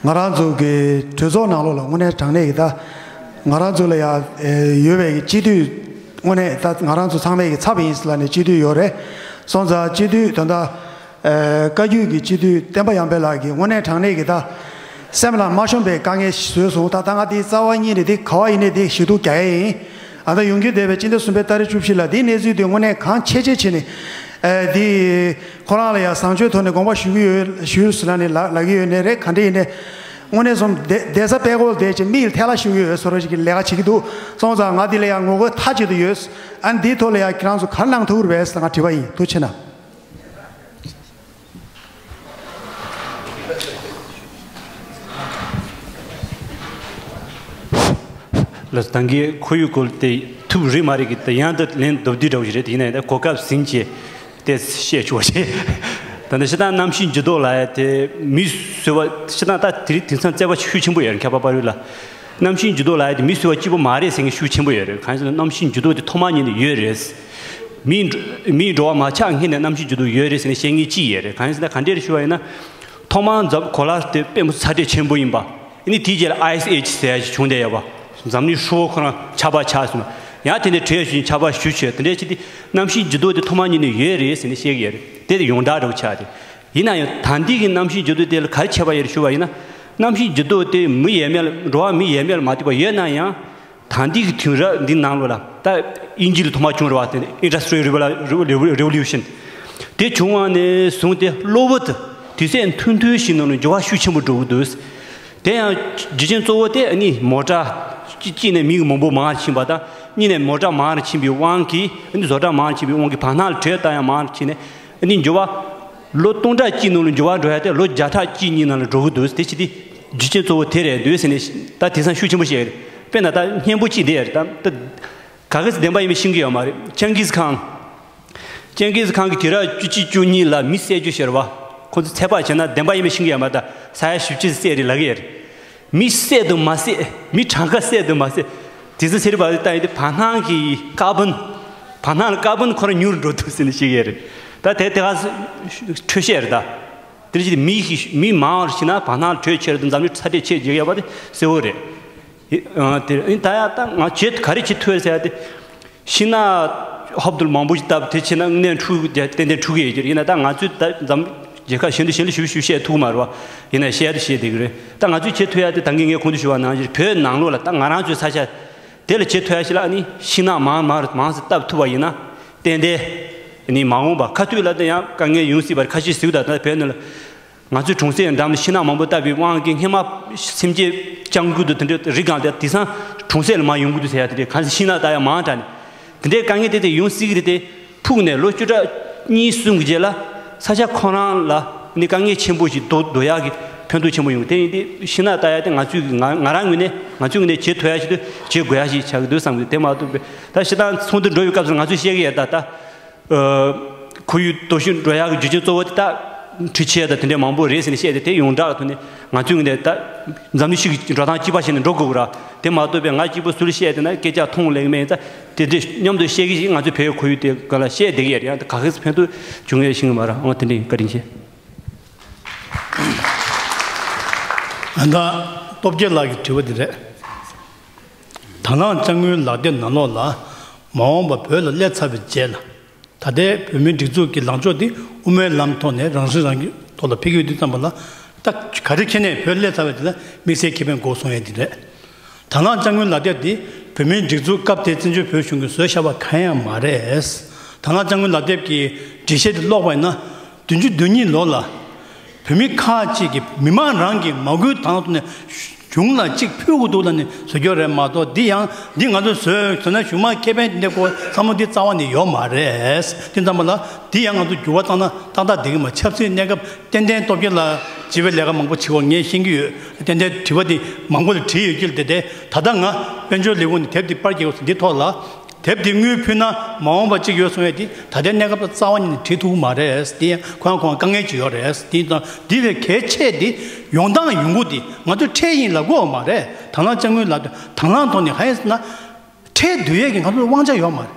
ང་རང་ཚོ་གི་གྲོས་ཚོགས་ནང་ལོགས་ལ་དངོས་གནས་དྲང་གནས་ཀྱི་ད་ང་རང་ཚོ་ལ་ཡ་ཡོད་པའི་སྤྱི་འཐུས་ དངོས་གནས་ད་ང་རང་ཚོ་ཚང་མས་ཀྱི་ཚབ་ཡིན་ལབ་ནས་སྤྱི་འཐུས་ཡོད་རེད། སོང་ཙང་སྤྱི་འཐུས་ད་ལྟ་ཨ་བཀའ་བརྒྱུད་ཀྱི་སྤྱི་འཐུས་བསྟན་པ་ཡར་འཕེལ་ལགས་ཀྱིས་དངོས་གནས་དྲང་གནས་ཀྱི་ད་སེམས་ལ་མ་ཤོང་པའི་དཀའ་ངལ་བཟོས་སོང་། ད་ལྟ་ང་དེའི་རྩ་བ་ཉིད་ནས་དེ་ག་བ་ཡིན་ནའི་དེ་ཞུ་གཏུག་རྒྱག་ཡས་ཡིན། ཨ་ད་ཡོང་རྒྱུ་བསྡད་པའི་སྤྱི་ཟླ་གསུམ་པའི་ཏ་རིག་བཅུ་བཞི་ལ་དེའི་གནས་ཚུལ་དེ་དངོས་གནས་གང་ཆེ་ཆེ་བྱས་ནས་ཨ་དེ་ཁོ་རང་ལ་ཡང་བཟང་སྤྱོད་ཐོག་ནས་དགོངས་པ་ཞུ་གི་ཡོད་ཞུ་ཟེར་ན་ནི་ལ་ལབ་ཀྱི་ཡོད་ནའི་རེད། ག་འདྲ་ཡིན་ནའི་དངོས་གནས་སོང་བསྡད་བསྡད་ས་པད་ཀོ་ལ་བསྡད་ཅིག་མིག་ལ་ཐལ་ལ་ཞུ་གི་ཡོད་བཟོ་འདྲ་ཞིག་གི་ལས་ཀ་བྱེད་ཀྱི་འདུག་སོང་ཙང་ང་འདི་ལ་ཡང་ངོ་རྒོལ་མཐའ་གཅིག་ཏུ་ཡོད། ཨ་ནི་འདིའི་ཐོག་ལ་ཡང་ཁྱེད་རང་ཚོ་ག་རེ་གནང་ཐུབ་ཀྱི་རེད་པས་ཟེར་ང་དྲི་བ་ཡིན། ཐུགས་རྗེ་གནང་། ལགས་སོ། ད་གིན་ཁོར་ཡུག་སྐོར་དེ་ཐུབ་རེད་མ་རེད་ཀྱི་དེ་ཡང་དུ་ལན་མདོར་བསྡུས་འདྲ་བོ་ཞིག་རེད། དེ་ཡིན་ན་ཡང་ད་གོ་སྐབས་ཟིན་བྱས་དེ་བཤད་ཆོག་བྱས། ད་ནི་སྤྱིར་བཏང་གནམ་གཤིས་འགྱུར་ལྡོག་ལབ་ཡ་དེ་མི་བཟོས་པ་སྤྱིར་བཏང་ད་དེ་རིང་དེང་སང་བརྩད་པ་ཤུགས་ཆེན་པོ་ཡོད་རེད། ཁྱད་པར་བར་དུ་ལ་གནམ་གཤིས་འགྱུར་ལྡོག་ལབ་ཡ་དེ་མི་བཟོས་པ་གཅིག་པོ་མ་རེད་ཟེར་མཁན་ཤུགས་ཆེན་པོ་ཡོད་རེད། གང་ཡིན་ཟེར་ན་གནམ་གཤིས་འགྱུར་ལྡོག་དེ་ཐོག་མ་ཉིད་ནས་ཡོད་རེད། མིའི་འགྲོ་མིའི་འགྲོ་བ་མ་ཆགས་སྔོན་ནས་གནམ་གཤིས་འགྱུར་ལྡོག་ཡོད་རེད་ཟེར་ནས་བཤད་མཁན་གཅིག་ཡོད་རེད། གང་ཡིན་ཟེར་ན་ག་འདྲ་རེད་ཞུ་བ་ཡིན་ན། ཐོག་མར་འཛམ་གོ་ལ་དེ་དཔེ་མི་སྲིད་ཚ་དྲོད་ཆེན་པོ་ཡིན་པ། ཨ་ནི་དེའི་རྗེས་ལ་Ice Age་ཟེར་ཡ་ཞིག་བྱུང་བསྡད་ཡོད་པ། འཛམ་གླིང་ཧྲིལ་བོ་ཁོ་རང་ཆར་པ་ཆགས་སོང་། ཡང་དེ་ནས་དྲོད་ཤིང་ཆར་པ་ཞུ་བྱས་དེ་འདྲའི་ཆེད་དེ་གནམ་གཤིས་འགྱུར་ལྡོག་དེ་ཐོག་མ་ཉིད་ནས་ཡོད་རེད་ཟེར་ནས་བཤད་ཀྱི་ཡོད་རེད། དེ་དེ་ཡོངས་གྲགས་འདྲ་བོ་ཆགས་ཏེ། ཡིན་ན་ཡང་ད་ལྟའི་གི་གནམ་གཤིས་འགྱུར་ལྡོག་དེ་ལ་ག་རེ་ཁྱད་པར་ཡོད་རེད་ཞུ་བ་ཡིན་ན། གནམ་གཤིས་འགྱུར་ལྡོག་དེ་མི་ཡས་མས་ལ་འགྲོ་བ་མི་ཡས་མས་ལ་མ་ལྟོས་པ་ཡོད་ན་ཡང་། ད་ལྟའི་གི་དུས་རབས་འདི་ནང་ལོགས་ལ་ད་དབྱིན་ཇི་ལ་ཐོག་མར་བྱུང་རེད་པ། དེ་ནི་Industrial Revol- Revolution་དེ་བྱུང་བ་ནས་བཟུང་སྟེ་གློ་བུར་དུ་དུས་ཚོད་ཐུང་ཐུང་ཞིག་ནང་ལ་འགྱུར་བ་ཤུགས་ཆེན་པོ་འགྲོ་གི་འདུག་དེ་ཡང་རྒྱུ་རྐྱེན་གཙོ་བོ་དེ་ཨ་ནི་མོ་ཊ་གཅིག་གཅིག་ནས་མི་མང་པོ་མང་རུ་ཕྱིན་པ་དང་། གཉིས་ནས་མོ་ཊ་མང་རུ་ཕྱིན་པའི་དབང་གིས་ཨ་ནི་བཟོ་གྲྭ་མང་རུ་ཕྱིན་པའི་དབང་གིས་བར་སྣང་ལ་དྲོད་བཏང་ཡང་མང་རུ་ཕྱིན་ནས་ཨ་ནི་འགྱུར་བ། ལོ་སྟོང་ཕྲག་གཅིག་ནང་ལ་འགྱུར་བ་འགྲོ་ཡ་དེ་ལོ་བརྒྱ་ཕྲག་གཅིག་གཉིས་ནང་ལ་འགྲོ་གི་འདུག་དེ་ཕྱིར་དེ་རྒྱུ་རྐྱེན་གཙོ་བོ་དེ་རེད་འདུག་ཟེར་ནས་ད་དེང་སང་ཤུགས་ཆེན་པོ་བཤད་ཀྱི་རེད། དཔེར་ན་ད་སྙན་པོ་གཅིག་དེ་རེད། ད་ད་ག་གེ་སི་བདེན་པ་ཡིན་མིན་ཤེས་ཀྱི་ཡོད་མ་རེད། ཅང་གིས་ཁང་། ཅང་གིས་ཁང་གི་དུས་རབས་བཅུ་གཅིག་བཅུ་གཉིས་ལ་མི་བསད་རྒྱུ་ཟེར་བ། ཁོ་ཚོ་ཚོད་དཔག་བྱས་ན་བདེན་པ་ཡིན་མིན་ཤེས་ཀྱི་ཡོད་མ་རེད། ད་ས་ཡ་བཞི་བཅུ་བསད་རེད་ལབ་ཀྱི་ཡོད་རེད། མི་བསད་དང་མ་བསད། མི་གྲངས་ཀ་བསད་དང་མ་བསད། དེ་ཚོ་ཟེར་བ་ལྟ་ཡིན་དུས་བར་སྣང་གི་ཀར་བོན། བར་སྣང་ལ་ཀར་བོན་ཁོ་རང་ཉུང་རུ་འགྲོ་འདུག་ཟེར་ནས་བཤད་ཀྱི་ཡོད་རེད། ད་དེ་དེ་ག་འཕྲོས་བཤད་རེད་ད། དེ་ཕྱིར་མི་ཞིག་མི་མང་བར་ཕྱིན་ན་བར་སྣང་ལ་དྲོད་ཆེ་རུ་དང་འཛམ་གླིང་ཚ་དྲོད་ཆེ་རྒྱག་ཡོད་པ་དེ་གསལ་བོ་རེད། ཨ་དེ་ཨ་ནི་ད་ཡ་ད་ང་བྱེད་ག་རེ་བྱེད་ཐུབ་ཟེར་ཡ་དེ། ཤིང་ནགས་ཧོབ་ཏུ་མང་པོ་ཞིག་བཏབ་དེ་བྱས་ན་དངོས་གནས་འཁྲུག་ཏན་ཏན་འཁྲུག་གི་ཡོད་ཀྱི་རེད། ཡིན་ན་ད་ང་ཚོས་ད་འཛམ་རྒྱལ་ཁབ་གཞན་དུ་གཞན་ལ་ཞུ་ཞུ་བཤད་ཐུབ་ཀྱི་མ་རེད་བ། ཡིན་ན་བཤད་དུ་བཤད་བསྡད་ཀྱི་རེད། ད་ང་ཚོས་བྱེད་ཐུབ་ཡ་དེ་ད་གིན་ངས་གོང་དུ་ཞུས་པ་ནང་བཞིན་བོད་ནང་ལོགས་ལ་ད་ང་རང་ཚོའི་ས་ཆ་དེ་ལ་བྱེད་ཐུབ་ཡ་ཞིག་ལ་ཨ་ནི་ཤིང་ནགས་མང་མང་མང་ཙམ་བཏབ་ཐུབ་པ་ཡིན་ན་ཏན་ཏན་ཨ་ནི་མ་འོངས་པ་ཁ་ཐུག་ལ་ད་ཡང་དཀའ་ངལ་ཡོང་སྲིད་པར་ཁ་ཤས་ཟེར་གི་འདུག་ད་བོད་ནང་ལ། ང་ཚོའི་གྲོང་གསེབ་འགྲམ་ལ་ཤིང་ནགས་མང་པོ་བཏབ་པའི་དབང་གིས་སྔོན་མ་སེམས་ཅན་སྤྱང་ཀི་དང་དེ་འདྲའི་རི་སྒང་དེ་དེང་སང་གྲོང་གསེབ་ལ་མར་ཡོང་གི་འདུག་ཟེར་ཡ་དེ་འདྲའི་གང་ཟེར་ཤིང་ནགས་བཏབ་ཡ་མང་དྲགས་ནས། དེ་འདྲའི་དཀའ་ངལ་དེ་དེ་ཡོང་སྲིད་ཀྱི་རེད་དེ། ཕུགས་ནས་ལོ་བཅུ་ཕྲག་གཉིས་གསུམ་གྱི་རྗེས་ལ་ས་ཆ་ཁོ་རང་ལ་ནི་དཀའ་ངལ་ཆེན་པོ་ཞིག་ལྡོག་ལྡོག་ཡག་གི་ཕན་ཐོགས་ཆེན་པོ་ཡོང་གི། དེ་ཡིན་དུས་ཤིང་ནགས་བཏབ་ཡ་དེ་ང་ཚོས་ང་ང་རང་ངོས་ནས་ང་ཚོའི་ངོས་ནས་བྱེད་ཐུབ་ཡ་ཞིག་ཏུ་བྱེད་དགོས་ཡ་ཞིག་ཆགས་ཀྱི་འདུག་བསམ་གི་འདུག་དེ་མ་གཏོགས་པའི་ད་ཤི་ཐང་ཚོགས་འདུ་འགྲོ་བའི་སྐབས་སུ་ང་ཚོས་བཤད་ཀྱི་ཡོད་ད་ད། ཁོར་ཡུག་སྟོབས་ཤུགས་འགྲོ་ཡག་གི་རྒྱུ་རྐྱེན་གཙོ་བོ་དེ་ད་འཕྲུལ་ཆས་དང་དེ་འདྲའི་མང་པོ་རེད་ཟེར་ནས་བཤད་དེ། དེ་ཡོངས་གྲགས་ཐོག་ནས་ང་ཚོའི་ངོས་ནས་ད་འཛམ་གླིང་ཤིག་གི་འགྲོ་སྟངས་གཅིག་པ་བྱས་ནས་འགྲོ་དགོས་ཀྱི་ར། དེ་མ་གཏོགས་པའི་ང་གཅིག་པུ་སུ་ལ་བཤད་དེ་ན་སྐད་ཆ་མཐོང་ལེགས་མེད་ད། དེ་འདྲའི་མཉམ་དུ་བཤད་གི་ཞིག་ང་ཚོའི་བོད་ཁོར་ཡུག་དེ་ག་ལ་བཤད་བསྡད་ཀྱི་ཡོད་རེད། ཡང་ད་ག་གེ་ཕན་ཐོགས་བྱུང་ཡོད་ཤེས་ཀྱི་མ་རེད། འོ་དེ་འདྲ་ཡིན། བཀའ་དྲིན་ཆེ། ད་སྟོབས་རྒྱལ་ལགས་ཀྱི་དྲི་བ་འདི་རེད། དང་བླངས་དཔྱ་དངུལ་ལག་དེབ་ནང་ལོགས་ལ་མ་འོངས་པ་བོད་ལ་སླེབས་ཚར་བའི་རྗེས་ལ། ད་ལྟའི་བོད་མིའི་སྒྲིག་འཛུགས་ཀྱི་ལངས་ཕྱོགས་འདི་དབུ་མའི་ལམ་ཐོག་ནས་རང་སྲིད་རང་སྐྱོང་ཐོག་ལ་ཕེབས་ཀྱི་ཡོད་དུས་ཙམ་པ་ལ། ད་ག་རེ་ཁྱེར་ནས་བོད་སླེབས་ཚར་བའི་དེ་ལ་དམིགས་བསལ་ཁེ་ཕན་དགོས་གསུང་ཡས་འདི་རེད། དང་བླངས་དཔྱ་དངུལ་ལག་དེབ་འདི་བོད་མིའི་སྒྲིག་འཛུགས་སྐབས་དེའི་བཙན་བྱོལ་བོད་གཞུང་གིས་བཟོས་བཞག་པ་གང་ཡང་མ་རེད། དང་བླངས་དཔྱ་དངུལ་ལག་དེབ་ཀྱི་འགྲེལ་བཤད་འདི་ཀློག་པ་ཡིན་ན། བདུན་ཅུ་དོན་གཉིས་ལོ་ལ་བོད་མི་ཁག་ཅིག་གིས་མི་མང་རང་གི་མ་བསྐུལ་དང་ཐོག་ནས་གཞུང་ལ་གཅིག་ཕུལ་དགོས་འདུག་ལབ་ནས་བཟོ་རྒྱུ་རེད་མ་གཏོགས། འདི་ཡང་འདི་ང་ཚོས་བཟོས་བཟོས་ན་གཞུང་མང་ཁེ་ཕན་འདི་འདྲ་དགོས་བསམ་བློ་འདི་རྩ་བ་ནས་ཡོད་མ་རེད། དེ་ཙམ་པ་ལ་འདི་ཡང་ང་ཚོ་འགྱུར་བ་བཏང་ན་ཏག་ཏག་བསྡད་ཀྱི་མ། ཆབ་སྲིད་གནས་སྐབས་ཏན་ཏན་སྟོབས་རྒྱལ་ལགས་སྤྱི་པའི་ལས་ཀ་མང་པོ་བྱེད་པ་ངས་ཤེས་ཀྱི་ཡོད། ཏན་ཏན་དྲི་བ་འདི་མང་པོ་ལ་དྲིས་ཡོད་ཀྱི་རེད་དེ། ད་ལྟ་ང་དཔལ་འབྱོར་ལས་ཁུངས་ནས་དེབ་འདི་པར་རྒྱག་དགོས་འདི་ཐོག་ལ། དེབ་འདི་དངུལ་ཕུལ་ན་མ་འོངས་པ་གཅིག་ཡོད་གསུང་ཡས་འདི་ད་ལྟའི་གནས་སྐབས་ལ་རྩ་བ་ཉིད་ནས་བྲིས་ཐུབ་ཀྱི་མ་རེད། འདི་ཡང་ཁོ་ཡང་ཁོ་ཡང་དཀའ་ངལ་ཅིག་ཡོད་རེད། འདི་དང་འདི་ལས་གལ་ཆེ་འདི་ཡོང་སྟངས་ཡོང་ཁུངས་འདི་ང་ཚོས་ཁྲལ་ཡིན་ལབ་དགོས་པ་མ་རེད། དང་བླངས་དཔྱ་དངུལ་ལག་དང་བླངས་ཐོག་ནས་གང་ཡིན་ཟེར་ན། ཁྲལ་བསྡུ་ཡས་ཀྱི་ང་ཚོ་ལ་དབང་ཆ་ཡོད་མ་རེད།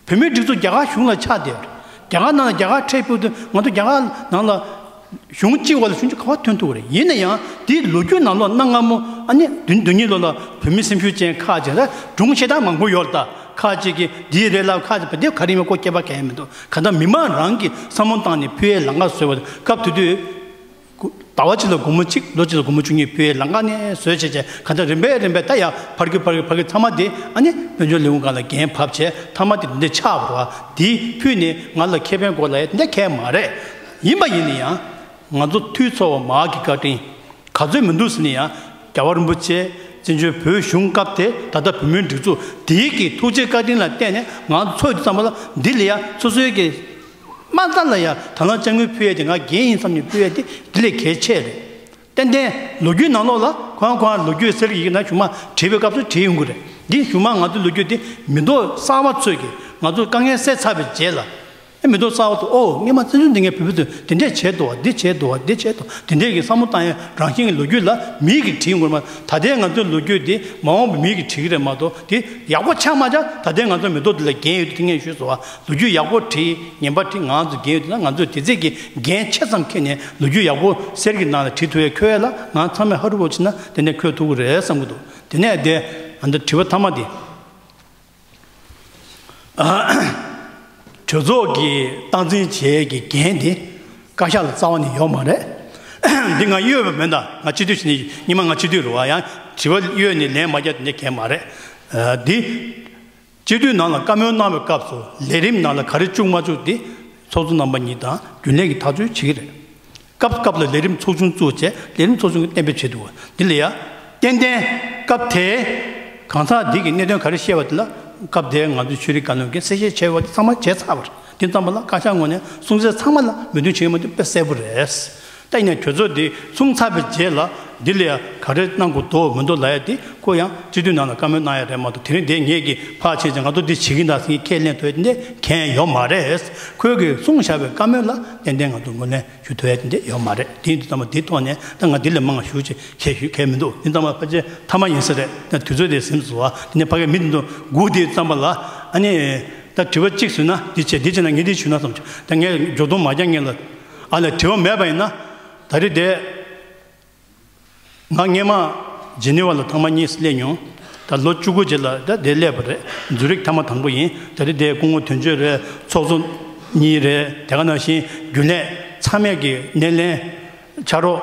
བོད་མིའི་སྒྲིག་འཛུགས་རྒྱ་གར་གཞུང་ལ་ཆགས་བསྡད་ཡོད་རེད། རྒྱ་གར་ནང་ལ་རྒྱ་གར་ཁྲལ་ཕུལ་དུས་ང་ཚོ་རྒྱ་གར་ནང་ལ་གཞུང་གཅིག་བར་ལ་གཞུང་གཅིག་ག་པར་ཐོན་ཐུབ་ཀྱི་རེད། ཡིན་ན་ཡང་དེའི་ལོ་རྒྱུས་ནང་ལོགས་གནའ་སྔ་མོ་ཨ་ནི་བདུན་བདུན་གཉིས་ལོ་ལ་བོད་མི་སེམས་ཤུགས་ཅན་ཁག་ཅིག་ལ་སྒྲུང་བཤད་སྟངས་མང་པོ་ཡོད་རེད་ད། ཁ་ཅིག་གིས་འདི་རེད་ལབ། ཁ་ཅིག་པ་འདི་ག་རེ་ཡིན་མིན་ཁོ་སྐྱེ་བ་ག་ཡང་མི་འདུག་གང་ལྟར་མི་མང་རང་གི་བསམ་བློ་བཏང་ནས་ཕུལ་ཡའི་ལམ་ཁ་བཟོས་པ་དང་། སྐབས་དེ་དུས་ཟླ་བ་གཅིག་ལ་སྒོར་མོ་གཅིག་ལོ་གཅིག་ལ་སྒོར་མོ་བཅུ་གཉིས་ཕུལ་ཡའི་ལམ་ཁ་ནས་བཟོས་བྱས་བྱས། གང་ལྟར་རིམ་པས་རིམ་པས་ད་ཡ་ཕར་རྒྱུག་ཕར་རྒྱུག་ཕར་རྒྱུག་ཚང་མ་དེ་ཨ་ནི་དཔལ་འབྱོར་ལས་ཁུངས་སྒང་ལ་འགན་བབས་བྱས། མཐའ་མ་དེ་འདི་འདྲ་ཆགས་པ་རེད་བ། དེ་ཕུལ་ནས་ང་ལ་ཁེ་ཕན་དགོས་ལབ་ཡ་དེ་འདྲ་གང་ཡང་མ་རེད། ཡིན་པ་ཡིན་ན་ཡང་ང་ཚོ་འཐུས་ཚོགས་པ་མང་གི་བཀའ་དྲིན་ག་ཚོད་མི་འདུག་ཟེར་ན་ཡང་། རྒྱལ་བ་རིན་པོ་ཆེ། བཙན་བྱོལ་བོད་གཞུང་སྐབས་དེ། ད་ལྟ་བོད་མིའི་སྒྲིག་འཛུགས་དེའི་གི་ཐུགས་རྗེ་བཀའ་དྲིན་ལ་བརྟེན་ནས་ང་ཚོ་ཚོགས་དུས་ཙམ་པ་ལ་འདི་ལ་ཡ་སོ་སོའི་གི་མ་རྩ་ལ་ཡ་དང་བླངས་དཔྱ་དངུལ་ཕུལ་ཡ་དེ་ང་འགན་ཡིན་བསམ་ནས་ཕུལ་ཡ་དེ་འདི་ལས་གལ་ཆེ་རེད། ཏན་ཏན་ལོ་རྒྱུས་ནང་ལོགས་ལ་ཁོ་རང་ཁོ་རང་ལོ་རྒྱུས་གསེར་གྱི་ཡི་གེ་ནང་གཞུག་མ་བྲིས་པའི་སྐབས་སུ་བྲིས་ཡོང་གི་རེད། འདི་གཞུག་མ་ང་ཚོའི་ལོ་རྒྱུས་དེ་མི་ཐོག་གསར་པ་ཚོས་ཀྱིས་ང་ཚོར་དཀའ་ངལ་སེལ་ཚར་བའི་རྗེས་ལ། ཨེ་མི་ཐོག་གསར་པ་ཚོས། ཨོ་སྔོན་མ་བཙན་བྱོལ་འདི་ངས་བོད་པ་ཚོས་འདི་འདྲས་བྱས་འདུག་བ། འདི་བྱས་འདུག་བ། འདི་བྱས་འདུག་དེ་འདྲས་ཀྱི་བསམ་བློ་བཏང་ཡ་རང་བཞིན་གྱི་ལོ་རྒྱུས་ལ་མིའི་གིས་བྲིས་ཡོང་གི་རེད་མ། ད་ལྟའི་ང་ཚོའི་ལོ་རྒྱུས་འདི་མ་འོངས་པའི་མིའི་གིས་བྲིས་ཀྱི་རེད་མ་གཏོགས། དེ་ཡག་པོ་ཆགས་མ་ཆགས་ད་ལྟའི་ང་ཚོ་མི་ཐོག་འདི་ལ་འགན་ཡོད་དུས། དེ་ངས་ཞུས་སོང་བ། ལོ་རྒྱུས་ཡག་པོ་བྲིས། ངན་པ་བྲིས། ང་ཚོ་འགན་ཡོད་དུས་ན། ང་ཚོས་དེ་ཚད་ཀྱི་འགན་ཆེ་ཙམ་འཁྱེར་ནས་ལོ་རྒྱུས་ཡག་པོ་གསེར་གྱི་ནང་ལ་བྲིས་ཐུབ་ཡ་འཁྱོལ་ཡ་ལ་ང་ཚང་མས་ཧ་རུ་བོ་བྱས་ན་དེ་ནས་འཁྱོལ་ཐུབ་ཀྱི་རེད་བསམ་གྱི་འདུག་དེ་ནས་དེ་ཨ་འདི་དྲི་བ་མཐའ་མ་དེ། གྲོས་ཚོགས་ཀྱི་སྟངས་འཛིན་བྱེད་ཀྱི་འགན་དེ་བཀའ་ཤག་ལ་རྩ་བ་ནས་ཡོད་མ་རེད། འདི་ང་གཡོལ་བ་མིན་ད། ང་སྤྱི་འཐུས་ཤིག་ནི་སྔོན་མ་ང་སྤྱི་འཐུས་རེད་བ། ཡང་དྲི་བ་གཡོལ་ནས་ལན་མ་རྒྱག་དེ་འདྲ་གང་ཡང་མ་རེད། ཨ། འདི་སྤྱི་འཐུས་ནང་ལ་བཀའ་མོལ་གནང་བའི་སྐབས་སུ་ལས་རིམ་ནང་ལ་ག་རེ་བཅུག་མ་བཅུག་དེ་ཚོགས་གཙོ་རྣམ་པ་གཉིས་དང་རྒྱུན་ལས་ཀྱིས་ཐག་གཅོད་བྱེད་ཀྱི་རེད། སྐབས་སྐབས་ལ་ལས་རིམ་ཚོགས་ཆུང་བཙུགས་བྱས་ལས་རིམ་ཚོགས་ཆུང་གིས་གཏན་འབེབས་བྱེད་འདུག་བ། འདི་ལ་ཡ་ཏན་ཏན་སྐབས་དེའི་གང་ཟག་འདི་གིས་གནད་དོན་ག་རེ་བཤད་པ་དེ་ལ་སྐབས་དེའི་ང་ཚོའི་ཆོས་རིག་བཀའ་བློན་གྱིས་གསལ་བཤད་བྱས་པ་དེ་ཚང་མ་བྱས་ཚར་བ་རེད། དེ་ཙམ་པ་ལ་བཀའ་ཤག་ངོས་ནས་གསུང་ཚད་ཚང་མ་ལ་མོས་མཐུན་བྱེད་ཀྱི་མ་འདུག་དཔེ་གསལ་པོ་རེད། ད་ཡིན་ནའི་གྲོས་ཚོགས་འདི་ཚོགས་ཚར་བའི་རྗེས་ལ་འདི་ལ་ཡ་ག་རེ་གནང་དགོས་འདུག་མི་འདུག་ལབ་ཡ་དེ་ཁོ་ཡང་སྤྱི་འཐུས་ནང་ལ་བཀའ་མོལ་གནང་ཡ་རེད་མ་གཏོགས། དེ་རིང་འདི་ངེད་ཀྱིས་ཕར་ཕྱིན་བྱས་ང་ཚོ་འདི་བྱེད་ཀྱི་ཡིན་ད་ཟེར་ཁས་ལེན་ཐུབ་ཡ་དེ་འདྲ་གང་ཡང་ཡོད་མ་རེད། ཁོས་གིས་གསུངས་བཞག་པའི་བཀའ་མོལ་ལ་ཏན་ཏན་ང་ཚོ་ངོས་ལེན་ཞུ་ཐུབ་ཡ་དེ་འདྲ་ཡོད་མ་རེད། དེ་ཡིན་དུས་ཙམ་པ་འདིའི་ཐོག་ནས་ད་ང་འདི་ལས་མང་བ་ཞུ་ཅིག་ཁས་ཞུ་མཁན་མི་འདུག་དེ་ཙམ་པ་ཕལ་ཆེར་མཐའ་མ་ཡིན་ས་རེད། ད་དུས་ཚོད་དེ་ཟིན་སོང་བ། དེ་ནས་ཕ་གིའི་མི་དེ་ཚོ་སྒུག་དུས་ཙམ་པ་ལ་ཨ་ནི་ད་དྲི་བ་གཅིག་ཟེར་ན་འདི་བྱས་འདི་བྱས་ན་ངས་འདི་ཞུས་ན་བསམ་བྱུང་། ད་ངས་འགྱོ་དོན་མ་རྒྱག་ངེས་ལ། ཨ་ལས་དྲི་བ་མེད་པ་ཡིན་ན་ད་རེས་དེ། ང་སྔོན་མ་ཇི་ནི་ཝ་ལ་ཐེངས་མ་གཉིས་སླེབས་མྱོང་། ད་ལོ་བཅུ་དགུ་རྗེས་ལ་ད་དེ་སླེབས་པ་རེད། ཛུ་རིག་ཐེངས་མ་དང་པོ་ཡིན། ད་རེས་དེ་སྐུ་ངོ་དོན་གཅོད་རེད། ཚོགས་གཙོ་གཉིས་རེད། དེ་ག་ནང་བཞིན་རྒྱུན་ལས་ཚང་མས་ཀྱི་སྣེ་ལེན་ཕྱག་རོགས་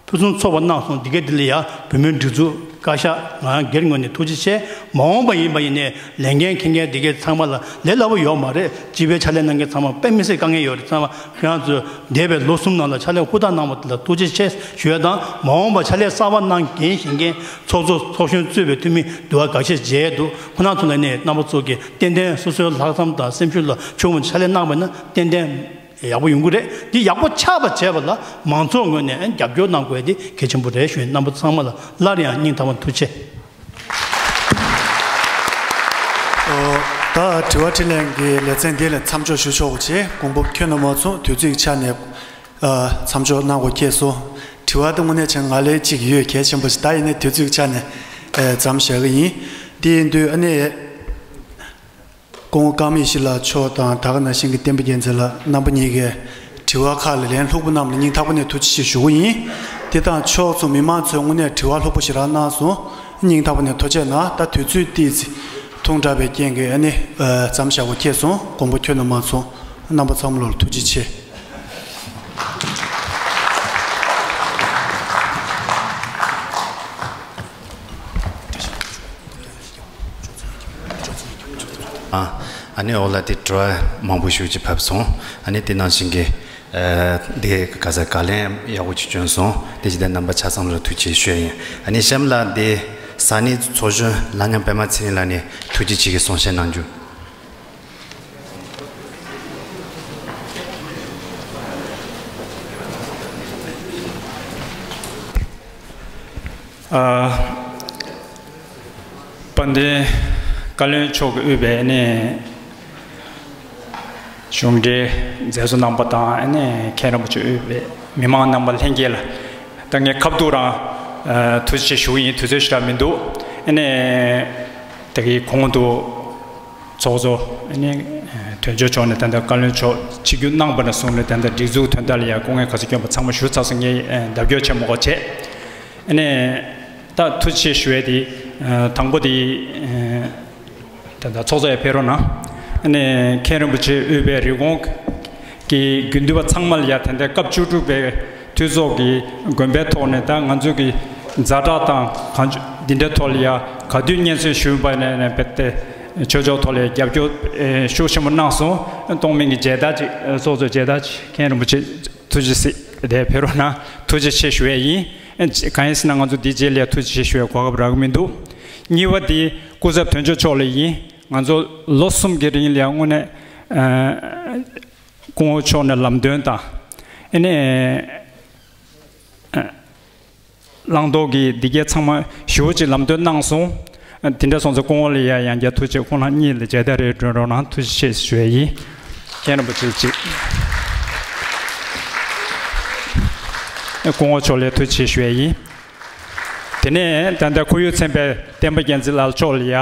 ཕུན་སུམ་ཚོགས་པ་གནང་སོང་། འདི་གའི་འདི་ལ་ཡ་བོད་མིའི་སྒྲིག་འཛུགས་བཀའ་ཤག་ང་སྒེར་ངོས་ནས་ཐུགས་རྗེ་ཆེ། མ་འོངས་པ་ཡིན་པ་ཡིན་ནའི་ལས་འགན་འཁྱེར་མཁན་འདི་གའི་ཚང་མ་ལ་ལས་སླ་པོ་ཡོད་མ་རེད། སྤྱི་པའི་ཕྱག་ལས་གནང་མཁན་ཚང་མ་དཔེ་མི་སྲིད་དཀའ་ངལ་ཡོད་རེད། ཚང་མ་ཁྱེད་རང་ཚོས་འདས་པའི་ལོ་གསུམ་ནང་ལ་ཕྱག་ལས་ཧུར་ཐག་གནང་བ་དེ་ལ་ཐུགས་རྗེ་ཆེ་ཞུ་ཡ་དང་། མ་འོངས་པ་ཕྱག་ལས་གསར་པ་གནང་འགན་བཞེས་མཁན་ཚོགས་གཙོ་ཚོགས་གཞོན་གཙོས་པའི་འཐུས་མི་འདུ་བ་འགའ་ཤས་མཇལ་འདུག་ཁོང་རྣམ་ཚོ་ལ་ནས་རྣམ་པ་ཚོ་གིས་ཏན་ཏན་སོ་སོའི་ལྷག་བསམ་དང་སེམས་ཤུགས་ལ་ཕྱོགས་མི་ཕྱག་ལས་གནང་བ་ན་ཏན་ཏན་ཡག་པོ་ཡོང་གི་རེད། འདི་ཡག་པོ་ཆགས་པ་བྱས་པ་ལ་མང་ཚོགས་ངོས་ནས་རྒྱབ་སྐྱོར་གནང་དགོས་ཡ་དེ་གལ་ཆེན་པོ་རེད་ཞུ། རྣམ་པ་ཚང་མ་ལ་སླར་ཡང་སྙིང་ཐག་པ་ཐུགས་རྗེ་ཆེ། ཨོ། ད་དྲི་བ་དྲིས་ལན་གྱི་ལེ་ཚན་འདི་ལ་མཚམས་འཇོག་ཞུ་ཆོག་པ་བྱས། མགོན་པོ་ཁྱོད་རྣམ་པ་ཚོ་དུས་ཚོད་ཀྱི་ཆ་ནས་ཨ་མཚམས་འཇོག་གནང་དགོས་ཁེལ་སོང་། དྲི་བ་དེ་དངོས་གནས་བྱས་ང་ལ་གཅིག་ཡོད་གལ་ཆེན་པོ་ཞིག་ད་ཡིན་ནའི་དུས་ཚོད་ཀྱི་ཆ་ནས་ཨ་མཚམས་བཞག་གི་ཡིན། དེ་ཡིན་དུས་ཨ་ནི། སྐུ་ངོ་ཀརྨ་ཡེ་ཤེས་ལགས་མཆོག་དང་ད་ག་ནང་བཞིན་གྱི་བསྟན་པ་རྒྱལ་མཚན་ལགས་རྣམ་པ་གཉིས་ཀས་དྲི་བ་ཁག་ལ་ལན་ལྷུག་པོ་གནང་བ་ལ་སྙིང་ཐག་པ་ནས་ཐུགས་རྗེ་ཆེ་ཞུ་གི་ཡིན། དེ་དང་ཕྱོགས་མཚུངས་མི་མང་ཚོས་དངོས་གནས་དྲི་བ་ལྷུག་པོ་ཞེ་དྲག་གནང་སོང་། སྙིང་ཐག་པ་ནས་ཐུགས་རྗེ་ཆེ་གནང་། ད་དུས་ཚོད་ཏོག་ཙམ་ཐུང་དྲགས་པའི་རྐྱེན་གྱིས་ཨ་ནི་ཨ་མཚམས་བཞག་དགོས་ཁེལ་སོང་། མགོན་པོ་ཁྱོད་རྣམ་པ་ཚོ་རྣམ་པ་ཚང་མ་ལོ་ལ་ཐུགས་རྗེ་ཆེ། ཨ་ཨ་ནི་འོག་ལ་དེ་དྲི་བ་མང་པོ་ཞིག་ཅིག་ཕེབས་སོང་། ཨ་ནི་དེ་ནང་བཞིན་གྱི་ཨ་དེ་ག་ས་བཀའ་ལན་ཡག་པོ་ཅིག་བྱོན་སོང་། དེ་ཇི་ལྟར་རྣམ་པ་ཆ་ཚང་ལ་ཐུགས་རྗེ་ཆེ་ཞུ་ཡ་ཡིན། ཨ་ནི་གཤམ་ལ་དེ་ས་གནས་ཚོགས་གཞོན་ལྷ་མཉམ་པད་མ་ཚེ་རིང་ལགས་ནས་ཐུགས་རྗེ་ཆེ་གི་གསུང་བཤད་གནང་རྒྱུ། ཨ། དཔལ་ལྡན་བཀའ་བློན་མཆོག་གིས་དབུས་པའི་ཨ་ནི་གཞུང་འབྲེལ་མཛད་གཙོ་རྣམ་པ་དང་ཨ་ནི་མཁན་རིན་པོ་ཆེ་དབུས་པའི་མི་མང་རྣམ་པ་ལྷན་རྒྱས་ལ་ད་ངས་ཁ་ཐུག་རང་ཨ་ཐུགས་རྗེ་ཆེ་ཞུ་གི་ཡིན། དུས་ཚོད་ཞེ་དྲག་མི་འདུག་ཨ་ནི་ད་གིན་གོང་དུ་ཚོགས་གཙོ་ཨ་ནི་དོན་གཅོད་མཆོག་ནས་ད་ལྟ་བཀའ་བློན་མཆོག་ཆིབས་བསྒྱུར་གནང་བ་ནས་བཟུང་ནས་ད་ལྟ་སྒྲིག་འཛུགས་དོན་དག་ལ་ཡང་སྐུ་ངལ་ག་ཚོད་བསྐྱོན་པ་ཚང་མ་ཞུ་ཚར་སོང་། ངས་ལྡབ་སྐྱོར་ཆེན་མོ་བྱས། ཨ་ནི་ད་ཐུགས་རྗེ་ཆེ་ཞུ་ཡས་དེ་དང་པོ་དེ་ ད་ལྟ་ཚོགས་གཙོ་ཡར་ཕེབས་རོགས་གནང་། ཨ་ནི་མཁན་རིན་པོ་ཆེ་དབུས་པའི་རི་ཀོན་གྱི་དགེ་འདུན་པ་ཚང་མ་ལ་ཡ་ད་ལྟ་སྐབས་བཅུ་དྲུག་པའི་འཐུས་ཚོགས་ཀྱི་དགོན་པའི་ཐོག་ནས་ད་ང་ཚོ་གི་ཛ་དྲག་དང་གང་ཅི་འདི་འདྲའི་ཐོག་ལ་ཡ་ག་དུས་སྙན་སེང་ཞུས་པ་ནས་ནས་བེད་དེ་ཆོས་ཕྱོགས་ཐོག་ལ་ཡ་རྒྱབ་སྐྱོར་ཨེ་ཤུགས་ཆེན་པོ་གནང་སོང་། གཏོང་མིན་གྱི་མཇལ་དར་ཅིག་ཚོགས་གཙོ་མཇལ་དར་ཅིག་མཁན་རིན་པོ་ཆེ་ཐུགས་རྗེ་གཟིགས་དེ་ཕེབས་རོགས་གནང་། ཐུགས་རྗེ་ཆེ་ཞུ་ཡས་ཡིན། གང་ཡིན་ཟེར་ན་ང་ཚོ་འདི་རྗེས་ལ་ཡ་ཐུགས་རྗེ་ཆེ་ཞུ་ཡས་གོ་སྐབས་རག་གི་མི་འདུག་གཉིས་པ་འདི་སྐུ་ཚབ་དོན་གཅོད་མཆོག་ལ་ཡིན། ང་ཚོ་ལོ་གསུམ་གྱི་རིང་ལ་ཡང་དངོས་གནས་ཨ་སྐུ་ངོ་མཆོག་ནས་ལམ་སྟོན་དང་ཨ་ནི་ཨ་བླང་དོར་གྱི་འདི་གའི་ཚང་མ་ཞེ་པོ་ཅིག་ལམ་སྟོན་གནང་སོང་། ཨ་དེ་འདྲ་སོང་ཙང་སྐུ་ངོ་ལ་ཡ་ཡང་བསྐྱར་ཐུགས་རྗེ་ཆེ། ཁོང་རྣམ་གཉིས་ལ་མཇལ་དར་རེ་སྒྲོན་རོགས་གནང་། ཐུགས་རྗེ་ཆེ་ཞུ་ཡས་ཡིན། མཁན་རིན་པོ་ཆེ་གཅིག་སྐུ་ངོ་མཆོག་ལ་ཐུགས་རྗེ་ཆེ་ཞུ་ཡས་ཡིན། དེ་ནས་ད་ལྟ་ཁོར་ཡུག་ཚན་པའི་བསྟན་པ་རྒྱལ་མཚན་ལགས་མཆོག་ལ་ཡ་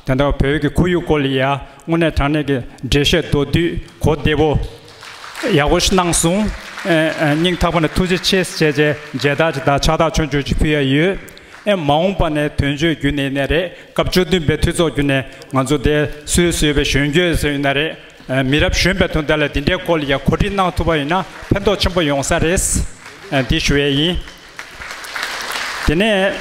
ད་ལྟ་བོད་ཀྱི་ཁོར་ཡུག་སྐོར་ལ་ཡ་དངོས་གནས་དྲང་གནས་ཀྱི་འགྲེལ་བཤད་མདོར་བསྡུས་གོ་བདེ་པོ་ཡག་པོ་ཞིག་གནང་སོང་། ཨ་ཨ་སྙིང་ཐག་པ་ནས་ཐུགས་རྗེ་ཆེ་ཞེས་བྱས་བྱས་མཇལ་དར་ཅིག་དང་ཕྱག་རྟགས་ཆུང་ཆུང་ཅིག་ཕུལ་ཡ་ཡོད། ཨེ་མ་འོངས་པ་ནས་དོན་གཅོད་བརྒྱུད་ནས་ཡིན་ན་རེད། སྐབས་བཅུ་བདུན་པའི་འཐུས་ཚོགས་བརྒྱུད་ནས་ང་ཚོ་དེ་སུས་བཟོས་པའི་གཞོན་སྐྱེས་ཚོ་ཡིན་ན་རེད། ཨ་མི་རབས་གཞོན་པའི་དོན་དག་ལ་འདི་འདྲའི་སྐོར་ལ་ཡ་གོ་སྒྲིག་གནང་ཐུབ་པ་ཡིན་ན་ཕན་ཐོགས་ཆེན་པོ་ཡོང་ས་རེད། ཨ་འདི་ཞུ་ཡས་ཡིན། དེ་ནས་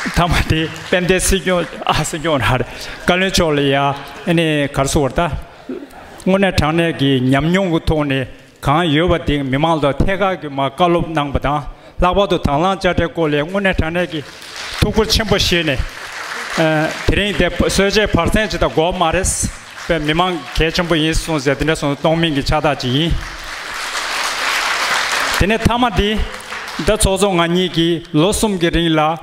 མཐའ་མ་དེ་དཔལ་ལྡན་སྲིད་སྐྱོང་ཨ་སྲིད་སྐྱོང་ར་རེད། བཀའ་བློན་མཆོག་ལ་ཡ་ཨ་ནི་ག་རེ་ཟེར་དགོས་རེད་ད། དངོས་གནས་དྲང་གནས་ཀྱི་ཉམས་མྱོང་གི་ཐོག་ནས་གང་ཡོད་པ་དེ་མི་མང་ལ་ཐད་ཀར་གྱི་མར་བཀའ་སློབ་གནང་པ་དང་། ལྷག་པར་དུ་དང་བླངས་དཔྱ་ཁྲལ་སྐོར་ལ་དངོས་གནས་དྲང་གནས་ཀྱི་ཐུགས་ཁུར་ཆེན་པོ་བཞེས་ནས། ཨ་དེ་རིང་དེ་གསོལ་ཇའི་བར་གསེང་ཅིག་དང་འགོར་མ་རེད། དཔེ་མི་མང་གལ་ཆེན་པོ་ཡིན་གསུངས་ཟེར་དེ་འདྲ་སོང་གཏོང་མིན་གྱི་ཕྱག་རྟགས་ཅིག་ཡིན། དེ་ནས་མཐའ་མ་འདི་ད་ཚོགས་གཙོ་ང་གཉིས་ཀྱིས་ལོ་གསུམ་གྱི་རིང་ལ་ཨ་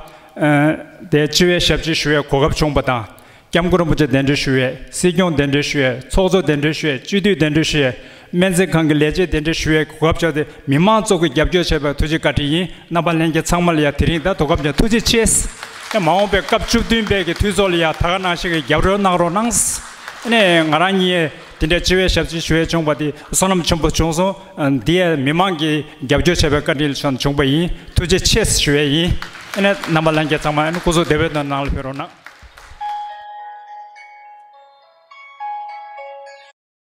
དེ་སྤྱི་བའི་ཞབས་ཕྱི་ཞུ་བའི་གོ་སྐབས་བྱུང་པ་དང་། སྐྱབས་མགོན་རིན་པོ་ཆེ་གདན་འདྲེན་ཞུ་ཡས། སྲིད་སྐྱོང་གདན་འདྲེན་ཞུ་ཡས། ཚོགས་གཙོ་གདན་འདྲེན་ཞུ་ཡས། སྤྱི་འཐུས་གདན་འདྲེན་ཞུ་ཡས། སྨན་རྩིས་ཁང་གི་ལས་བྱེད་གདན་འདྲེན་ཞུ་ཡས་གོ་སྐབས་བྱུང་སྟེ་མི་མང་གཙོ་བོས་རྒྱབ་སྐྱོར་བྱས་པར་ཐུགས་རྗེ་བཀའ་དྲིན་ཡིན། རྣམ་པ་ལྷན་རྒྱས་ཚང་མ་ལ་ཡང་དེ་རིང་ད་དུས་སྐབས་ཀྱང་ཐུགས་རྗེ་ཆེ། ཨེ་མ་འོངས་པའི་སྐབས་བཅུ་བདུན་པའི་གི་འཐུས་ཚོགས་ལ་ཡང་ད་ག་ནང་བཞིན་གྱི་རྒྱབ་སྐྱོར་གནང་རོགས་གནང་། ཨ་ནི་ང་རང་གཉིས་དེ་འདྲའི་སྤྱི་བའི་ཞབས་ཕྱི་ཞུ་ཡས་བྱུང་བ་དེ་བསོད་ནམས་ཆེན་པོ་བྱུང་སོང་། ཨ་འདི་ཡང་མི་མང་གིས་རྒྱབ་སྐྱོར་བྱས་པའི་བཀའ་དྲིན་ལ་བྱུང་བྱུང་བ་ཡིན། ཐུགས་རྗེ་ཆེ་ཞུ་ཡས་ཡིན། ཨ་ནི་རྣམ་པ་ལྷན་རྒྱས་ཚང་མ་ཨ་ནི་སྐུ་གཟུགས་བདེ་བའི་ཐོག་ནང་ལ་ཕེབས་རོགས་གནང་།